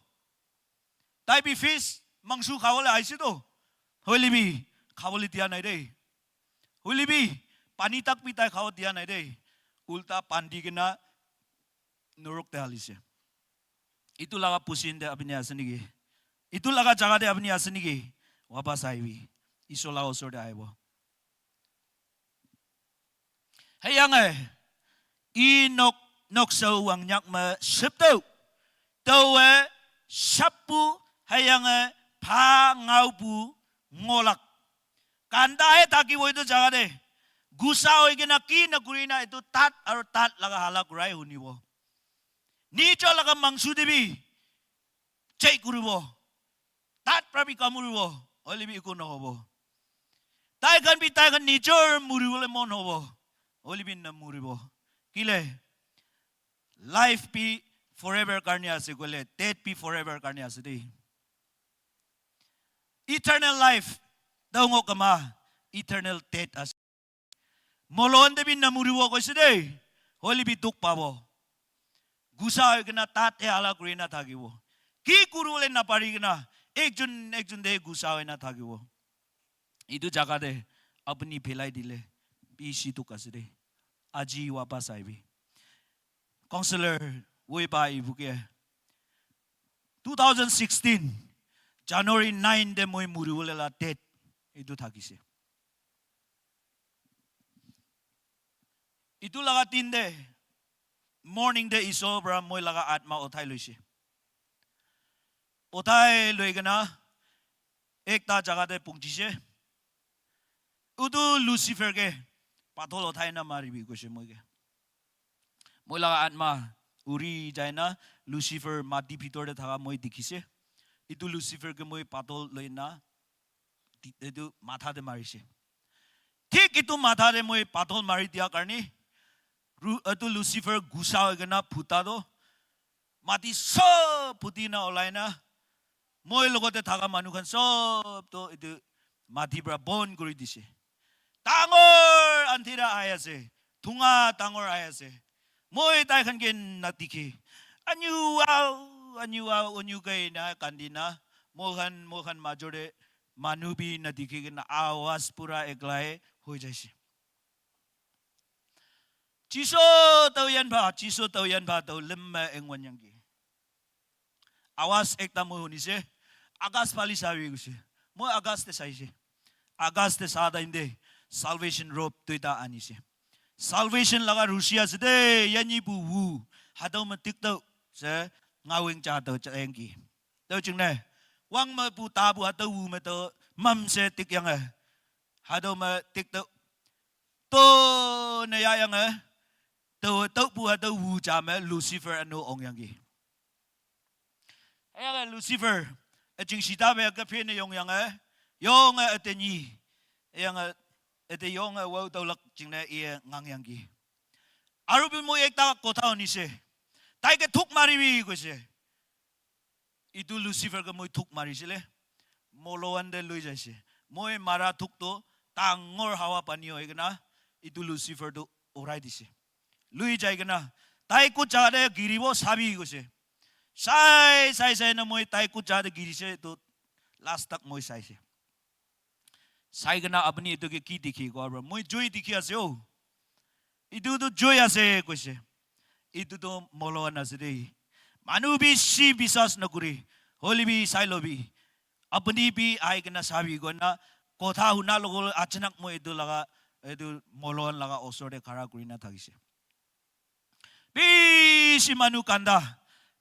Tai bhi fish, mangso khabole ahise to. Hoile bhi khabole dia nai de. Hoile bhi pani tak bhi tai khabo dia nai de. Ulta bandi kena norok te halise. Itu laga position te apni ase niki? Itu laga jaga te apni ase niki? Wapas ahibi. Isor laga osor te ahibo. Heyange, i nok, noksa wang nyak ma sip tau. Tau e, sapu, heyange, pha ngau pu ngolak. Kanda he thaki bo itu jaga te. Gusa hoi kena ki na kuri na itu tat aru tat laga hala kurai hunibo. Nijo laga mangso te bhi chai kuribo. Tat pra bhi kamuribo. Hoile bhi eku nohobo. Tai khan bhi tai khan nijor muribole mon hobo. Hoile bhi na muribo. Kile? Life bhi forever karne ase koile, death bi forever karne ase de. Eternal life, dangor kama, eternal death ase. Molon te bi namuribo koise de, hoile bi dukh pabo. Gusa hoi kena tate hala kuri na thakibo. Ki kuribole napari kena, ekjon ekjon te gusa hoi na thakibo. Etu jaga te apuni phelai dile, bishi dukh ase de. Aji wapas aibi. Counselor Weipa ibuke two thousand sixteen January nine te moi muribole la date etu thakise. Etu laga din te morning te Isor para moi laga atma uthai loise. Uthai loi kena ekta jaga te punchise. Utu Lucifer ke pathol uthai na maribi koise moi ke. Moi laga atma uri jai na Lucifer mati bhitor te thaka moi dikhise. Etu Lucifer ke moi pathol loi na di- etu matha te marise. Thik etu matha te moi pathol mari dia karne ru- etu Lucifer gusa hoi kena phuta to mati sob phuti na olai na moi logote thaka manu khan sob to etu mati para bon kuri dise. Dangor andhera ahi ase, dhunga dangor ahi ase. Moi tai khan ke nadikhi. Anyu au, anyu au, anyu kai na kandi na. Moi khan, moi khan major te manu bi nadikhi kena awaz pura ekla he hoi jaise. Jisu tau yan pha, Jisu tau yan pha, tau lemma engwan yang ki. Awaz ekta moi hunise, Akas phali sabi koise. Moi Akas te saise. Akas te sa time te salvation rope duita anise. Salvation laga rusi ase de, yani bu wu. Hatau ma tik tau se ngawing cha tau cha yang ki. Tau ching ne. Wang ma bu ta bu hatau wu ma tau mam se tik yang e. Hatau ma tik tau. To ne ya yang e. Tau tau bu hatau wu cha ma Lucifer anu ong yang ki. Ega Lucifer, a jing sita be ka phe ne yong yang e, yong e ate ni, yang e ate yong e wau tau lak jing ne e ngang yang ki. Aru bi moi ekta kotha huni se, tai ke thuk mari bi koise. Itu Lucifer ke moi thuk mari sile, moloan de lui jai se. Moi mara thuk to dangor hawa pani hoi kena, itu Lucifer to urai dise. Lui jai kena, tai kut jaga te giribo sabi koise. Sai, sai, sai na moi tai kut jaga te girise to last tak moi saise. Sai kena apuni etu ke ki dikhi koa para, moi joi dikhi ase o. Etu tu joi ase koise. Etu tu moloan ase de. Manu bishi biswas nakuri. Hoile bi sai lobi. Apuni bi ahi kena sabi koina kotha huna logo achanak moi etu laga, etu moloan laga osor te khara kurina thakise. Bishi manu kanda,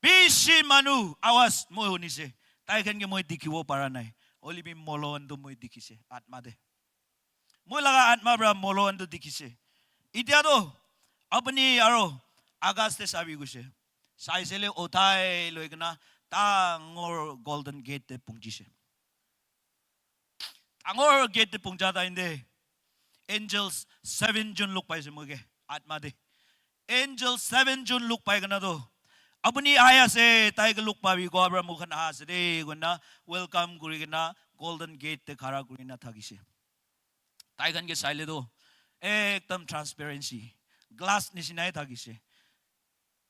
bishi manu awaz moi hunise. Tai khan ke moi dikhibo para nai. Hoile bi moloan tu moi dikhise, atma te. Moi laga atma para moloan tu dikhise. Itia to apuni aro Akas te sabi koise. Saisele uthai loi kena dangor golden gate te punchise. Dangor gate te puncha time te angels seven jon log paise moi ke atma te. Angel seven jon log pai kena to, apuni ahi ase, tai ke log pabi koa para moi khan aha ase de koina welcome kuri kena golden gate te khara kuri kena thakise. Tai khan ke saile to ekdam transparency, glass nisina he thakise.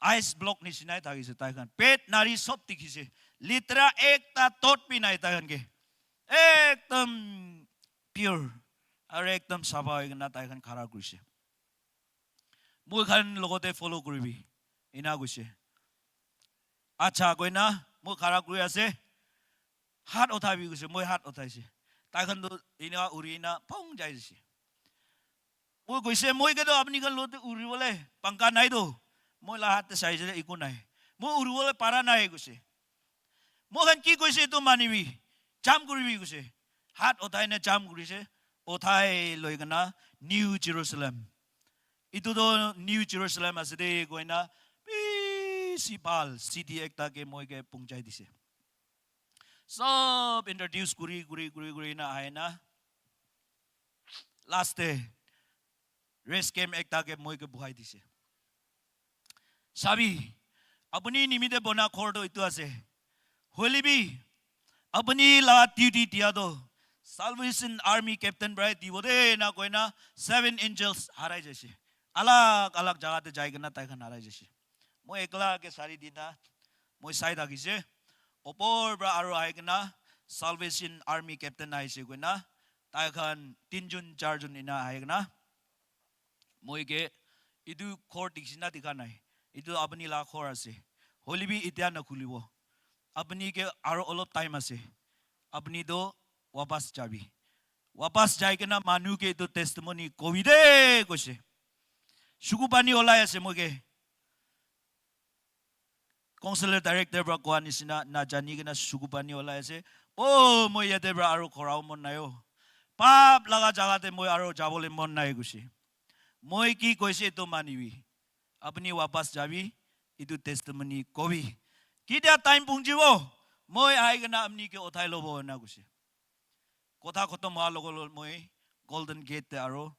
Ice block nisina thakise tai khan. Pet nari sob dikhise. Litra ekta tot bi nai tai khan ke. Ekdam pure. Aru ekdam sapha hoi kena tai khan khara kurise. Moi khan logote follow kuribi. Ina koise. Acha koina, moi khara kuri ase. Hat uthabi koise, moi hat uthaise. Tai khan to ina uri na phong jai dise. Moi koise, moi ke to apni khan lote uribole pangka nai to. Moi la hat te saise eku nai. Moi uribole para nai koise. Moi khan ki koise to manibi. Jump kuribi koise. Hat uthai na jump kurise. Uthai loi kena New Jerusalem. Itu to New Jerusalem ase de koina bishi bhal city ekta ke moi ke punchai dise. Sob introduce kuri, kuri, kuri, kuri na ahe na. Last te rest camp ekta ke moi ke buhai dise. Sabi, Apuni nimite bona ghor toh etu ase. Hoile bi, apuni la duty dia toh Salvation Army captain para dibo de na koina seven angels harai jaise. Alag alag jaga te jai kena tai khan harai jaise. Moi ekla ke sari dina, moi sai thakise. Opor para aru ahi kena Salvation Army captain ahise koina, tai khan tinjun charjun ina ahi kena, moi ke etu ghor dikhi na dikha nai. Etu apuni la ghor ase. Hoile bi etia nakhulibo. Apuni ke aru olop time ase. Apuni toh wapas jabi. Wapas jai kena manu ke etu testimony kobi de koise. Suku pani olai ase moi ke. Counselor director para koa nisina najani kena suku pani olai ase. Oh, moi yate para aru khorabo mon nai o. Pap laga jaga te moi aru jabole mon nai koise. Moi ki koise etu manibi. Apuni wapas jabi, etu testimony kobi. Ketia time pungjibo, moi ahi kena apuni ke uthai lobo na koise. Kotha khotom hoa logo log moi Golden Gate te aru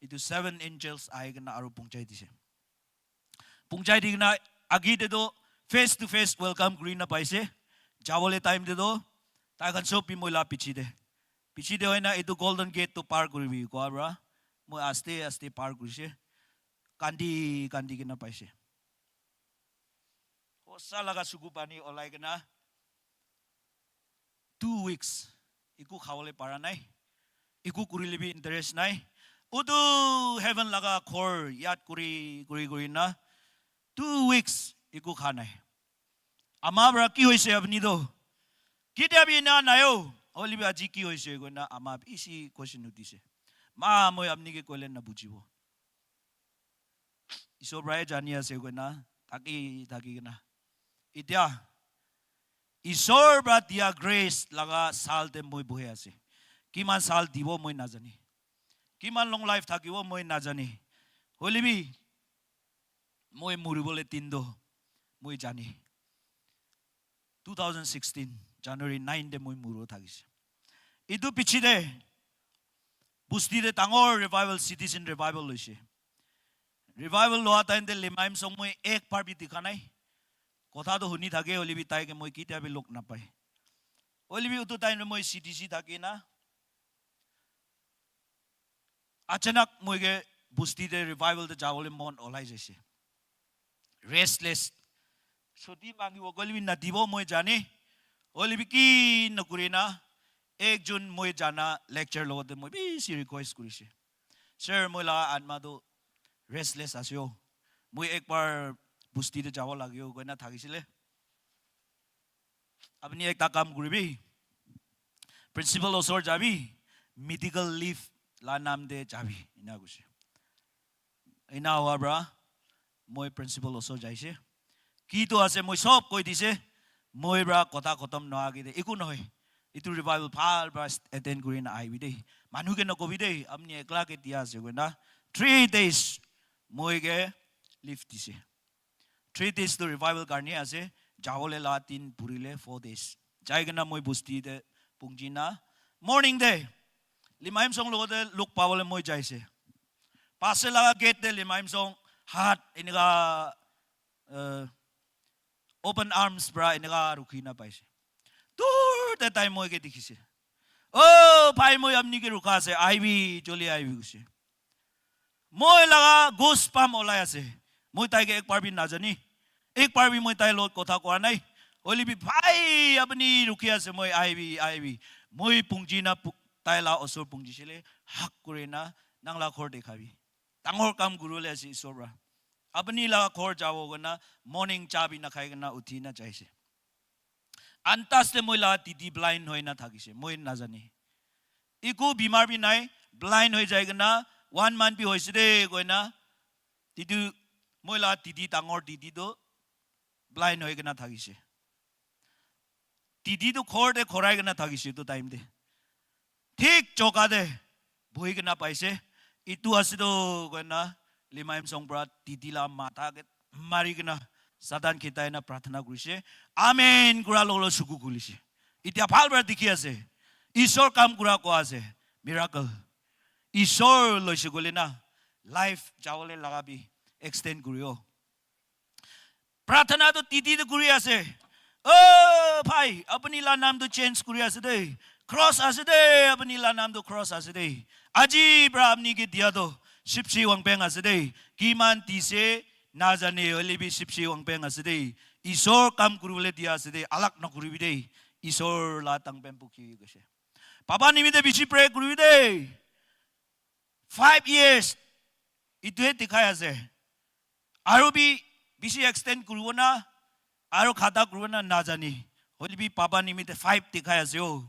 etu seven angels ahi kena aru pungjai dise. Pungjai di kena agi te toh face to face welcome kuri na paise. Jabole time te toh tai khan sob bi moi la piche te. Piche te hoina etu Golden Gate toh par kuribi koa para moi aste aste par kurise. Kandi kandi kena paise. Hosa laga suku pani olai kena two weeks eku khabole para nai. Eku kurile bi interest nai. Utu heaven laga ghor yad kuri kuri kuri na two weeks eku kha nai. Ama para ki hoise apuni toh? Ketia bi ena nai o. Hoile bi aji ki hoise koina ama bishi question utise. Ma, moi apuni ke koile nabujibo. Isor para jani ase koina thaki thaki kena. Etia Isor para dia grace laga sal te moi bohi ase. Kiman sal dibo moi najani. Kiman long life thakibo moi najani. Hoile bi moi muribole din toh moi jani. Two thousand sixteen January nine te moi muribo thakise. Etu piche te busti te dangor revival, citizen revival loise. Revival loa time te Limaimsong moi ek bar bi dikha nai. Kotha toh huni thake, hoile bi tai ke moi ketia bi log napai. Hoile bi utu time te moi C D C thake na. Achanak moi ke busti te revival te jabole mon olai jaise. Restless. Chuti mangibo koile bi nadibo moi jane. Hoile bi ki nakuri na, ekjon moi jana lecturer logote moi bishi request kurise. Sir, moi laga atma toh restless ase o. Moi ek bar busti te jabo lage o koina thakisile. Apuni ekta kam kuribi. Principal osor jabi. Medical leave la naam te jabi. Ena koise. Ena hoa pra moi principal osor jaise. Ki to ase moi sob koi dise. Moi pra kotha khotom noa age te eku nohoi. Etu revival bhal pra attend kuri na ahibi de. Manu ke nokobi de. Apuni ekla ke dia ase koina. Three days moi ke leave dise. Three days to revival karni ase. Jabole la tin purile four days. Jai kena moi busti te pungji na. Morning te Limaimsong logote log pabole moi jaise. Pastor laga gate te Limaimsong hat eneka, uh, open arms pra eneka rukhi na paise. Dur te tai moi ke dikhise. Oh, bhai, moi apni ke rukha ase. Ahibi, joldi ahibi koise. Moi laga goosebump olai ase. Moi tai ke ek bar bi najani. Ek bar bi moi tai logot kotha koa nai. Hoile bi, bhai, apni rukhi ase, moi ahibi, ahibi. Moi pungji na pu-, tai la osor pungji sile, hak kuri na, nang la ghor dekhabi. Dangor kam kuribole ase Isor pra. Apni la ghor jabo koina, morning cha bi nakhai kena uthi na jaise. Antas te moi la didi blind hoi na thakise, moi najane. Eku bimar bi nai, blind hoi jai kena, one month bi hoise de koina, didi, moi la didi dangor didi to blind hoi kena thakise. Didi to ghor te khorai kena thakise etu time te. Thik choka te bohi kena paise. Etu ase to koina Limaimsong pra didi la matha ke mari kena Satan khitai na pratana kurise. Amen kura logo logo suku khulise. Etia bhal pra dikhi ase. Isor kam kura koa ase. Miracle. Isor loise koile na life jabole laga bi extend kuribo. Prarthana tu titi tu kuri ase. Oh, bhai, apuni la naam tu change kuri ase de. Cross ase de, apuni la naam tu cross ase de. Aji pra apuni ke dia tu Shipshi Wangpeng ase de. Kiman dise najane, hoile bi Shipshi Wangpeng ase de. Isor kam kuribole dia ase de, alag nakuribi de. Isor la tangpen pukhi koise. Papa nimite bishi pray kuribi de. Five years. Ituhe dikhai ase. Aru bi bishi extend kuribo na, aru khata kuribo na najani. Hoile bi papa nimite five dikhai ase o.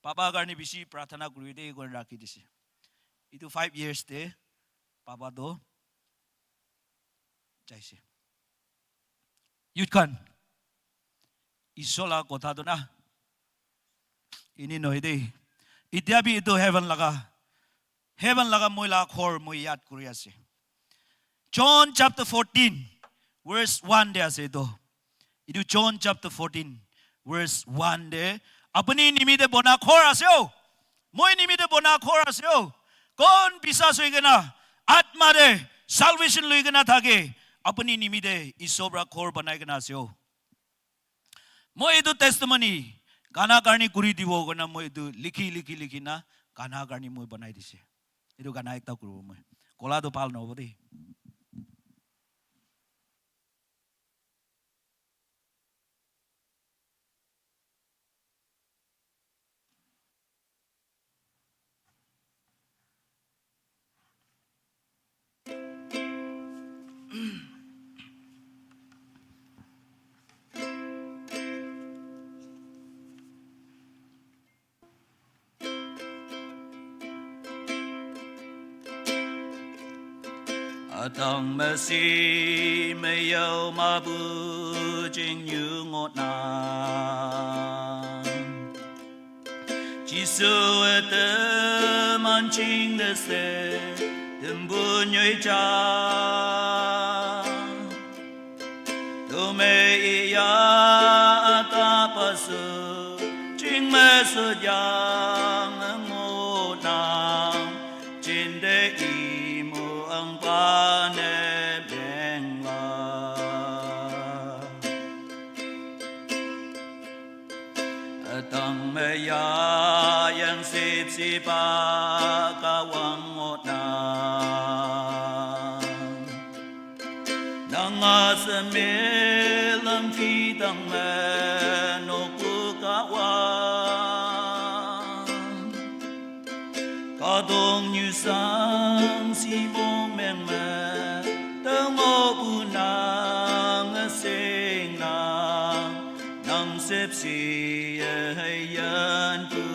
Papa karne bishi prarthana kuribi de koi rakhi dise. Itu five years te papa to jaise. Youth khan, Isor la kotha tu na, ini nohoi de. Itya bi itu heaven laga, heaven laga moi la ghor moi yad kuri ase. John chapter fourteen, verse one de ase itu. Itu John chapter fourteen, verse one de, apuni nimite bona ghor ase o. Moi nimite bona ghor ase o. Kon bisas hoi kena, atma de salvation loi kena thake, apuni nimite Isor pra ghor banai kena ase o. Moi etu testimony gana karni kuri dibo koina moi etu likhi, likhi, likhi na gana karni moi banai dise. Etu gana ekta kuribo moi. Kola tu bhal nahobo de. Atang masi mayau mabu jing yu ngot na. Jisu ete manching de se tembu nyoi cha. Tume iya ata pasu ching mesu yang ngunang chin de imu ang pane mengla. Atang maya yang sip sipa kawang ngot na. Nanga seme lam ki tang me no ku kawang. Ka dong nyu sang si mong meng me, ta ngo bu nang a sing nang, nang sep si e hei yan bu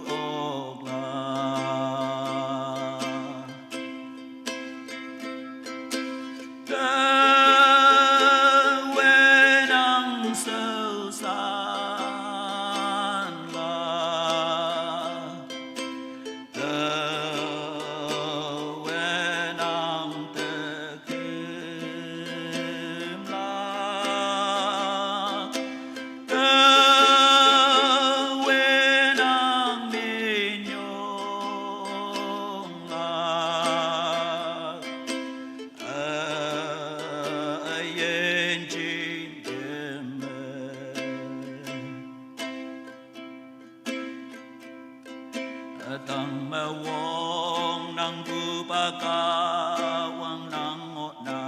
ok la. Te we nang sau san la. Te we nang te kim la. Te we nang mi nyong la. A yen jin de me. Atang mawong nang bu pa kawang nang ngot na.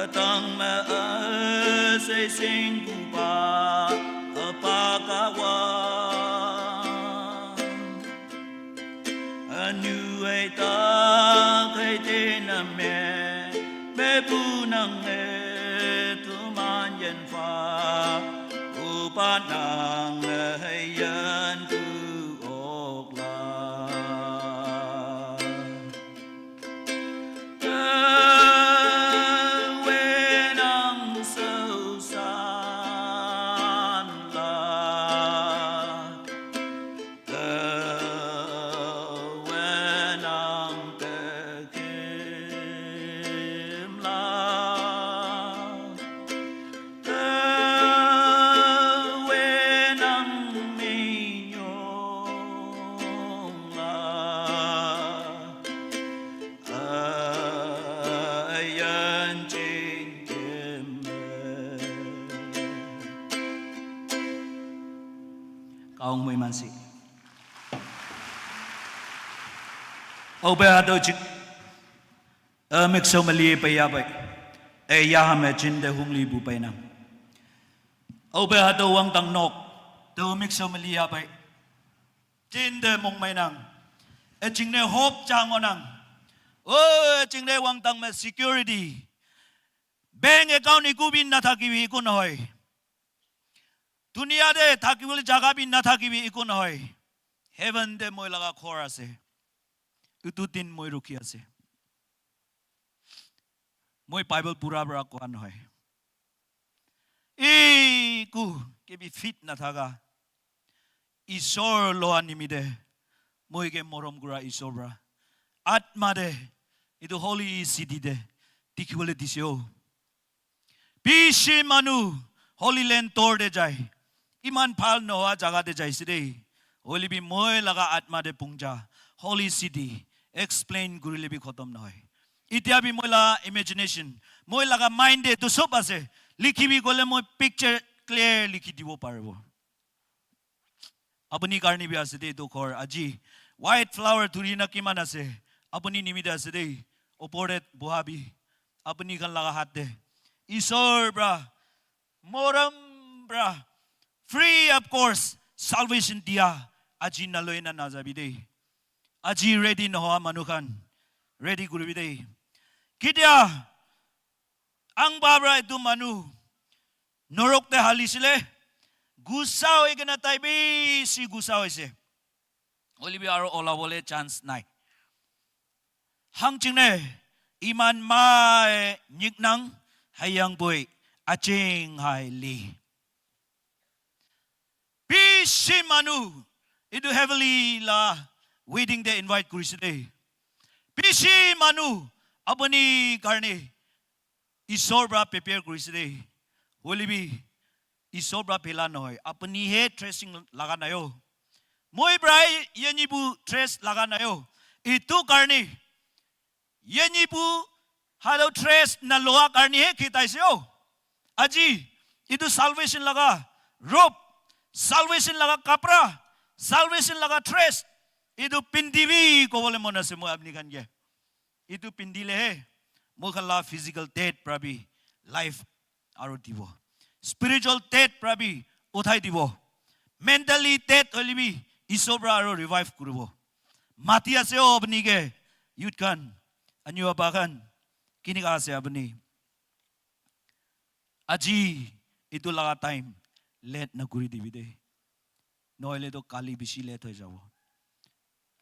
Atang ma a sei sing bu pa a pa kawang. Anu ai ta kai te na me, me bu nang e tu man yen fa, u pa nang e hei yan tu ok la. Te we nang sau san la. Te we nang te kim la. Te we nang mi nyo Ong mui mansi. Obe hado chik. Amik so mali pe ya bai. E ya hame chin de hungli bu pai nang. Obe hado wang tang nok. Do mik so mali ya bai. Chin de mong mai nang. E ching ne hope chang onang. O e ching ne wang tang me security. Bank account ikubin na thakibi ikun hoi. Dunia de thakibole jaga bi na thakibi ikun hoi. Heaven de moi laga ghor ase. Itu din moi rukhi ase. Moi Bible pura pura koa nohoi. Iku kebi fit na thaga. Isor loa nimide. Moi ke morom kura Isor pra. Atma de. Itu holy city de. Dikhibole dise o. Bishi manu Holy Land tour de jai. Iman bhal nohoa jaga de jaise de. Hoile bi moi laga atma de pungja. Holy city. Explain kurile bi khotom nohoi. Itia bi moi laga imagination. Moi laga mind de tu sob ase. Likhi bi kole moi picture clear likhi dibo paribo. Apuni karni bi ase de itu ghor aji. White flower thuri na kiman ase. Apuni nimite ase de. Opor de boha bi. Apuni khan laga hat de. Isor pra. Morom pra. Free of cost. Salvation dia. Aji naloi na najabi de. Aji ready nohoa manu khan. Ready kuribi de. Kitia. Ang babra itu manu. Norok te halisile. Gusa hoi kena tai bishi gusa hoise. Hoile bi aro olabole chance nai. Hang ching ne. Iman mai nyik nang. Hayang boi. Aching hai li. Bishi manu. Itu heavenly la wedding de invite kurise de. Bishi manu. Apuni karni. Isor pra prepare kurise de. Hoile bi Isor pra pela nohoi. Apuni he dressing laga nai o. Moi pra ye nibu dress laga nai o. Itu karni. Ye nibu hado dress na loa karni he khitaise o. Aji. Itu salvation laga robe. Salvation laga kapra. Salvation laga dress. Itu pindibi kobole mon ase moi apni khan ke. Itu pindile he, moi khan la physical death pra bi life aro dibo. Spiritual death pra bi uthai dibo. Mentally death hoile bi Isor pra aro revive kuribo. Mati ase o apni ke youth khan, anyu apa khan, kinika ase apni. Aji itu laga time late na kuri dibi de. Nohole to kali bishi late hoi jabo.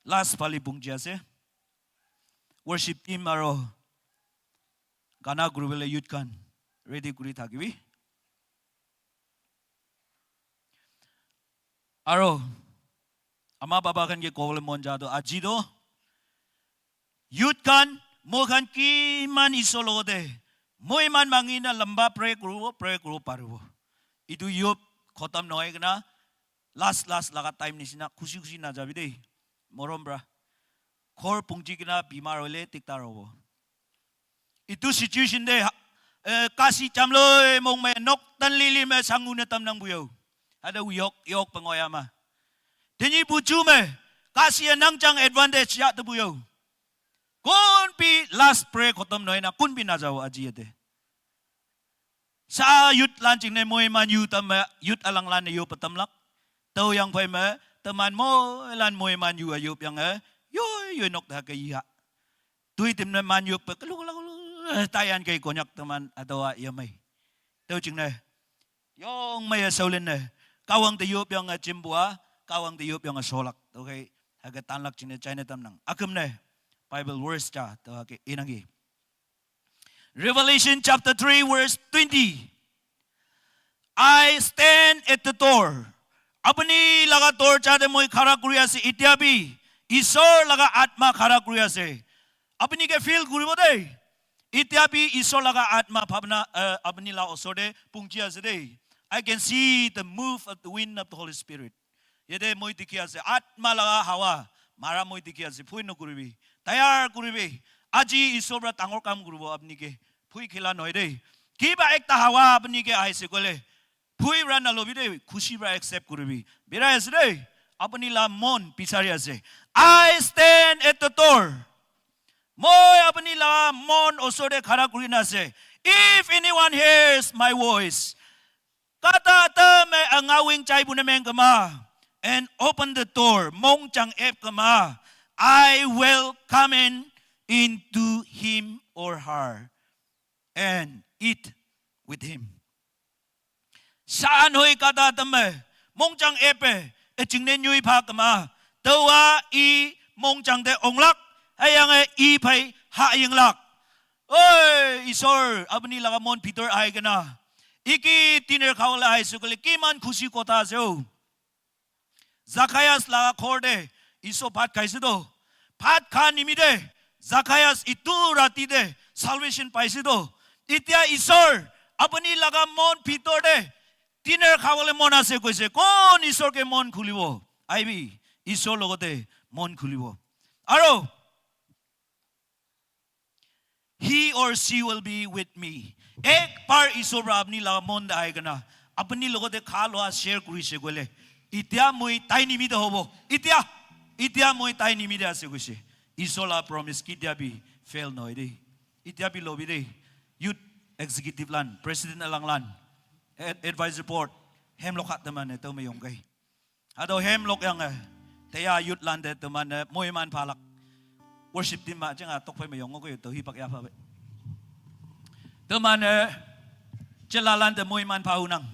Last phali pungji ase. Worship team aro gana kuribole youth khan ready kuri thakibi. Aro ama baba khan ke kobole mon ja to aji to youth khan, moi khan kiman Isor logote, moi iman mangi na lamba pray kuribo, pray kuribo paribo. Itu yop khotom nohoi kena last last laga time nisina khushi khushi najabi de. Morom pra. Ghor pungji kena bimar hoile diktar hobo. Itu situation de, eh, kasi chamloi mong me nok tan lili me sangu ne tam nang buyau. Ada yok yok pengoya ma. Teni buju me, kasi nang chang advantage ya te buyau. Kun pi last prayer khotom nohoi na kun pi na jao aji yate. Sa youth lan ching ne moi man youth am youth alang lan ne yo patam lak. Tau yang phai me, teman moi lan moi man yu ayup yang eh, yo yo nok da ke ya. Tui tim ne man yup pe, kalu, kalu, kalu, tayan kei konyak teman atau a yamai. Tau ching ne. Yong mai a saulin ne. Kawang te yup yang a chimbua, kawang te yup yang a solak. Okay. Hake tanlak ching ne China tam nang. Akum ne. Bible verse cha, tau hake inangi. Revelation chapter three, verse twenty. I stand at the door. Apuni laga dorja te moi khara kuri ase, itya bi Isor laga atma khara kuri ase. Apuni ke feel kuribo de. Itya bi Isor laga atma bhabna, eh, apuni la osor te pungchi ase de. I can see the move of the wind of the Holy Spirit. Yate moi dikhi ase, atma laga hawa, mara moi dikhi ase, phui no kuribi. Tayar kuribi. Aji Isor pra dangor kam kuribo apni ke. Phui khila nohoi de. Kiba ekta hawa apni ke ahise koile. Bhoi para nalobi de, khushi para accept kuribi. Birai ase de, apuni la mon bisari ase. I stand at the door. Moi apuni la mon osor te khara kuri na ase. If anyone hears my voice, kata ta me anga wing chai bune meng kama, and open the door, mong chang ep kama, I will come in into him or her and eat with him. San hoi kata tame, mong chang epe, e chingne nyui pha kama, tawa i mong chang te onglak, ayang e i phai ha yinglak. Oi, Isor, apuni laga mon bhitor ahi kena, iki dinner khawale ahisu koile, kiman khushi kotha ase o. Zacchaeus laga ghor te Isor bhat khaise to. Bhat kha nimite Zacchaeus itu rati te salvation paise to. Itia Isor apuni laga mon bhitor te dinner khabole mon ase koise. Kon Isor ke mon khulibo? Aibi, Isor logote mon khulibo. Aro he or she will be with me. Ek bar Isor pra apni laga mon te ahi kena, apni logote kha loa share kurise koile, itia moi tai nimite hobo. Itia, itia moi tai nimite ase koise. Isor la promise ketia bi fail nohoi de. Itia bi lobi de. Youth executive lan, president alang lan, ad- advisor board, hem lokhat te mane to me yong kai. Ado hem lok yang eh. Teya youth lan te to mane moi man phalak. Worship team ma chenga tok phai me yong ko to hi pak ya pha be. To mane chela lan te moi man pha unang.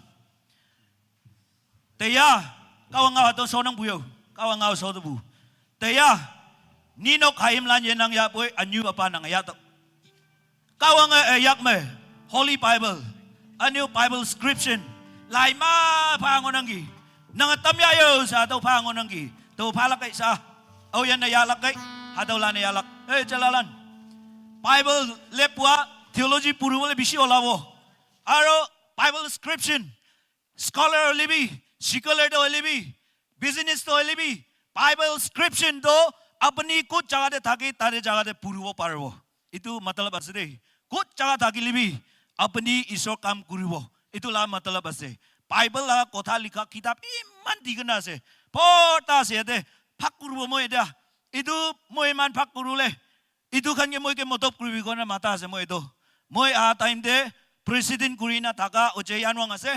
Teya kawang aw to sonang buyo. Kawang aw so to bu. Teya ninok haim lan ye nang ya poi anyu apa nang ya to. Kawang eh yak me Holy Bible, a new Bible scripture, lai ma pha ngonang ki. Nang tam ya yo sa to pha ngonang ki. To pha lak kai sa. Au yan na ya lak kai. Ha to lan ya lak. Eh, chela lan. Bible le pua theology puru le bishi ola bo. Aro Bible scripture, scholar hoile bi, secular to hoile bi, business to hoile bi, Bible scripture to apni kut jaga te thaki, tare jaga te puribo paribo. Itu matlab ase de. Kut jaga thakile bi, apni Isor kam kuribo. Itu la matlab ase. Bible la kotha likha kitab iman dikena ase. Porta ase yate. Phak kuribo moi etia. Itu moi iman phak kurule. Itu khan ke moi ke modop kuribi kona mata ase moi itu. Moi aha time te president kuri na thaka oche Yanwang ase.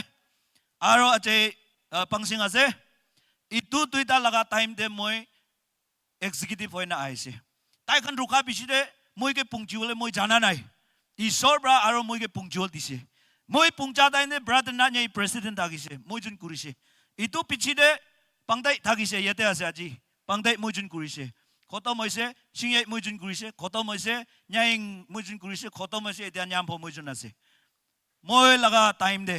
Aro oche, uh, Pangsing ase. Itu duita laga time te moi executive hoi na aise. Tai khan rukha bishi te moi ke pungchiwole moi jana nai. Isor pra aro moi ke pungchiwol dise. Moi pungcha time te brother na nyai president thakise. Moi jun kurise. Itu pichi te Pangtai thakise, yate ase aji. Pangtai moi jun kurise. Khotom hoise, Singyai moi jun kurise. Khotom hoise, Nyaing moi jun kurise. Khotom hoise, etia Nyampo moi jun ase. Moi laga time te,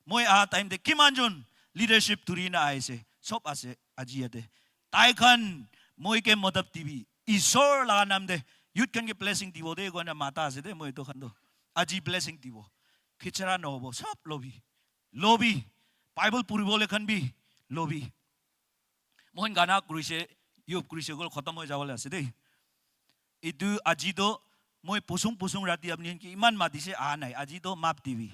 moi aha time te, kiman jun leadership dhuri na aise. Sob ase, aji yate. Tai khan, moi ke modop dibi. Isor laga nam te, youth khan ke blessing dibo de, koina mata ase de, moi to khan to. Aji blessing dibo. Khichara nohobo, sob lobi. Lobi. Bible puribole khan bi, lobi. Mohin gana kurise, yub kurise, gol khotom hoi jabole ase de. Itu aji to, moi pusung pusung rati apni khan ki iman matise aha nai. Aji to map dibi.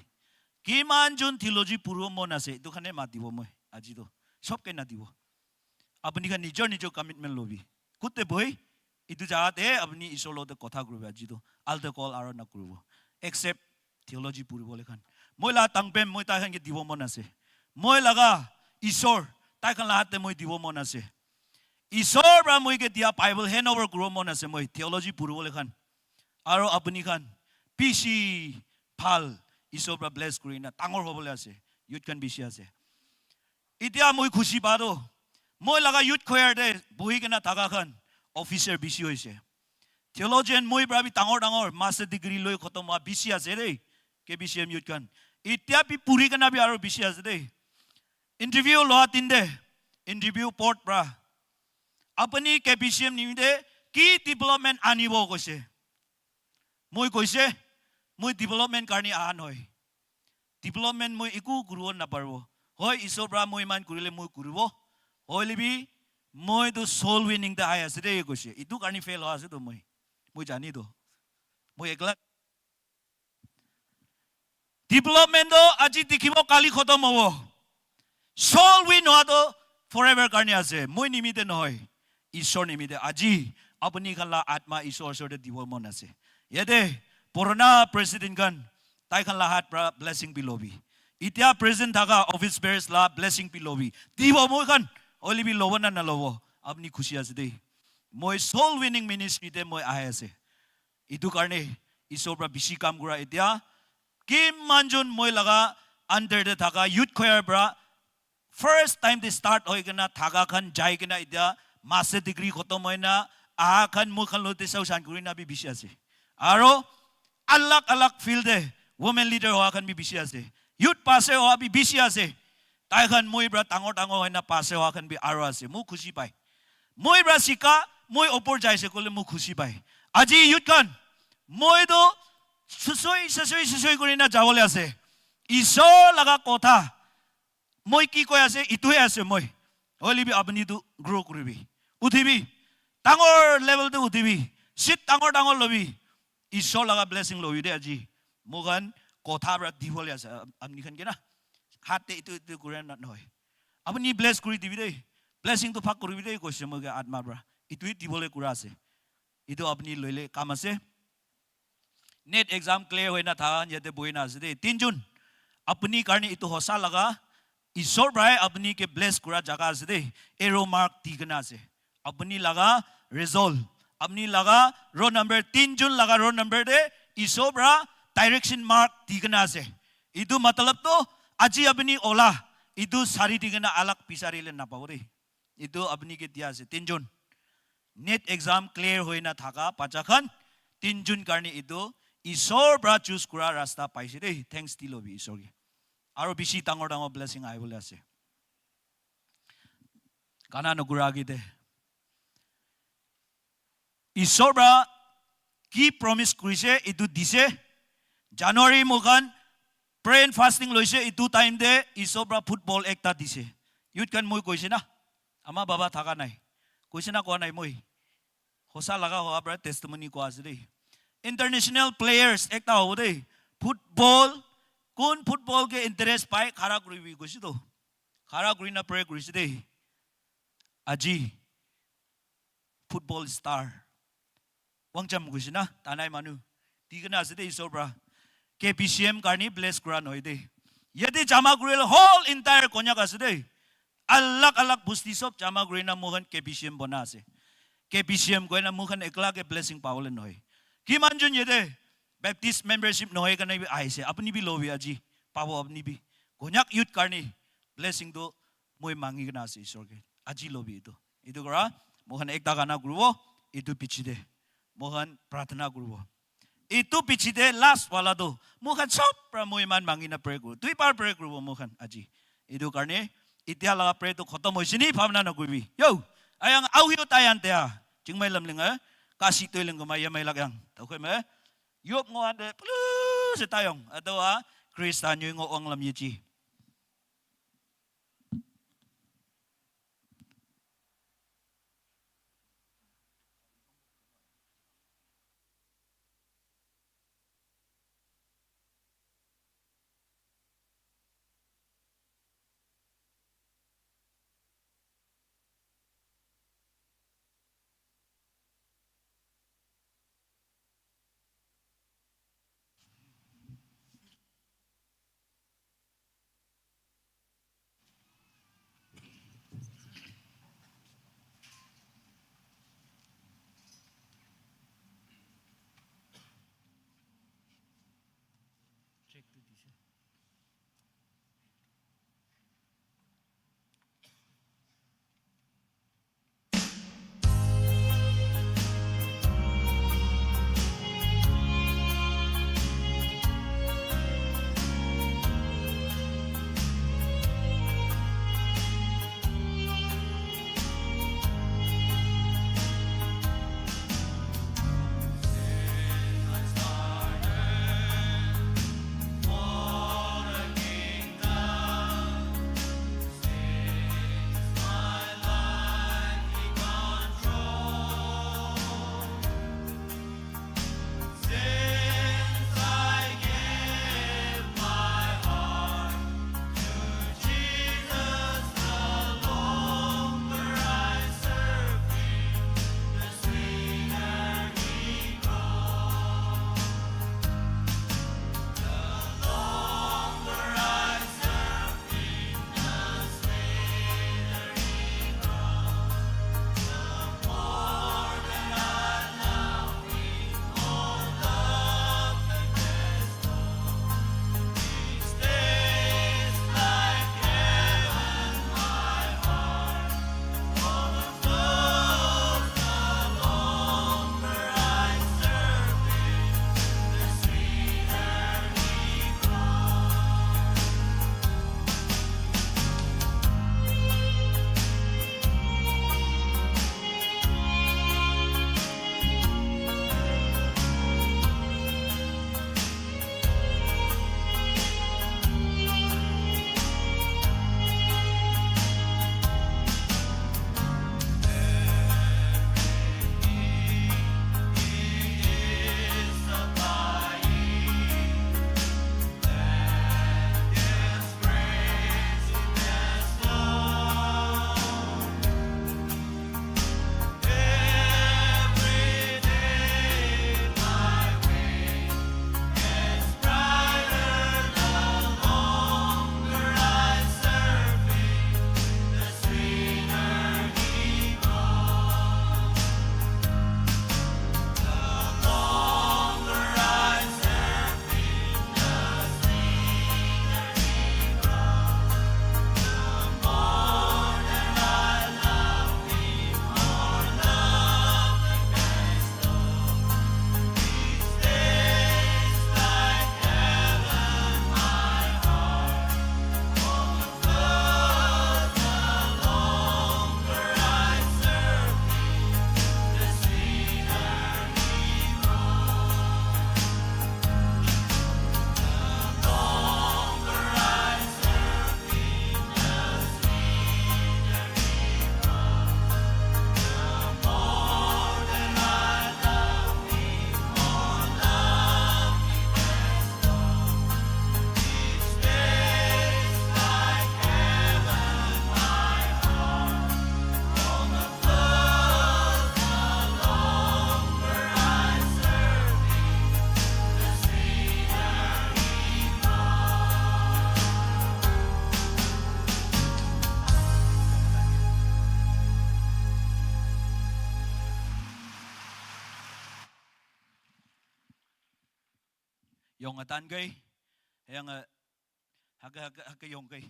Kiman jun theology puribo mon ase, itu khane matibo moi. Aji to. Sob ke nadibo. Apni khan nijor nijor commitment lobi. Kutte bohi, itu jaga te apni Isor logote kotha kuribo aji to. Altar call aro na kuribo. Except theology puribole khan. Moi la tangpem, moi tai khan ke dibo mon ase. Moi laga Isor, tai khan la hat te moi dibo mon ase. Isor pra moi ke dia Bible hand over kuribo mon ase moi, theology puribole khan. Aro apni khan, bishi bhal, Isor pra bless kuri na, dangor hobole ase. Youth khan bishi ase. Itia moi khushi pa to, moi laga youth choir te bohi kena thaka khan, officer bishi hoise. Theologian moi pra bi dangor dangor, master degree loi khotom hoa bishi ase de, K B C M youth khan. Itia bi puri kena bi aro bishi ase de. Interview loa din te, interview board pra, apni K B C M nimite ki development anibo koise. Moi koise, moi development karni aha nohoi. Development moi eku kuribo naparibo. Hoi, Isor pra moi iman kurile moi kuribo. Hoile bi, moi to soul winning te ahi ase de koise. Itu karni fail hoa ase to moi. Moi jani to. Moi ekla. Development to aji dikhibo, kali khotom hobo. Soul win howa to forever karne ase. Moi nimite nohoi. Ishwar nimite. Aji apuni khan la atma Ishwar osor te dibo mon ase. Yate purana president khan, tai khan la hat pra blessing bi lobi. Itya present thaka office bearers la blessing bi lobi. Dibo moi khan, hoile bi lobo na nalobo, apuni khushi ase de. Moi soul winning ministry te moi ahi ase. Itu karne Ishwar pra bishi kam kura. Itya kiman jon moi laga under te thaka youth choir pra first time te start hoi kena thaka khan jai kena itya master degree khotom hoi na aha khan moi khan lote sau san kuri na bi bishi ase. Aro alag alag field te women leader hoa khan bi bishi ase. Youth pastor hoa bi bishi ase. Tai khan moi pra dangor dangor hoi na pastor hoa khan bi aro ase. Moi khushi pai. Moi pra sika, moi opor jai se koile moi khushi pai. Aji youth khan, moi to susoi, susoi, susoi kuri na jabole ase. Ishwar laga kotha, moi ki koi ase, itu he ase moi. Hoile bi apuni tu grow kuribi. Uthibi. Dangor level te uthibi. Seat dangor dangor lobi. Ishwar laga blessing lobi de aji. Moi khan kotha pra dibole ase. Apuni khan ke na. Hat te itu, itu kuri na nohoi. Apuni bless kuri dibi de. Blessing to bhag kuribi de, koise moi ke atma pra. Itu hi dibole kura ase. Itu apuni loile kam ase. NET exam clear hoi na tha, yate bohi na ase de. Tinjon. Apuni karne itu hosa laga. Ishwar pra apuni ke bless kura jaga ase de. Arrow mark di kena ase. Apuni laga result. Apuni laga roll number, tinjon laga roll number te Ishwar pra direction mark di kena ase. Itu matlab to, aji apuni ola, itu sari di kena alag bisari le napabo de. Itu apuni ke dia ase, tinjon. NET exam clear hoi na thaka bacha khan, tinjon karne itu Ishwar pra choose kura rasta paise de. Thanks di lobi Ishwar ke. Aro bishi dangor dangor blessing ahibole ase. Gana nukura age te. Ishwar pra ki promise kurise, itu dise. January moi khan pray and fasting loise, itu time te Ishwar pra football ekta dise. Youth khan moi koise na, ama baba thaka nai. Koise na koa nai moi. Hosa laga hoa pra testimony koa ase de. International players ekta hobo de. Football, kun football ke interest pai, khara kuribi koise to. Khara kuri na pray kurise de. Aji football star. Wangjam koise na, tanai manu. Di kena ase de Ishwar pra. K B C M karne bless kura nohoi de. Yate jama kurile whole entire Konyak ase de. Alag alag busti sob jama kuri na moi khan K B C M bona ase. K B C M koi na moi khan ekla ke blessing pabole nohoi. Kiman jon yate Baptist membership nohoi kena bi ahise. Apuni bi lobi aji. Pabo apuni bi. Konyak youth karne blessing to moi mangi kena ase Ishwar ke. Aji lobi itu. Itu kora, moi khan ekta gana kuribo, itu piche te. Moi khan prarthana kuribo. Itu piche te last wala to, moi khan sob pra moi iman mangi na pray kuribo. Dui bar pray kuribo moi khan aji. Itu karne, itya laga pray to khotom hoise ni bhabna nakuribi. Yo, ayang au hio tayan te a. Chingmai lamling a. Kasi toiling ko mai yamai lak yang. Tau koi mai. Yop ngo ande, plus tayong. Ado a, Krista nyu ngo ong lam yeji. yong atan kai, yang hake hake hake yong kai.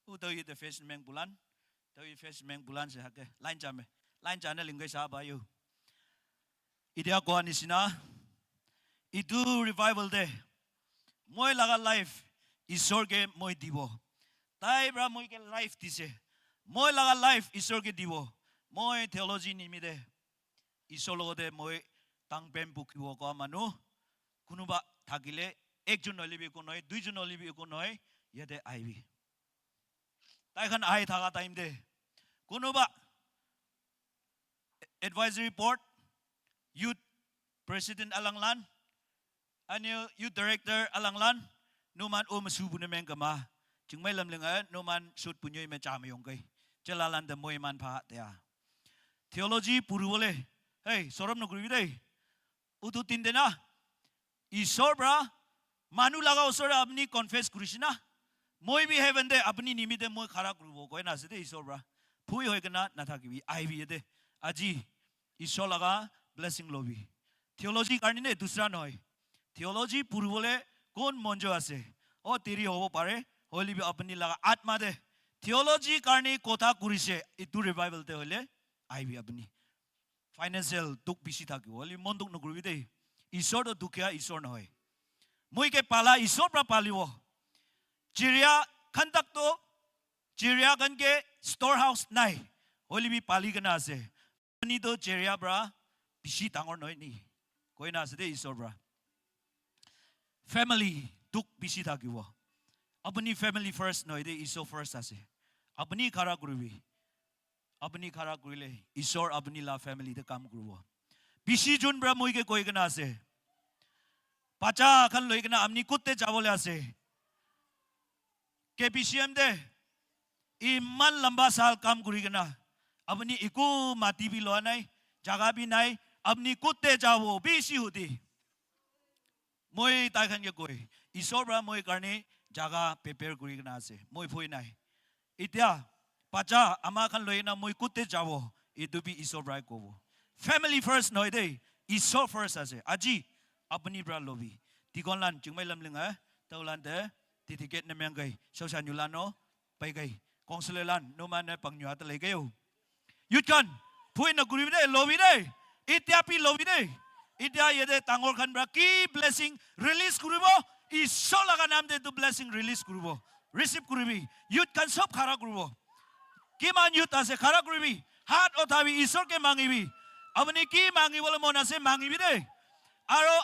U tau yi the face meng bulan, tau yi face meng bulan se hake line jame, line jana ling kai sa ba yu. Itia koa nisina, itu revival te moi laga life Isor ke moi dibo. Tai pra moi ke life dise. Moi laga life Isor ke dibo. Moi theology nimite Isor logote moi tang pem bukibo koa manu kunuba thakile, ekjon hoile bi eko nohoi, duijon hoile bi eko nohoi, yate aibi. Tai khan ahi thaka time te kunuba advisory board, youth president alanglan, ani youth director alanglan, numan um su bune meng kama. Chingmai lamlinga numan sut punyo me chama yong kai. Chelalan de moi man pha tea. Theology puru bole. Hey, sorom no guri dei. Utu tin dena. Isor pra manu laga osor apni confess kurisina. Moi bi heaven de apni nimite moi khara kuribo koi na ase de Isor pra. Phui hoi kena na thakibi, aibi de. Aji Isor laga blessing lobi. Theology karni ne dusra nohoi. Theology puribole kon monjo ase. O teri hobo pare. Hoile bi apni laga atma de. Theology karni kotha kurise. Itu revival te hoile aibi apni. Financial dukh bishi thakibo. Hoile mon dukh nokuribi dei. Isor to dukhiya Isor nohoi. Moi ke pala Isor pra palibo. Chiria khan tak to, chiria khan ke storehouse nai. Hoile bi pali kena ase. Apni to chiria pra bishi dangor nohoi ni. Koi na ase de Isor pra. Family dukh bishi thakibo. Apni family first nohoi de Isor first ase. Apni khara kuribi. Apni khara kurile Isor apni la family te kam kuribo. Bishi jun pra moi ke koi kena ase. Bacha khan loi kena apni kutte jabole ase. K B C M te iman lamba sal kam kuri kena apni eku mati bi loa nai, jaga bi nai, apni kutte jabo bishi huti. Moi tai khan ke koi, Isor pra moi karni jaga prepare kuri kena ase. Moi phui nai. Itia bacha ama khan loi na moi kutte jabo, itu bi Isor pra kobo. Family first nohoi de, Isor first ase. Aji apni pra lobi. Dikon lan chingmai lamlinga, tau lan de, dedicate na meng kai, sau sa nyu lan no, pai kai. Councilor lan, no man na pang nyu ata lei kai yo. Youth khan, phui na guri de, lobi de. Itia pi lobi de. Itia yede tangor khan pra ki blessing release kuribo. Isor laga nam de tu blessing release kuribo. Receive kuribi. Youth khan sob khara kuribo. Kiman youth ase khara kuribi. Hat othabi Isor ke mangibi. Apni ki mangibole mon ase mangibi de. Aro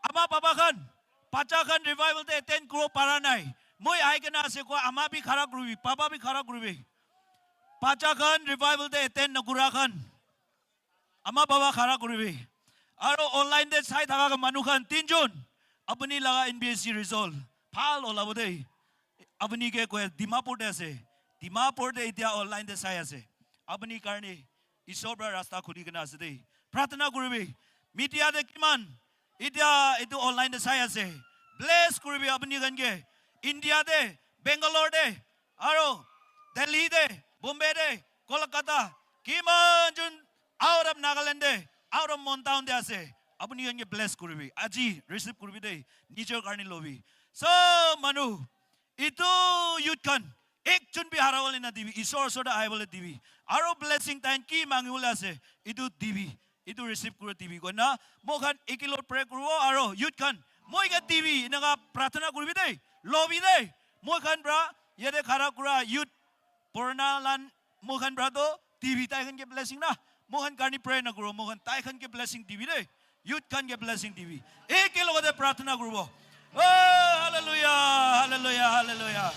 ama baba khan, bacha khan revival te attend kuro para nai. Moi ahi kena ase koa ama bi khara kuribi, baba bi khara kuribi. Bacha khan revival te attend nakura khan, ama baba khara kuribi. Aro online te sai thaka manu khan tinjon, apni laga N B S C result bhal olabo de. Apni ke koi Dimapur te ase. Dimapur te itia online te sai ase. Apni karni Isor pra rasta khuli kena ase de. Pratna kuribi. Media te kiman itia itu online te sai ase. Bless kuribi apni khan ke. India te, Bangalore te, aro Delhi te, Bombay te, Kolkata, kiman jun out of Nagaland te, out of Mon town te ase. Apni khan ke bless kuribi. Aji receive kuribi de. Nijor karni lobi. So manu, itu youth khan ekjon bi harabole na dibi, Isor osor te ahibole dibi. Aro blessing tain ki mangibole ase, itu dibi, itu receive kuri dibi. Koi na, moi khan ekilot pray kuribo aro youth khan, moi ke dibi, enaka pratna kuribi de, lobi de. Moi khan pra, yate khara kura youth, purana lan, moi khan pra to dibi tai khan ke blessing na. Moi khan karni pray na kuro, moi khan tai khan ke blessing dibi de. Youth khan ke blessing dibi. Eke logote pratna kuribo. Oh, hallelujah, hallelujah, hallelujah.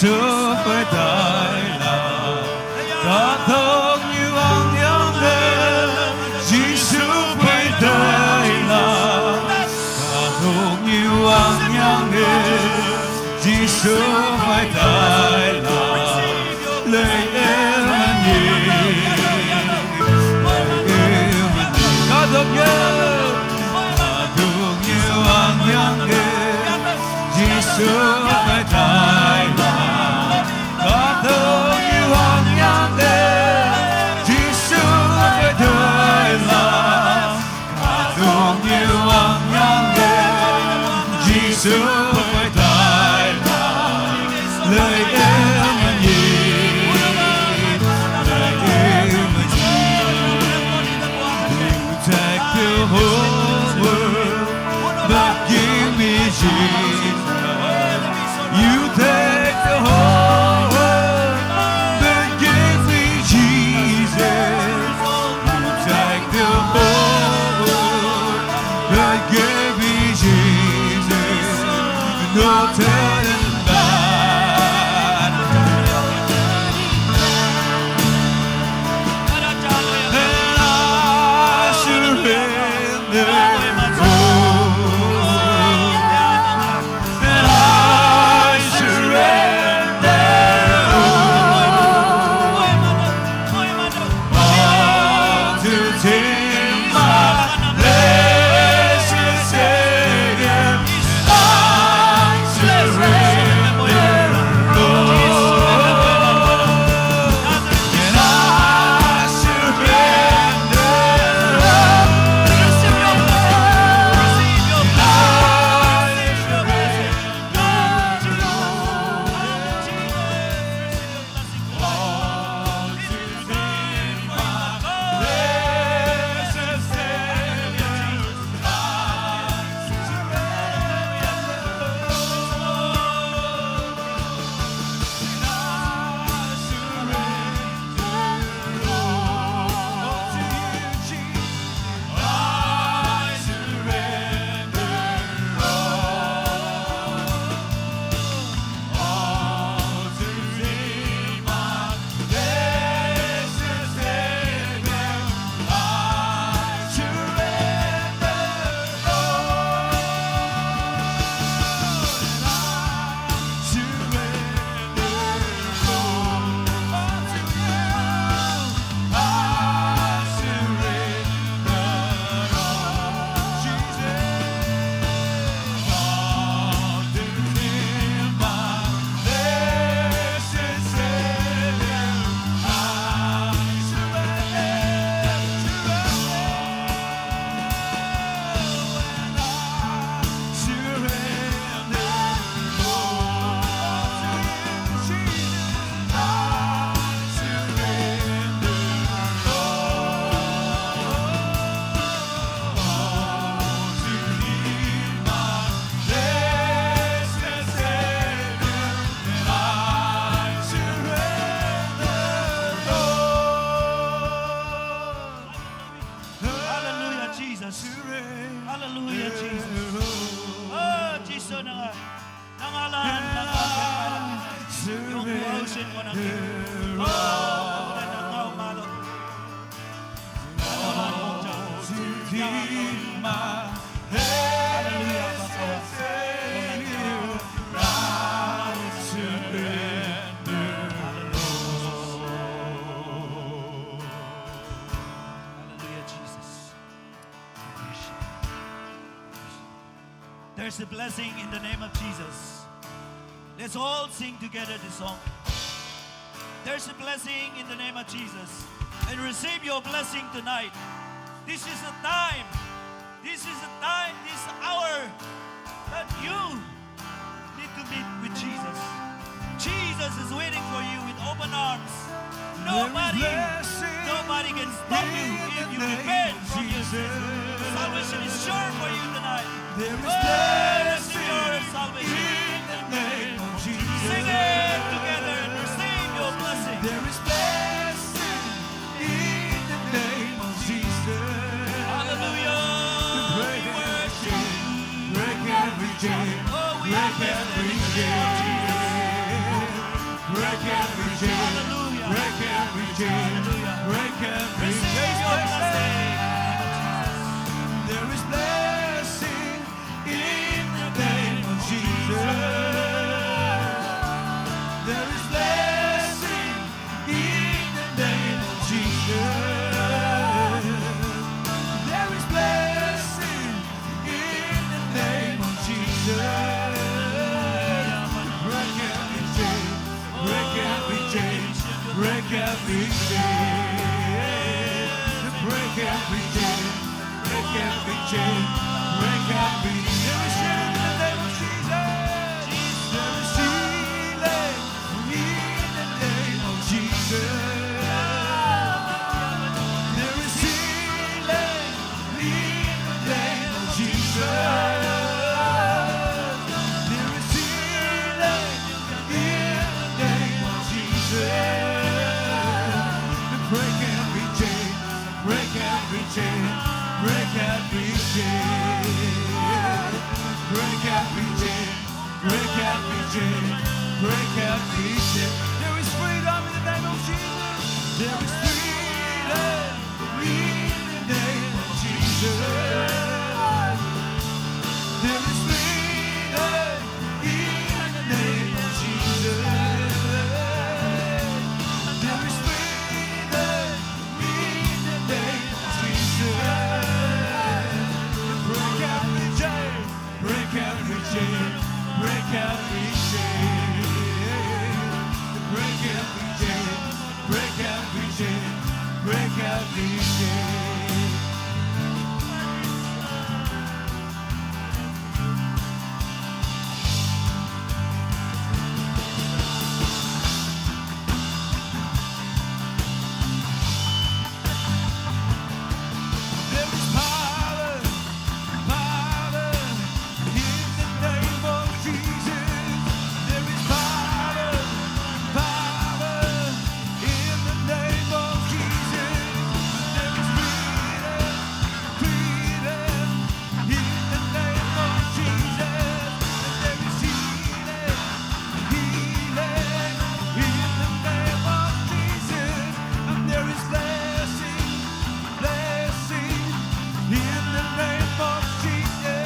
Jesu 會帶來，感動有光亮的，Jesu 會帶來，感動有光亮的，Jesu 會帶來，來恩典，來恩典，感動有，感動有光亮的。 Jesu 會帶來，感動有光亮的，Jesu 會帶來，感動有光亮的，Jesu 會帶來，來恩典，來恩典。 Take the whole world, but give me Jesus. You take the whole world, but give me Jesus. You take the whole world, but give me Jesus. No turning back. And I surrender all. And I surrender all. All to Thee, my blessed Savior, I surrender all. And I surrender all. I surrender all. Hallelujah, Jesus. Hallelujah, Jesus. Oh, Jisu, nanga, nanga lan, nanga lan. Yung buhausin mo na. Oh, nanga lan, nanga lan. Hallelujah, Papa. Hallelujah, Jesus. There's a blessing in the name of Jesus. Let's all sing together this song. There's a blessing in the name of Jesus. And receive your blessing tonight. This is the time. This is the time, this hour that you need to meet with Jesus. Jesus is waiting for you with open arms. Nobody, nobody can stop you if you repent from your sins. Salvation is sure for you tonight. There is blessing in the name of Jesus. Sing it together and receive your blessing. There is blessing in the name of Jesus. Hallelujah. We break every chain, break every chain, oh, we break every chain. Break every chain. Hallelujah. Break every chain. Hallelujah. Break every chain. Receive your blessing. There is blessing in the name of Jesus. There is blessing in the name of Jesus. There is blessing in the name of Jesus. Break every chain. Break every chain. Break every chain. Break every chain. Break every chain. Break every chain. There is healing in the name of Jesus. There is healing in the name of Jesus. There is healing in the name of Jesus. There is healing in the name of Jesus. Break every chain, break every chain, break every chain, break every chain, break every chain, break every chain. There is freedom in the name of Jesus. There is freedom in the name of Jesus. There is freedom in the name of Jesus. There is freedom in the name of Jesus. Break every chain, break every chain, break every chain, break every chain, break every chain, break every chain. There is power, power in the name of Jesus. There is power, power in the name of Jesus. There is freedom, freedom in the name of Jesus. There is healing, healing in the name of Jesus. And there is blessing, blessing in the name of Jesus.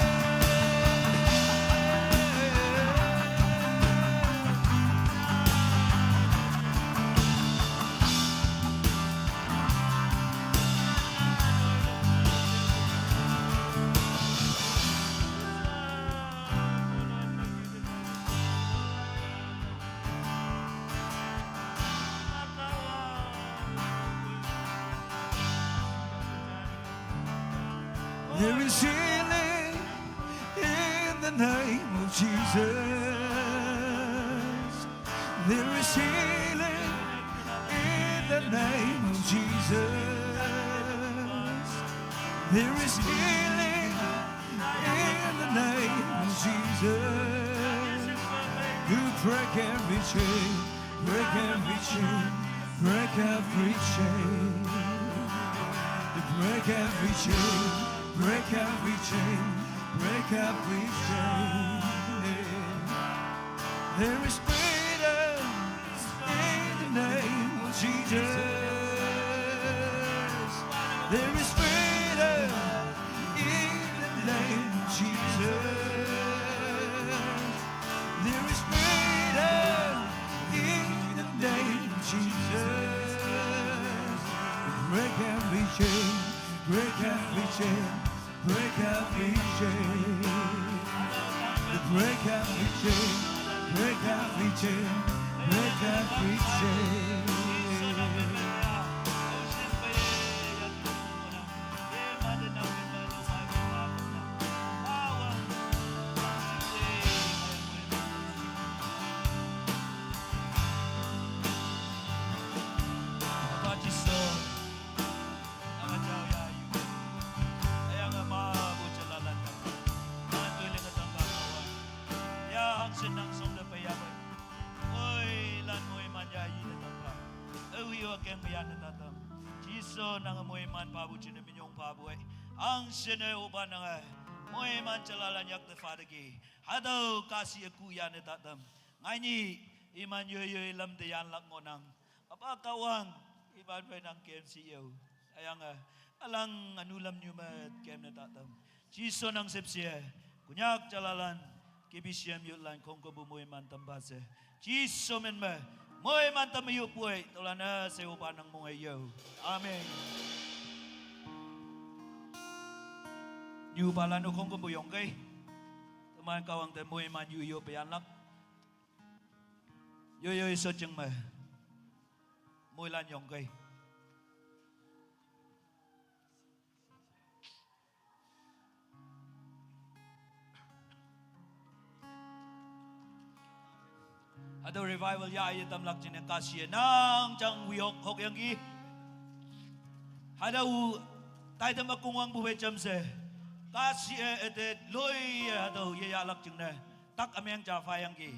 There is healing in the name of Jesus. There is healing in the name of Jesus. There is healing in the name of Jesus. You break every chain, break every chain, break every chain. You break every chain, break every chain, break every chain. There is freedom in the name of Jesus. There is freedom in the name of Jesus. There is freedom in the name of Jesus. Break every chain, break every chain, break every chain. Break every chain, break every chain, break every chain. Jisu nang moiman pabu jine minyong pabu e. Ang sene oba nang e. Moiman jalalan yak te Father ke. Hatüo kasi üku yane tatam. Ngaini Iman yoi yoi lam te yanlak ngohnang. Apa Kahwang, iman phei nang kem shi yo. Hüyange, alang ünu lam nyu me kem ne tatam. Jesu nang shüpshe, Konyak jalalan, K B C M youthlan khongkümpu moiman tampa she. Jesu min me, moiman tam yopoi, tüolan-e she opa nang mong-e yo. Amen. Nyupalan-o khongkümpu yongkei. Teman Kahwang te moiman yu yope yanlak. Yoi yoi shotjing me. Moilan yongkei. Hatüo revival yah yetamlak jingne kahshih-e nang jang wihok hokyangki. Hatüo taitam ükongwangpu phei jamshe. Kahshih-e üte loiye hatüo yeyahlak jingne. Tak ümeng ja phayangki.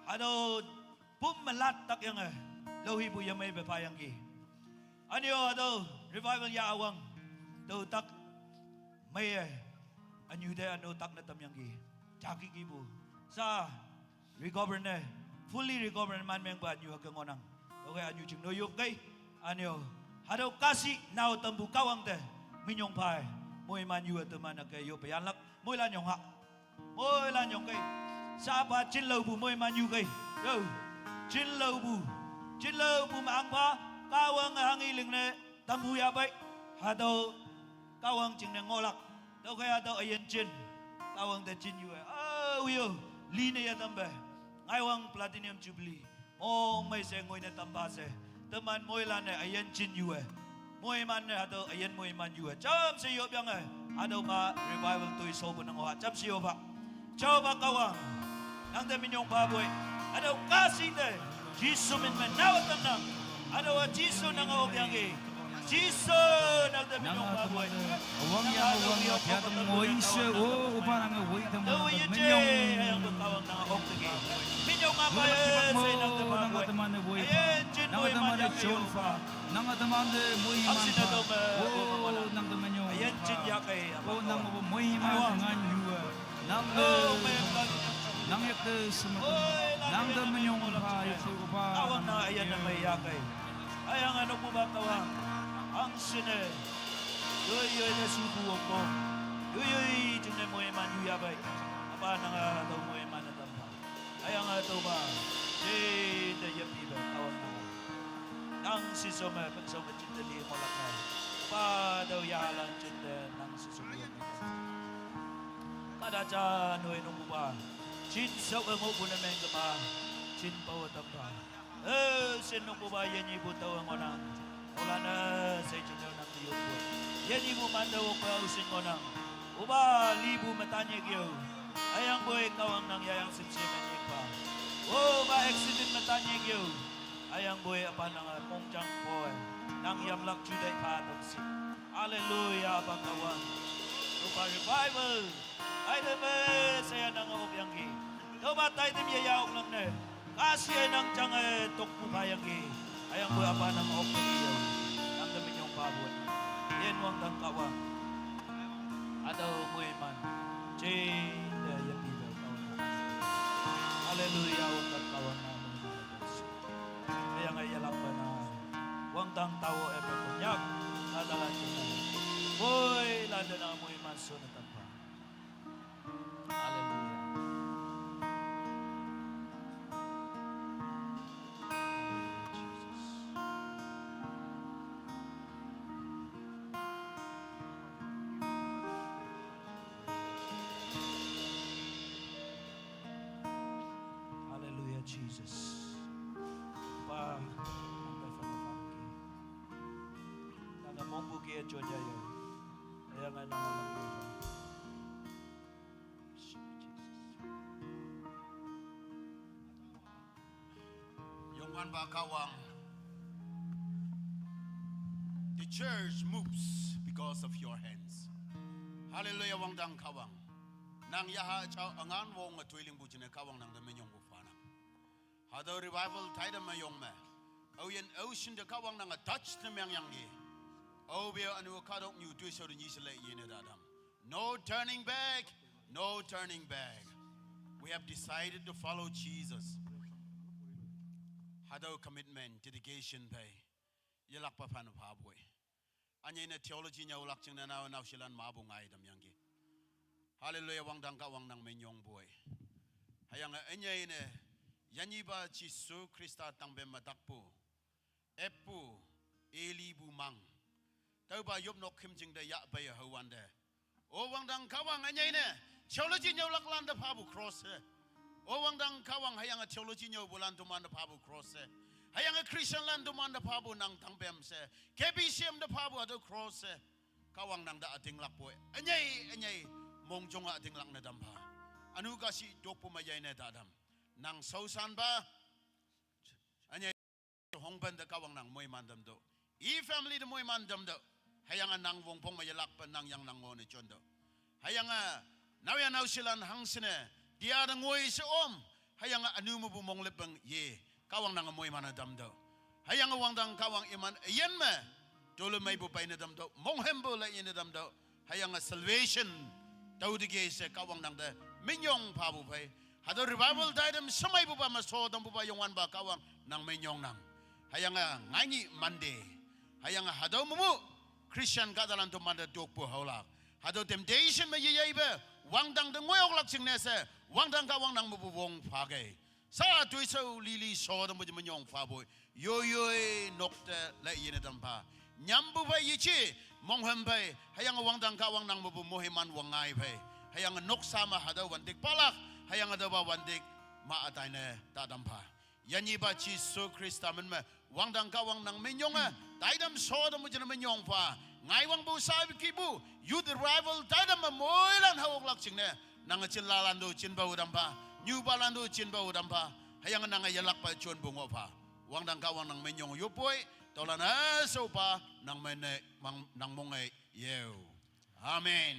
Hatüo pum melat takyange. Laohipu yemeipe phayangki. Ünyo hatüo revival yah awang. Tüo tak meiye. Ünyu te üno tak ne tamyangki. Jaki kipu. Sa recover ne. Fully recover ne man mengpa ünyu hüke ngohnang. Tüokhei ünyu jing no yopkei. Ünyo. Hatüo kahshih nao tampu Kahwang te. Minyong phei. Moiman yu-e teman hüke yope yanlak. Moilan yong ha. Moilan yongkei. Shapa jinlaopu moiman yukei. Yo. Jinlaopu. Jinlaopu me angpa. Kahwange hanghe lingne. Tampu yahpei. Hatüo. Kahwang jingne ngohlak. Tüokhei hatüo üyin jin. Kahwang te jin yu-e. Aoyo. Line yetampe. Ngaiwang platinum jubilee. Mongmei she ngoine tampa she. Teman moilan-e üyin jin yu-e. Moiman-e hatüo üyin moiman yu-e. Jamshe yopyange. Hatüo ma revival toi shopu nang oha. Jamshe yopa. Jaopa Kahwang. Nangte minyong phapoi. Hatüo kahshih te. Jesu min me nao tamnang. Hatüowa Jesu nange okyangki. Jesu nangte minyong phapoi. Wangyang wang ya tam ngoi she o opa nange woi tam. Tüo yeje. Minyong. Hüyangpu Kahwang nange okteki. Minyong apa ye she nangte phapoi. Nange teman-e woi. Üyin jin moiman yangki. Nange teman-e moiman. Angshin hatüo me. O nang te minyong. Üyin jin yahkei. O nang opa moiman ngan yu-e. Nang, eh, nang yakte semeton. Nang te minyong pha yakte opa. Kahwang nang üyin ne mei yahkei. Hüyange nokpupa Kahwang. Angshin-e. Yoi yoi ne shupu wongpong. Yoi yoi jingne moiman yu yahpei. Apa nange hatüo moiman-e tampha. Hüyange tüopa. Jinte yepipe Kahwang nang. Nang shishao me, pekshao me jinte li ngohlak nang. Apa tüo yalan jinte nang shishao me. Kahta ja noi nokpupa. Jin shao-e ngohpu ne meng kema. Jin pawe tampha. Eh, shin nokpupa yenyipu tao ngohnang. Olanne, sei jinne nang yoppu. Yenyipu mante okpe aoshin ngohnang. Opa lipu me tanyik yo. Hüyangpoi Kahwang nang yayang shipshe me nyikpa. Opa accident me tanyik yo. Hüyangpoi apa nange mongjang poi. Nang yamlak juteih pha tangshi. Hallelujah, apa Kahwang. Opa revival. Taitam me, shaya nange okyangki. Tüopa taitam yeya oknang ne. Kahshih-e nang jange tokpu phayangki. Hüyangpoi apa nang okyangki. Nang te minyong phapoi. Yin wangdang Kahwang. Hatüo moiman. Jinte yepipe Kahwang. Hallelujah, wangdang Kahwang nang. Hüyange yelakpe nang. Wangdang tao epe Konyak. Kahtalan jingne. Moilan te nang moiman shonne tampha. Hallelujah. Hallelujah, Jesus. Pa, nang te fan fan ki. Nang te mongpu ki e jonya yo. Hüyange nang te mongpu. Youngwanpa Kahwang. The church moves because of your hands. Hallelujah, wangdang Kahwang. Nang yaha jao üngan wonge toi lingpu jingne Kahwang nang te minyongpu phanang. Hatüo revival taitam me yong me. Aoyin aoshin te Kahwang nange touch ne mengyangki. Aope-o ünu kahtoknyu toishao te nyi she lei yene tatam. No turning back. No turning back. We have decided to follow Jesus. Hatüo commitment, dedication phei yelakpa phan phapu-e. Ünyei ne theology nyüolak jingne nao naoshilan mepu ngai tamyangki. Hallelujah, wangdang Kahwang nang minyongpu-e. Hüyange ünyei ne yanyipa Jesu Khrista tangpem me takpu, eppu, elipu mang, tüopa yopnok khümjing te yahpei hüowante, o wangdang Kahwang, ünyei ne theology nyüolaklan te phapu cross she. O wangdang Kahwang, hüyange theology nyüopulan teman te phapu cross she. Hüyange Christianlan teman te phapu nang tangpem she, K B C M te phapu hatüo cross she. Kahwang nang te ütinglakpu-e. Ünyei, ünyei mongjonge ütinglak ne tampha. Ünu kashi tokpu me yei ne tatam. Nang shaoshanpa, ünyei hongpen te Kahwang nang moiman tamtüoh. I family te moiman tamtüoh. Hüyange nang wongpong me yelakpe nang yang nang ngone jontüoh. Hüyange naoyha naoshilan hangshinne tia te ngoi she om, hüyange ünu mepu monglüppeng ye, Kahwang nange moiman-e tamtüoh. Hüyange wangdang Kahwang iman üyin me tolü meipu peine tamtüoh, monghümpu le yine tamtüoh. Hüyange salvation tüo teke she Kahwang nang te minyong phapu phei, hatüo revival taitam shemeipupa me sho tampupa Youngwanpa Kahwang nang minyongnang. Hüyange ngainyih Monday, hüyange hatüo mepu Christian kahtalan teman te tokpu haolak, hatüo temptation me yeyeipe wangdang te ngoi oklak jingne she, wangdang Kahwang nang mepu wong phakei. Sa toishao lili sho tampu je minyong phapu-e. Yoiyoi nok te le yine tampha. Nyampu phei yeje, monghüm phei, hüyange wangdang Kahwang nang mepu moiman wangngai phei, hüyange noksa me hatüo wantik palak, hüyange tüopa wantik ma ütaine ta tampha. Yanyipa Jesu Khrista min me wangdang Kahwang nang minyonge taitam sho tampu jingne minyong pha. Ngaiwangpu sa kipu youth revival taitam me moilan hao oklak jingne, nange jinlalan to jinpao tampha, nyupalan to jinpao tampha, hüyange nange yelakpe jonpu ngoh pha. Wangdang Kahwang nang minyong yoppu-e, tüolan üshepa nang mene mang, nang monge yeo. Amen.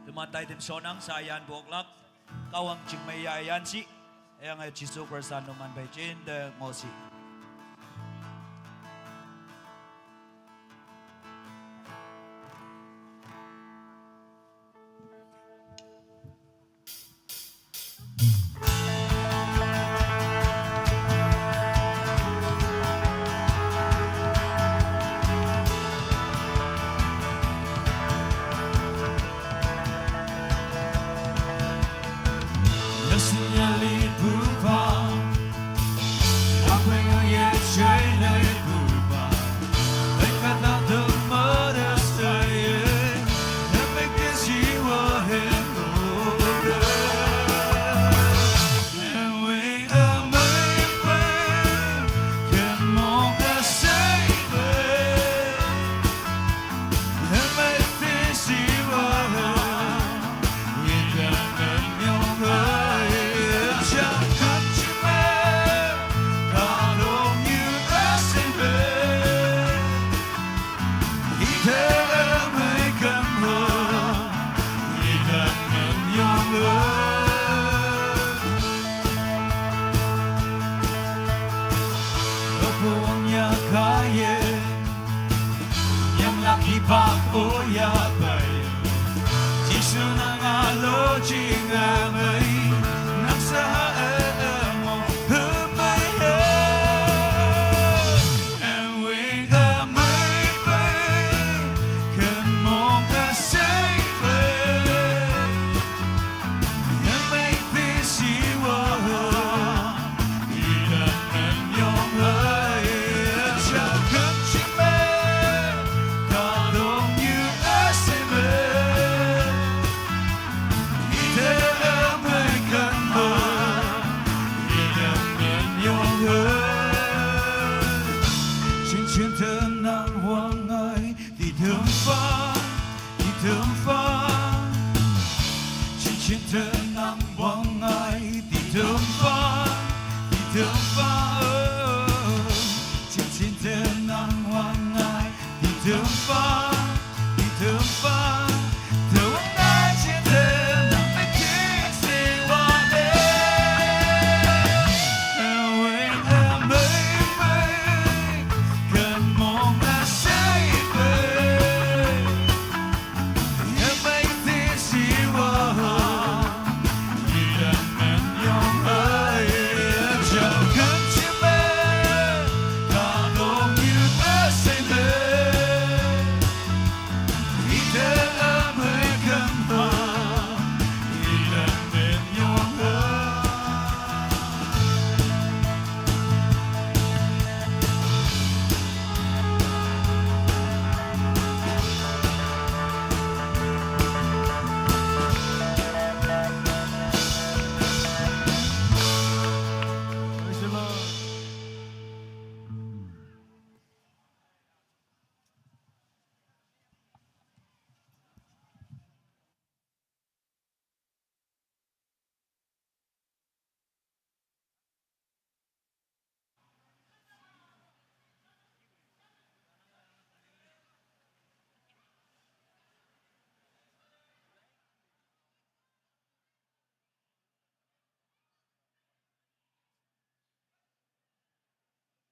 Teman taitam shonnang, sa yanpu oklak, Kahwang jingmei ya yanshi, hüyange Jesu Khrista numan phei jinte ngohshi. 远方，轻轻的